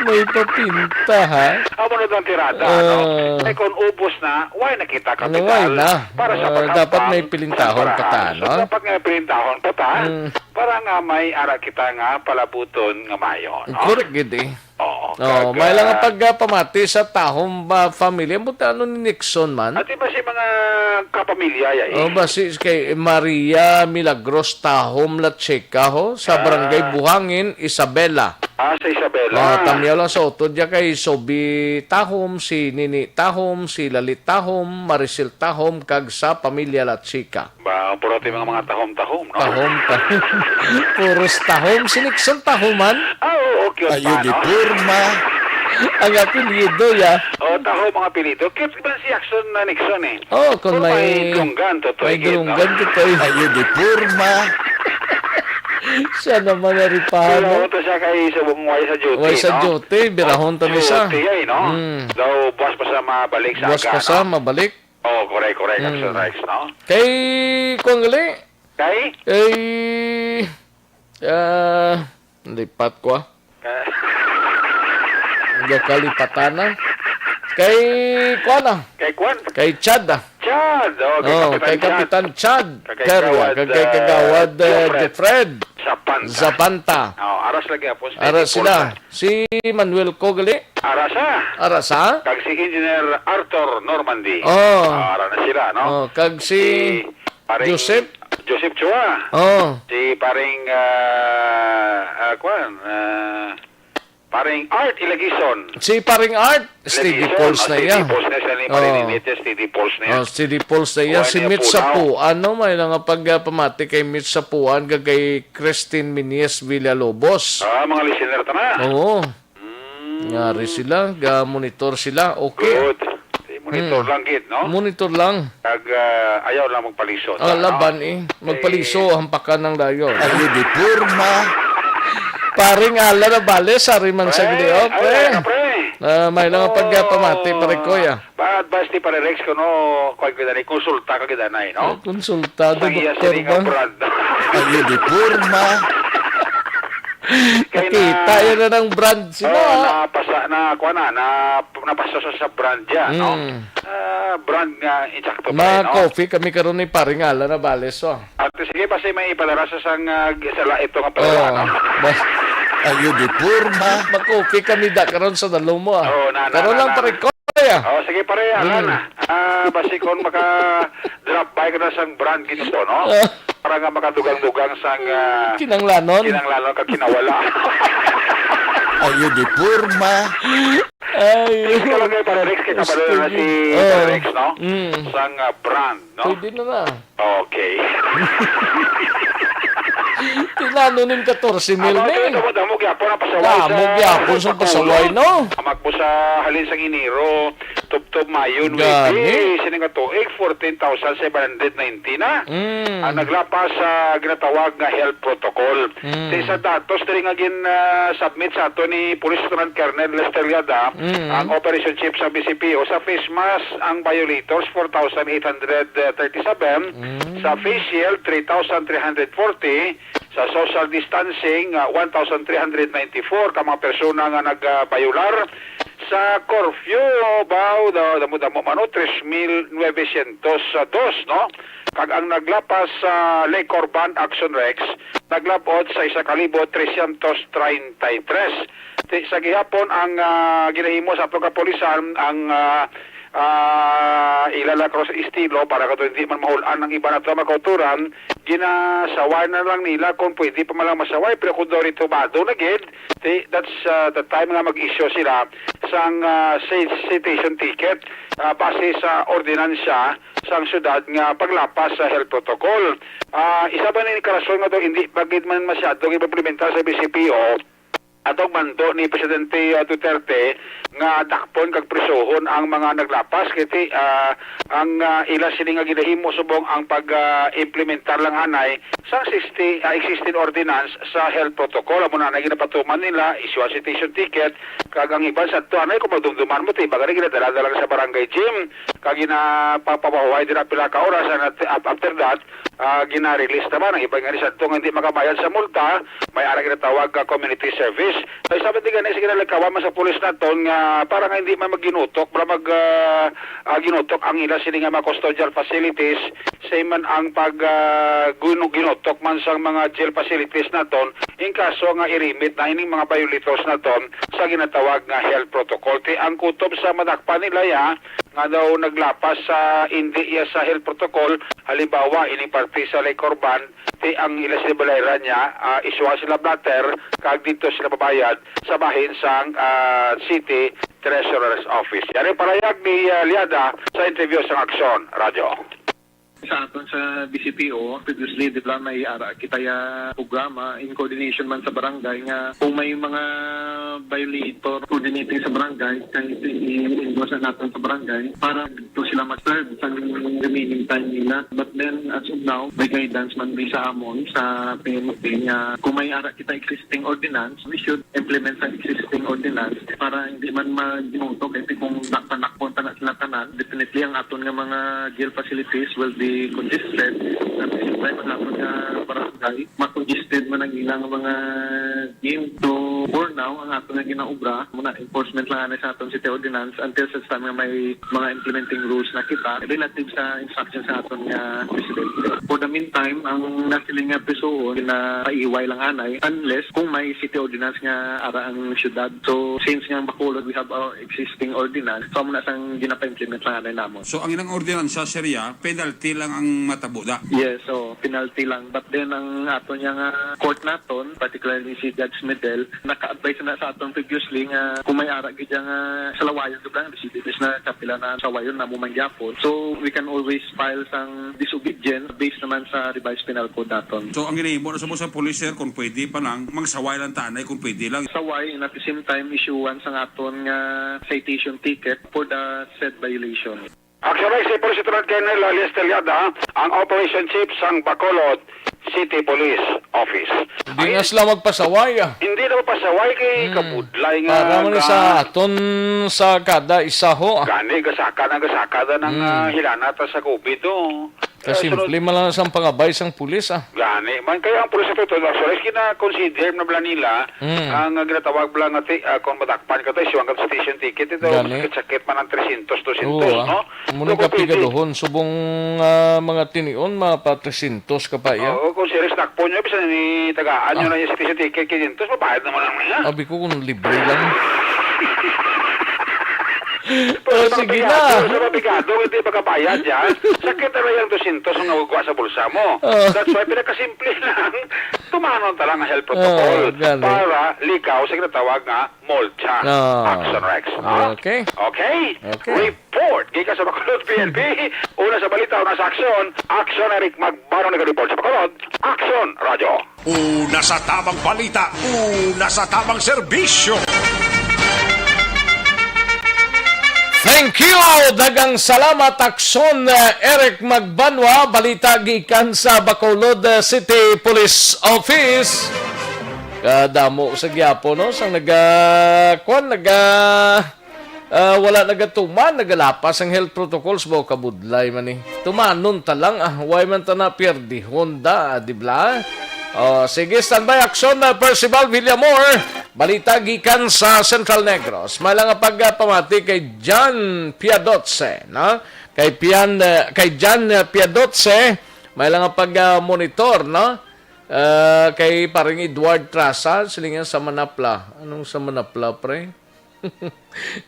May papinta, ha? Amo na ang tirada, no? Ah. Eh, kung ubos na, why na kita Ano, kapital why na? para sa Ah, paghampak dapat may pilintahon sa baraha? pa ta, So, no? dapat nga may pilintahon pa ta, Mm. para nga may ara kita nga palabuton nga mayo, no? Correct gid, eh. Oo, Oh, kag, may lang ah, ang pagpamati sa Tahom ba family. Ambot ano ni Nixon man? Ati ba si mga kapamilya ya, eh? Oh, ba si kay Maria Milagros Tahom Lacheca, ho, sa Ah. Barangay Buhangin, Isabela. Ah, sa Isabela. Oh, tamyaw lang sa utod niya kay Sobi Tahom, si Nini Tahom, si Lalit Tahom, Maricel Tahom, kag sa pamilya Lacheca. Ba, puro ti mga, mga tahom-tahom, no? Tahom, tahom. Puros tahom. Si Nixon tahoman? Ah, oo, cute Ayo pa, di no? porma. Ang apelyido, ya. Oh, tahom ang apelyido. Cute ba si Jackson na Nixon, eh? Oh, kung Pero may, may dulunggan, totoo, may eh, no? dulunggan, totoo, eh. Ayo di porma. Siya naman ang ripahan, Pero no? ito siya kay sa bungway sa duty, Way sa no? duty, birahon Oh, to ni sa. duty, eh, no? Mm. Daw, buwas pa sa mabalik sa Buwas aga, pa sa no? mabalik. Oh, correct, correct. Mm. Action rights, no? Kay, kuwan gali? Kay? Kay, ah, lipat ko, ah. Kay Gakalipatan na. Kay, kuwan, ah. Kay kuwan? Kay Chad, ah. Chad, oh, kay Oh, Kapitan kay Chad. Kapitan Chad Kay Terria, Kagawad, kag kay ah, Kagawad, ah, Jeffred. Jeffred. Zapanta. Zapanta. Oh, aras lagi apos Ara Stevie sila. Paul. Si Manuel Cogali. Ara sa. Ara sa? Kag si Engineer Arthur Normandy. Oh. Ah, ara na sila, no? Oh, kag si Si paring Joseph? Joseph Chua. Oh. Si paring, ah, ah, kwan, ah, paring Art Ilagison. Si paring Art, Steady Ilagison, Pulse ah, na Steady iya. Pulse na siya ni Oh. Marinite, Steady Pulse na iya. Oh, Steady Pulse na iya. Wala Si niya Mitch pulaw. Sapuan, no? May nga pagpamati kay Mitch Sapuan, kag kay Christine Minies Villalobos. Ah, mga listener ta na. Oo. Mm. Ngari sila, ga-monitor sila. Okay. Good. Sige, monitor Hmm. lang gid, no? Monitor lang. Kag, ah, ayaw lang magpalisod, Ah, no? laban, eh. Magpaliso, Eh. hampakan ng layo. Ayo di porma. Paring Alan Navales, ari man sa Pre, Gliao, ay, pre. Ay, pre. Ah, may lang ang pagpamati, pare ko, ya. Ba-advise ni Pare Rex kuno, kuwan ka gid anay, konsulta ka gid anay, no? Konsulta, Sa iya doktor sini nga ba? Brand. Ang uniforma. Kay Nakita na, yun na ng brand sila, oh, ah. Napasa, na, kuwan na, na, napasa sa, sa brand dyan, no? Mm. Ah, brand nga, insakto pa rin, no? Ma-coffee kami karon ni Pare nga, ala na bales, oh. At sige, basi may ipadara sa sang, ah, sa la-, ito nga pala, oh, ano? Bas-, ang uniforma. Ma-coffee kami da karon sa dalo mo, ah. Oo, na, na, Karon na, lang, na. Pare ko, ah. Oh, sige, pare, ala Mm. na. Ah, basi kung maka-drop by ka na sang brand ginusto, no? Ah. Para nga makadugang-dugang sang, ah, Kinanglanon. Kinanglanon kag kinawala. Ang uniforma. Ay, Sige ka lang kay Pare Rex, kay kabalo na si Pare Rex, no? Mm. Sang, ah, brand, no? Pwede na na. Okay. Tinano ning katorse mil Amo, ni. Damo, damo gyapon ang pasaway Damo sa gyapon sa Bacol. Pasaway, no? Amag mo sa halin sang Enero, tubtob Mayo, Gani. nuebe, sini nga tuig, fourteen thousand seven hundred ninety na. Mm. Ang naglapas sa ginatawag nga health protocol. Mm. Sa isa datos diri nga gin, ah, submit sa ato ni Police Lieutenant Colonel Lester Liada, Mm. ang operation chief sa B C P O, sa face mask ang violators, four thousand eight hundred thirty-seven, Mm. sa face shield, three thousand three hundred forty, sa social distancing, ah, one thousand three hundred ninety-four ka mga persona nga nagbayular. Sa curfew, baw, da-, damo-damo man, no, tres mil nuebe sientos dos, no? Kag ang naglapas sa liquor ban, Action Rex, naglab-ot sa isa ka libo trescientos treinta y tres. Ti-, sa gihapon, ang, ah, ginahimo sa atong kapulisan, ang, ah, ah, ila lang cross estilo para kadto hindi man mahul-an ang iban nato nga mga kautoran, ginasaway na lang nila kung pwede pa man lang masaway, pero kung daw rin tumado na gid, ti-, that's, ah, the time nga mag-issue sila sang, ah, ci-, citation ticket, ah, base sa ordinansya sang syudad nga paglapas sa health protocol. Ah, isa ba ni karason nga daw hindi pa gid man masyado ipaimplementar sa B C P O, atong mando ni Presidente, ah, Duterte nga dakpon kag prisuhon ang mga naglapas, kay ti, ah, ang, ah, ila sini nga ginahimo subong ang pag, ah, implementar lang anay sa existi-, ah, existing ordinance sa health protocol. Amo na, na ginapatuman nila, issue ang citation ticket, kag ang iban sa tuanay kung magdumduman mo, ti, baga na ginadala-dala sa barangay gym, kag ginapapahuway din ang pila ka oras, and at, af-, after that, ah, gina-release naman. Ang iban nga ni sadto nga hindi makabayad sa multa, may ara ginatawag nga community service. Ay, sabi di gani, sige na, lagkawan man sa pulis naton nga para nga hindi man magginutok, para mag, ah, ah, ginutok ang ila sini nga mga custodial facilities, same man ang pag, ah, gunu-, ginutok man sang mga jail facilities naton, in kaso nga irimit na ining mga violators naton sa ginatawag nga health protocol. Ti ang kutob sa madakpan nila ya, nga daw naglapas sa indi iya sa health protocol, halimbawa, ining parte sa liquor ban, ti ang ila sinibalayran niya, ah, isuha sila blotter, kag dito sila mabayad sa bahin sang, ah, City Treasurer's Office. Yari parayag ni, ah, Liada sa interview sang Aksyon Radyo. Sa aton sa B C P O, previously, di ba, may ara kita ya programa in coordination man sa barangay nga kung may mga violator coordinating sa barangay, kay i-endorse na naton sa barangay para dito sila mag-serve sa remaining time nila. But then, as of now, may guidance man di sa amon sa P M P nga kung may ara kita existing ordinance, we should implement sa existing ordinance para hindi man magmuto. Kay kung dakpan-dakpon ta na sila tanan, definitely ang aton nga mga jail facilities will be congested. At the same time, ang aton nga barangay, makongested man ang ilang mga gym. So, for now, ang aton nga ginaobra, muna enforcement lang anay sa aton city ordinance until such time nga may mga implementing rules na kita relative sa instruction sa aton nga presidente. For the meantime, ang nasiling nga prisuon, ginapaiway lang anay, unless kung may city ordinance nga ara ang syudad. So, since nga ang Bacolod, we have our existing ordinance, so amo na sang ginapa-implement lang anay namon. So, ang ilang ordinansa, sir, ya, penalty lang ang matabo da? Yes, so penalty lang. But then, ang aton nga court naton, particularly si Judge Medel, naka-advise na sa aton previously nga kung may ara gid nga salawayon, di ba, ang disabilities na kapila na salawayon na mo mangyapon. So, we can always file sang disobedience based naman sa revised penal code naton. So, ang ginahimo na sa mo sa police, sir, kung pwede pa lang, magsaway lang tanay kung pwede lang. Saway, and at the same time, issuean sang aton nga citation ticket for the said violation. Actually, si Police Lieutenant Colonel Alias Teliada, ang operation chief sang Bacolod City Police Office. Hindi Ay, nga sila magpasaway, ah. Hindi na mapasaway kay Hmm. kabudlay nga Para man ka sa aton sa kada isa ho, ah. Gani, gasaka na, gasaka na ng, Hmm. ah, hilanat sa COVID, oh. Kasimple Eh, sunod man lang sang pangabay sang pulis, ah. Gani, man kaya ang pulis sa totoo, actually, is gina-consider na bala nila Hmm. ang, ah, ginatawag bala nga ti-, ah, kung madakpan ka to, isuwang ka to citation ticket, ito, Gani. sakit-sakit man ang three hundred, two hundred, Oo, ah. no? Amo ni Pero kung pwede, kapigaduhon, subong, ah, mga tinion, mga pa three hundred ka pa, ya. Oo, kung serious dakpon nyo, bisan ni tagaan nyo Ah. lang yung citizen ticket, quinientos, mabayad naman lang niya. Abi ko kung libre lang. Pero Oh, sa mga sige pigado, na. Sa mga pigado, hindi makabayad yan. Sakit na lang yung dosyentos ang nagugwa sa bulsa mo. Ah. That's why, pinakasimple lang, tumanon ta lang ang health protocol Oh, gani. para likaw sa ginatawag nga multa. Ah. Action Rex, no? Okay. Okay? Okay. Report gikan sa Bacolod P N P. Una sa balita, una sa aksyon. Action, Eric Magbano nag-report sa Bacolod. Action, Radyo. Una sa tamang balita, una sa tamang serbisyo. Thank you! Dagang salamat, Aksyon, eh, Eric Magbanwa. Balita gikan sa Bacolod, eh, City Police Office. Kadamo sa gyapo, no? Sang naga-, kwan, naga-, ah, wala nagatuman, nagalapas ang health protocols, ba, kabudlay man, eh. Tumanon ta lang, ah, way man ta na pierdihon da, di ba? Oh, sige, standby, Aksyon, ah, Percival Villamor. Balita gikan sa Central Negros. May lang nga pagpamati kay John Piadotse, no? Kay Pian, eh, kay John, eh, Piadotse, may lang nga pag, ah, monitor, no? Ah, kay Paring Edward Trasa, silingan sa Manapla. Anong sa Manapla, pre?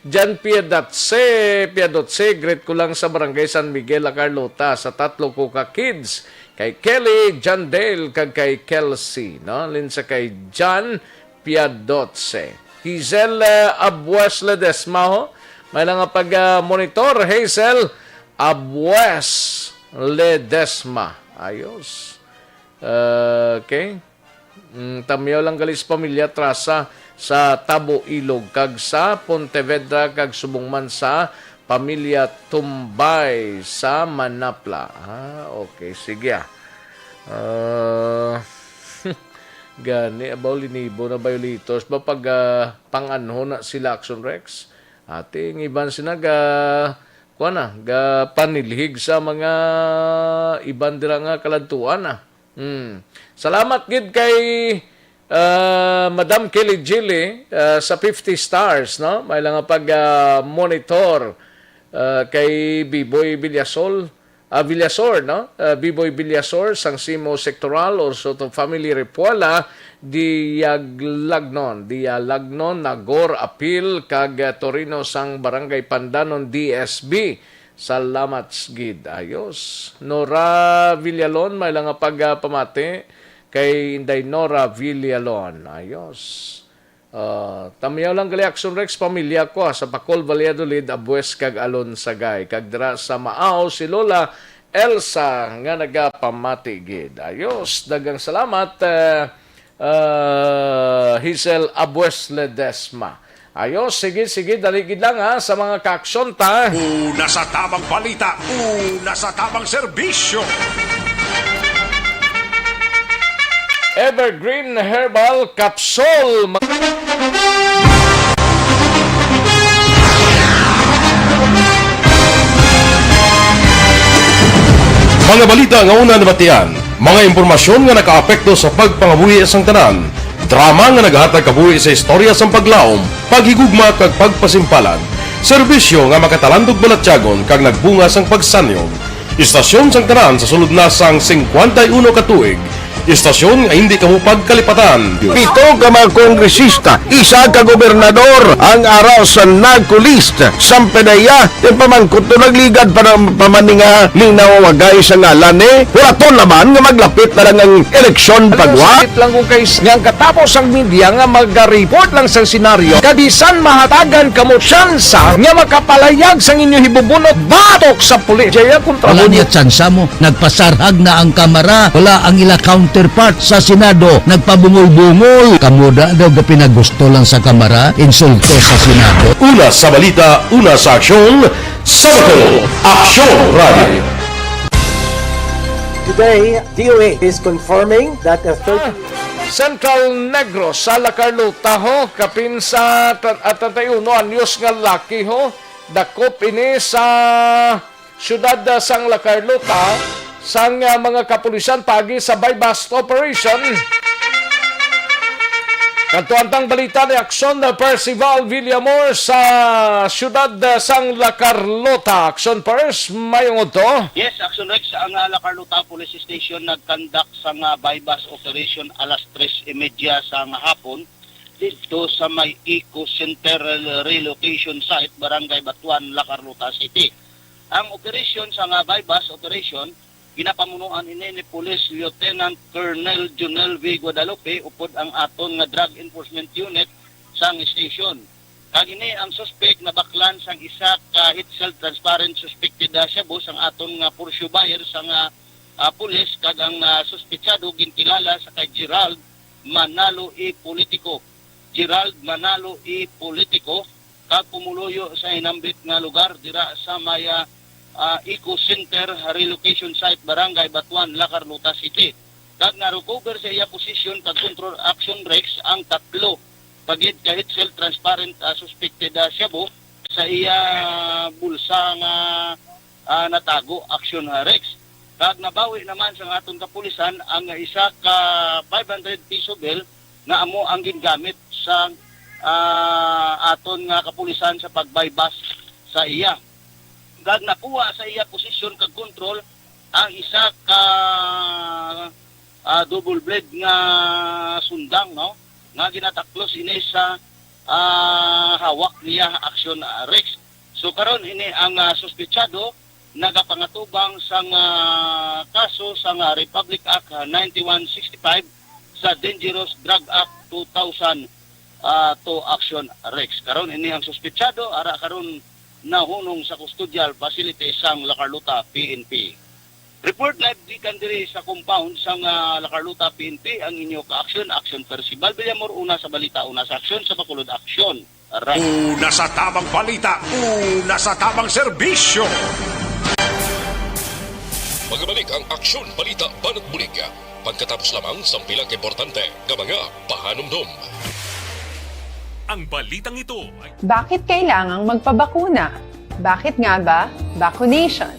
Jan Piadatse, Piadotse, greet ko lang sa Barangay San Miguel, La Carlota, sa tatlo ko ka kids, kay Kelly, Jandale, kag kay Kelsey, no? Linsa kay Jan Piadotse. Hazel, eh, Abues Ledesma, ho? May lang nga pag, ah, monitor, Hazel Abues Ledesma. Ayos. Okay. Mm, tamyaw lang gali sa pamilya Trasa sa Tabo, Ilog, kag sa Pontevedra, kag subong man sa pamilya Tumbay sa Manapla. Ah, okay. Sige, ah. Ah, gani, abaw, linibo na violators ba pag, ah, pang-anho na sila, Action Rex? Ati, ang iban sina ga, kuwan na, ga panilhig sa mga iban dira nga kaladtuan, ah. Hmm. Salamat gid kay, ah, Madam Kelly Jilly, ah, sa fifty stars, no? May lang nga pag, ah, monitor, ah, kay Biboy Villasol, ah, Villasor, no? Ah, Biboy Villasor, sang Simo Sectoral, also to Family Repuela, Diaglagnon, Dialagnon, Nagor, Apil, kag, ah, Torino sang Barangay Pandanon, D S B. Salamat gid. Ayos. Nora Villalon, may lang nga pag, ah, pamati kay Inday Nora Villalon. Ayos. Ah, tamyaw lang gali, Action Rex, pamilya ko, ah, sa Pacol, Valladolid, Abues, kag Alonsagay. Kag dira sa Maao, si Lola Elsa nga nagapamati gid. Ayos, dagang salamat, eh, ah, Hazel Abues Ledesma. Ayos, sige, sige, dali gid lang, ha, sa mga kaaksyon ta. Una sa tamang balita, una sa tamang serbisyo. Evergreen Herbal Capsule. Mga balita nga una nabatian, mga impormasyon nga nakaapekto sa pagpangabuhi sang tanan, drama nga nagahatag kabuhi sa istorya sang paglaom, paghigugma kag pagpasimpalad, serbisyo nga makatalandog balatyagon kag nagbunga sang pagsanyog. Istasyon sang tanan sa sulod na sang singkwenta y uno ka tuig. Istasyon nga hindi kamo pagkalipatan. Pito ka mga kongresista, isa ka gobernador ang ara sa NAGCO list. Sampanaya, ti pamangkot to nagligad pa ng pamaninga ni nawawagay sa ngalan ni. Hulaton naman nga maglapit na lang ang eleksyon pagwa. Sakit lang kung kay nga ang katapos ang media nga maga-report lang sa senaryo, kabisan mahatagan kamo tsansa nga makapalayag sang inyo hibubunot batok sa pulis. Jaya kontra Wala mo niya tsansa mo. Nagpasarhag na ang Kamara. Wala ang ila counterpart sa Senado. Nagpabungol-bungol. Kamo da daw gapinagusto lang sa Kamara, insulto sa Senado. Una sa balita, una sa aksyon, sa Bacolod Aksyon Radio. Today, D O A is confirming that a thirty Ah, Central Negros sa La Carlota ho, kapin sa tan- at treinta y uno anyos nga laki ho, dakop ini sa siyudad, ah, sang La Carlota sang, ah, mga kapulisan paagi sa buy-bust operation. Kadto ang tang balita ni Action Percival Villamor sa siyudad, ah, sang La Carlota. Action Pers, mayong udto. Yes, Action Rex, ang, ah, La Carlota Police Station nagkandak sang, ah, buy-bust operation alas tres y media sa nga hapon didto sa may Eco Center Relocation Site, Barangay Batuan, La Carlota City. Ang operasyon sa nga buy-bust operation, ginapamunuan ini ni Police Lieutenant Colonel Junel V. Guadalupe upod ang aton nga Drug Enforcement Unit sang station. Kag ini ang suspek nabaklan sang isa ka heat-sealed transparent suspected, ah, shabu sang aton nga Porsche buyer sang, ah, ah, pulis, kag ang, ah, suspetsado ginkilala sa kay Gerald Manalo E. Politico. Gerald Manalo E. Politico, kag pumuluyo sa hinambit nga lugar dira sa may, ah, ah, Eco Center Relocation Site, Barangay Batuan, La Carlota City. Kag na-recover sa iya posisyon kag control, Action Rex, ang tatlo ka gid ka heat-sealed transparent, ah, suspected, ah, shabu sa iya bulsa nga, ah, natago, Action, ah, Rex. Kag nabawi naman sa aton kapulisan ang isa ka five hundred piso bill nga amo ang gingamit sa, ah, aton nga kapulisan sa pag-buy-bust sa iya. Kag nakuha sa iya posisyon kag kontrol ang isa ka, ah, double blade nga sundang, no, nga ginataklos ini sa, ah, hawak niya, Action, ah, Rex. So karon ini ang, ah, suspetsado nagapangatubang sang, ah, kaso sang, ah, Republic Act, ah, ninety-one sixty-five sa Dangerous Drug Act two thousand, ah, two, Action, Rex. Karon ini ang suspetsado ara karon nahunong sa custodial facility sang La Carlota P N P. Report live gikan diri sa compound sang, ah, La Carlota P N P ang inyo ka-action, Action Percival Villamor, una sa balita, una sa aksyon, sa Bacolod Aksyon. Ra- Una sa tamang balita, una sa tamang serbisyo. Magbalik ang Aksyon Balita Banat Bulig pagkatapos lamang sang pila ka importante nga mga pahanumdom. Ang balitang ito ay Bakit kailangang magpabakuna? Bakit nga ba vaccination?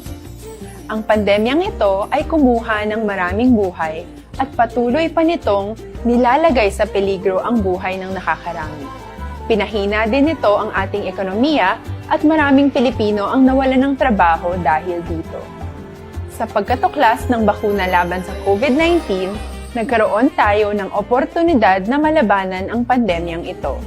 Ang pandemyang ito ay kumuha ng maraming buhay at patuloy pa nitong nilalagay sa peligro ang buhay ng nakakarami. Pinahina din nito ang ating ekonomiya at maraming Pilipino ang nawalan ng trabaho dahil dito. Sa pagkatuklas ng bakuna laban sa COVID nineteen, nagkaroon tayo ng oportunidad na malabanan ang pandemyang ito.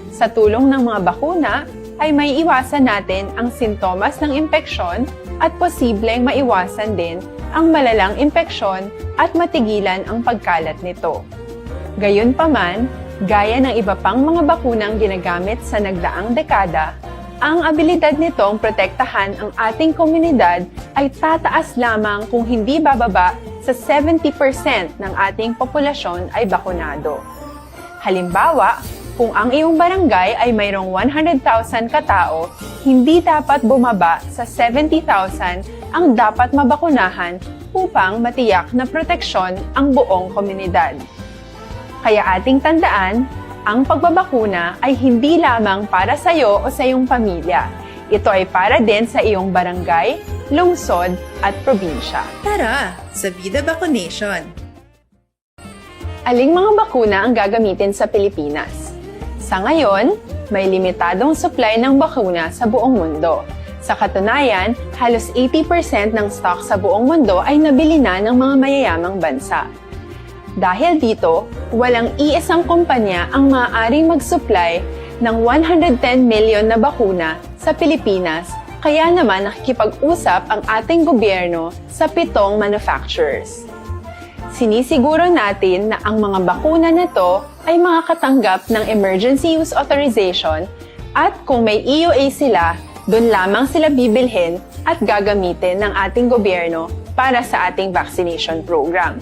Sa tulong ng mga bakuna, ay maiiwasan natin ang sintomas ng impeksyon at posibleng maiwasan din ang malalang impeksyon at matigilan ang pagkalat nito. Gayunpaman, gaya ng iba pang mga bakunang ginagamit sa nagdaang dekada, ang abilidad nitong protektahan ang ating komunidad ay tataas lamang kung hindi bababa sa seventy percent ng ating populasyon ay bakunado. Halimbawa, kung ang iyong barangay ay mayroong one hundred thousand katao, hindi dapat bumaba sa seventy thousand ang dapat mabakunahan upang matiyak na proteksyon ang buong komunidad. Kaya ating tandaan, ang pagbabakuna ay hindi lamang para sa iyo o sa iyong pamilya. Ito ay para din sa iyong barangay, lungsod, at probinsya. Tara, sa Vida Vaccination! Aling mga bakuna ang gagamitin sa Pilipinas? Sa ngayon, may limitadong supply ng bakuna sa buong mundo. Sa katunayan, halos eighty percent ng stock sa buong mundo ay nabili na ng mga mayayamang bansa. Dahil dito, walang iisang kumpanya ang maaaring mag-supply ng one hundred ten million na bakuna sa Pilipinas, kaya naman nakikipag-usap ang ating gobyerno sa pitong manufacturers. Sinisiguro natin na ang mga bakuna na to ay makakatanggap ng emergency use authorization at kung may E U A sila, doon lamang sila bibilhin at gagamitin ng ating gobyerno para sa ating vaccination program.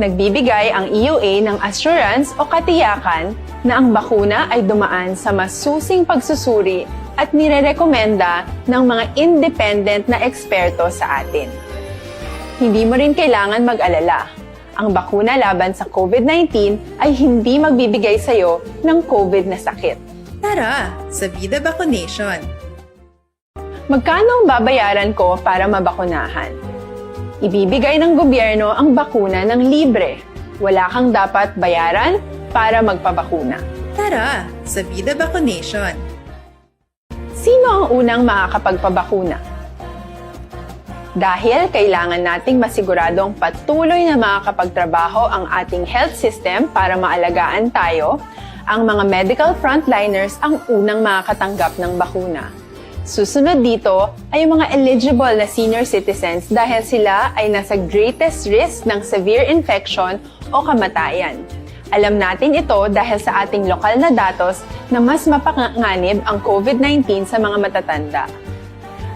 Nagbibigay ang E U A ng assurance o katiyakan na ang bakuna ay dumaan sa masusing pagsusuri at nirerekomenda ng mga independent na eksperto sa atin. Hindi mo rin kailangan mag-alala. Ang bakuna laban sa COVID nineteen ay hindi magbibigay sa iyo ng COVID na sakit. Tara sa Vida Vaccination! Magkano ang babayaran ko para mabakunahan? Ibibigay ng gobyerno ang bakuna ng libre. Wala kang dapat bayaran para magpabakuna. Tara sa Vida Vaccination! Sino ang unang makakapagpabakuna? Dahil kailangan nating masiguradong patuloy na makakapagtrabaho ang ating health system para maalagaan tayo, ang mga medical frontliners ang unang makakatanggap ng bakuna. Susunod dito ay ang mga eligible na senior citizens dahil sila ay nasa greatest risk ng severe infection o kamatayan. Alam natin ito dahil sa ating lokal na datos na mas mapanganib ang COVID nineteen sa mga matatanda.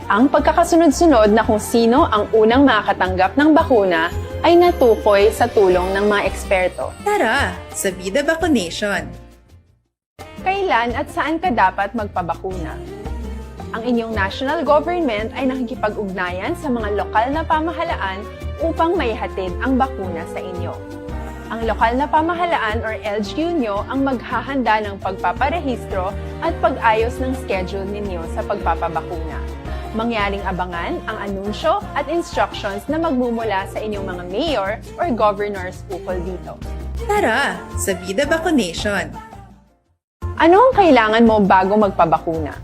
Ang pagkakasunod-sunod na kung sino ang unang makakatanggap ng bakuna ay natukoy sa tulong ng mga eksperto. Tara sa Vida Vaccination! Kailan at saan ka dapat magpabakuna? Ang inyong national government ay nakikipag-ugnayan sa mga lokal na pamahalaan upang maihatid ang bakuna sa inyo. Ang lokal na pamahalaan or L G U nyo ang maghahanda ng pagpaparehistro at pag-ayos ng schedule ninyo sa pagpapabakuna. Mangyaring abangan ang anunsyo at instructions na magmumula sa inyong mga mayor or governors ukol dito. Tara sa Vida Vaccination! Ano ang kailangan mo bago magpabakuna?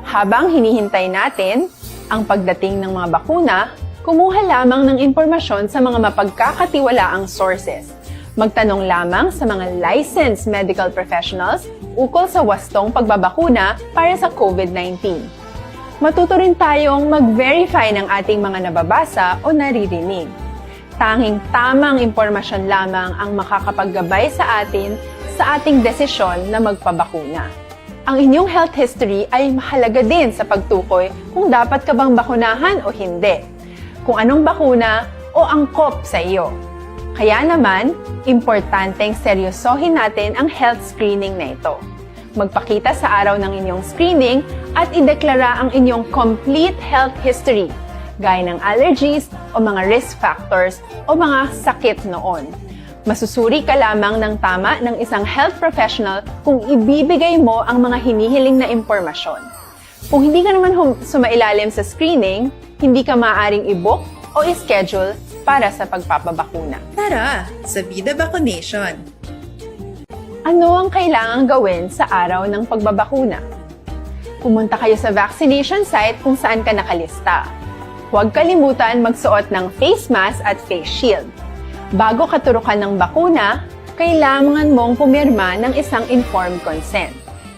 Habang hinihintay natin ang pagdating ng mga bakuna, kumuha lamang ng impormasyon sa mga mapagkakatiwalaang sources. Magtanong lamang sa mga licensed medical professionals ukol sa wastong pagbabakuna para sa COVID nineteen. Matuto rin tayong mag-verify ng ating mga nababasa o naririnig. Tanging tamang impormasyon lamang ang makakapaggabay sa atin sa ating desisyon na magpabakuna. Ang inyong health history ay mahalaga din sa pagtukoy kung dapat ka bang bakunahan o hindi, kung anong bakuna o angkop sa iyo. Kaya naman, importanteng seryosohin natin ang health screening na ito. Magpakita sa araw ng inyong screening at ideklara ang inyong complete health history, gaya ng allergies o mga risk factors o mga sakit noon. Masusuri ka lamang ng tama ng isang health professional kung ibibigay mo ang mga hinihiling na impormasyon. Kung hindi ka naman hum- sumailalim sa screening, hindi ka maaaring i-book o i-schedule para sa pagpapabakuna. Tara sa Vida Vaccination! Ano ang kailangang gawin sa araw ng pagbabakuna? Pumunta kayo sa vaccination site kung saan ka nakalista. Huwag kalimutan magsuot ng face mask at face shield. Bago katurukan ng bakuna, kailangan mong pumirma ng isang informed consent.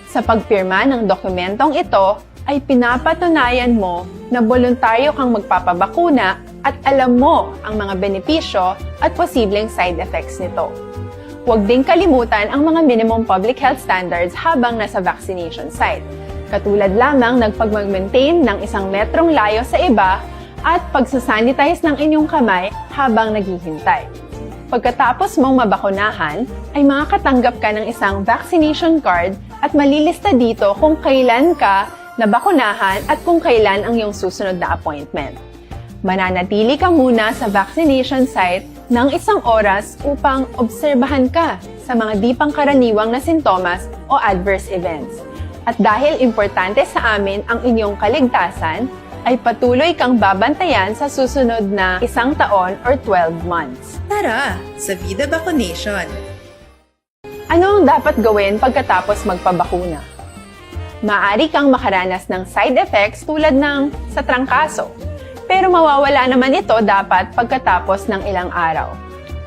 Sa pagpirma ng dokumentong ito, ay pinapatunayan mo na boluntaryo kang magpapabakuna at alam mo ang mga benepisyo at posibleng side effects nito. Huwag ding kalimutan ang mga minimum public health standards habang nasa vaccination site, katulad lamang ng pagmag-maintain ng isang metrong layo sa iba at pagsasanitize ng inyong kamay habang naghihintay. Pagkatapos mong mabakunahan, ay makakatanggap ka ng isang vaccination card at malilista dito kung kailan ka nabakunahan at kung kailan ang iyong susunod na appointment. Mananatili ka muna sa vaccination site ng isang oras upang obserbahan ka sa mga di pangkaraniwang na sintomas o adverse events. At dahil importante sa amin ang inyong kaligtasan, ay patuloy kang babantayan sa susunod na isang taon or twelve months. Tara sa Vida Vaccination! Ano ang dapat gawin pagkatapos magpabakuna? Maaari kang makaranas ng side effects tulad ng sa trangkaso, pero mawawala naman ito dapat pagkatapos ng ilang araw.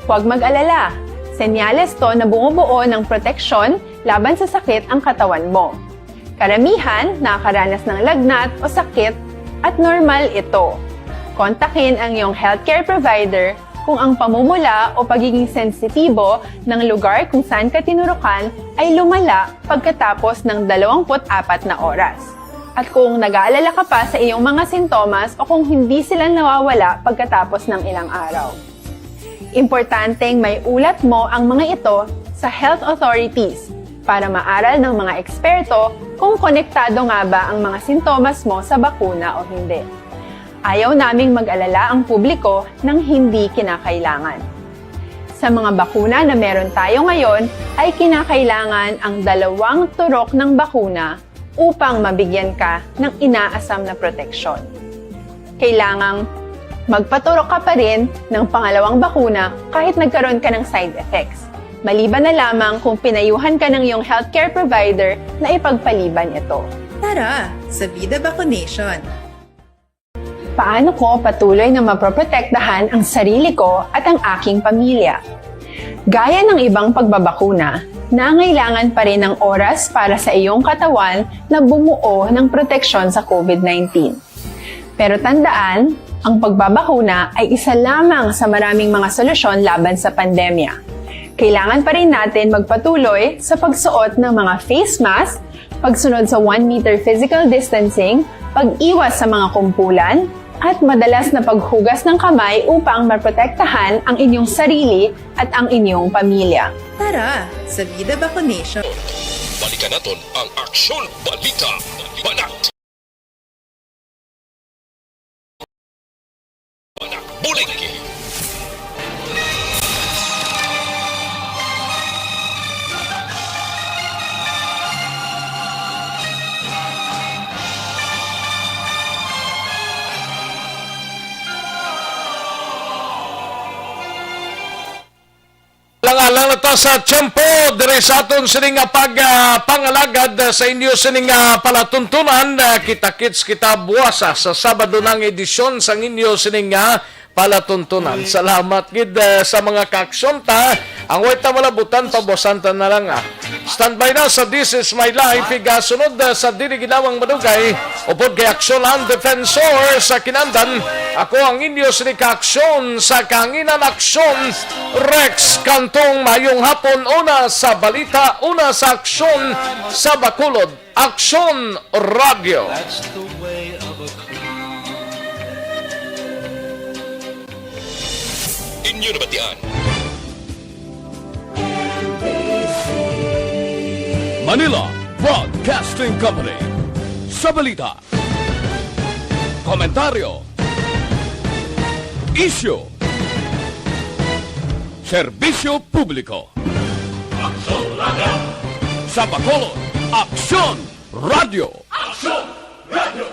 Huwag mag-alala, senyales to na bumubuo ng proteksyon laban sa sakit ang katawan mo. Karamihan nakakaranas ng lagnat o sakit at normal ito. Kontakin ang iyong healthcare provider kung ang pamumula o pagiging sensitibo ng lugar kung saan ka tinurukan ay lumala pagkatapos ng dalawampu't apat na oras, at kung nag-aalala ka pa sa iyong mga sintomas o kung hindi sila nawawala pagkatapos ng ilang araw. Importanteng may ulat mo ang mga ito sa health authorities para maaral ng mga eksperto kung konektado nga ba ang mga sintomas mo sa bakuna o hindi. Ayaw naming mag-alala ang publiko ng hindi kinakailangan. Sa mga bakuna na meron tayo ngayon, ay kinakailangan ang dalawang turok ng bakuna upang mabigyan ka ng inaasam na proteksyon. Kailangang magpaturok ka pa rin ng pangalawang bakuna kahit nagkaroon ka ng side effects, maliban na lamang kung pinayuhan ka ng iyong healthcare provider na ipagpaliban ito. Tara sa Vida Vaccination! Paano ko patuloy na mapoprotektahan ang sarili ko at ang aking pamilya? Gaya ng ibang pagbabakuna, nangailangan pa rin ng oras para sa iyong katawan na bumuo ng proteksyon sa COVID nineteen. Pero tandaan, ang pagbabakuna ay isa lamang sa maraming mga solusyon laban sa pandemya. Kailangan pa rin natin magpatuloy sa pagsuot ng mga face mask, pagsunod sa one meter physical distancing, pag-iwas sa mga kumpulan, at madalas na paghugas ng kamay upang maprotektahan ang inyong sarili at ang inyong pamilya. Tara sa Vida Vaccination! Balikan naton ang Aksyon Balita Banat. Bulig. Alang-alang na ta sa tiyempo diri sa aton sini nga pag, ah, pangalagad, ah, sa inyo sini nga palatuntunan. Ah, kita-kits kita buwas, ah, sa Sabado na nga edisyon sang inyo sini nga palatuntunan. Salamat gid, ah, sa mga kaaksyon ta. Ang way ta malabutan, pabuwasan ta na lang, ah. Standby na sa This Is My Life, igasunod, ah, sa Dili Ginawang Madugay, upod kay Aksyon ang Defensor sa Kinandan. Ako ang inyo sini ka Aksyon sa Kahanginan, Aksyon Rex Cantong. Mayong hapon, una sa balita, una sa aksyon sa Bacolod, Aksyon Radyo. Inyo nabatian. Manila Broadcasting Company. Sa balita, komentaryo, isyu, serbisyo publiko. Aksyon Radyo. Sa Bacolod, Aksyon Radyo. Aksyon Radyo.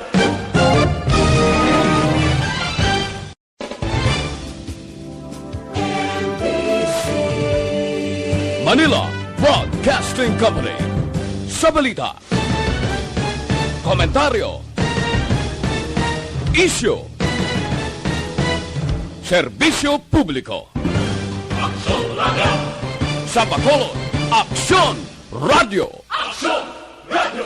Manila Broadcasting Company. Sa balita, komentaryo, isyu, serbisyo publiko. Aksyon Radyo. Sa Bacolod, Aksyon Radyo. Aksyon Radyo.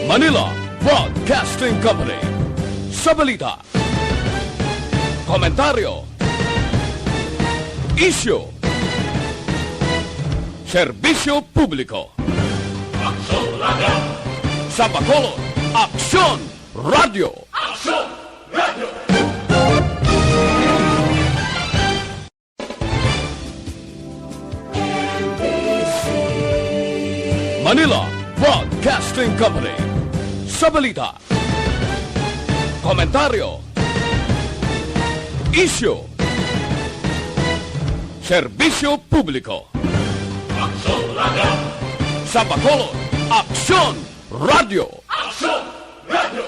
Manila Broadcasting Company. Sa balita, komentaryo, isyu, serbisyo publiko. Aksyon Radyo. Sa Bacolod, Aksyon Radyo. Aksyon Radyo. Manila Broadcasting Company. Sa balita, komentaryo, isyu, serbisyo publiko. Aksyon Radyo. Sa Bacolod, Aksyon Radyo. Aksyon Radyo.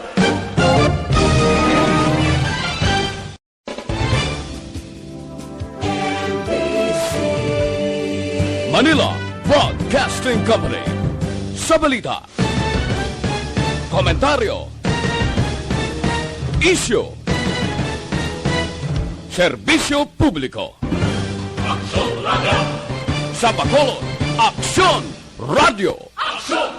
Manila Broadcasting Company. Sa balita, komentaryo, isyu, serbisyo publiko. Aksyon Radyo. Sa Bacolod, Aksyon Radyo. Aksyon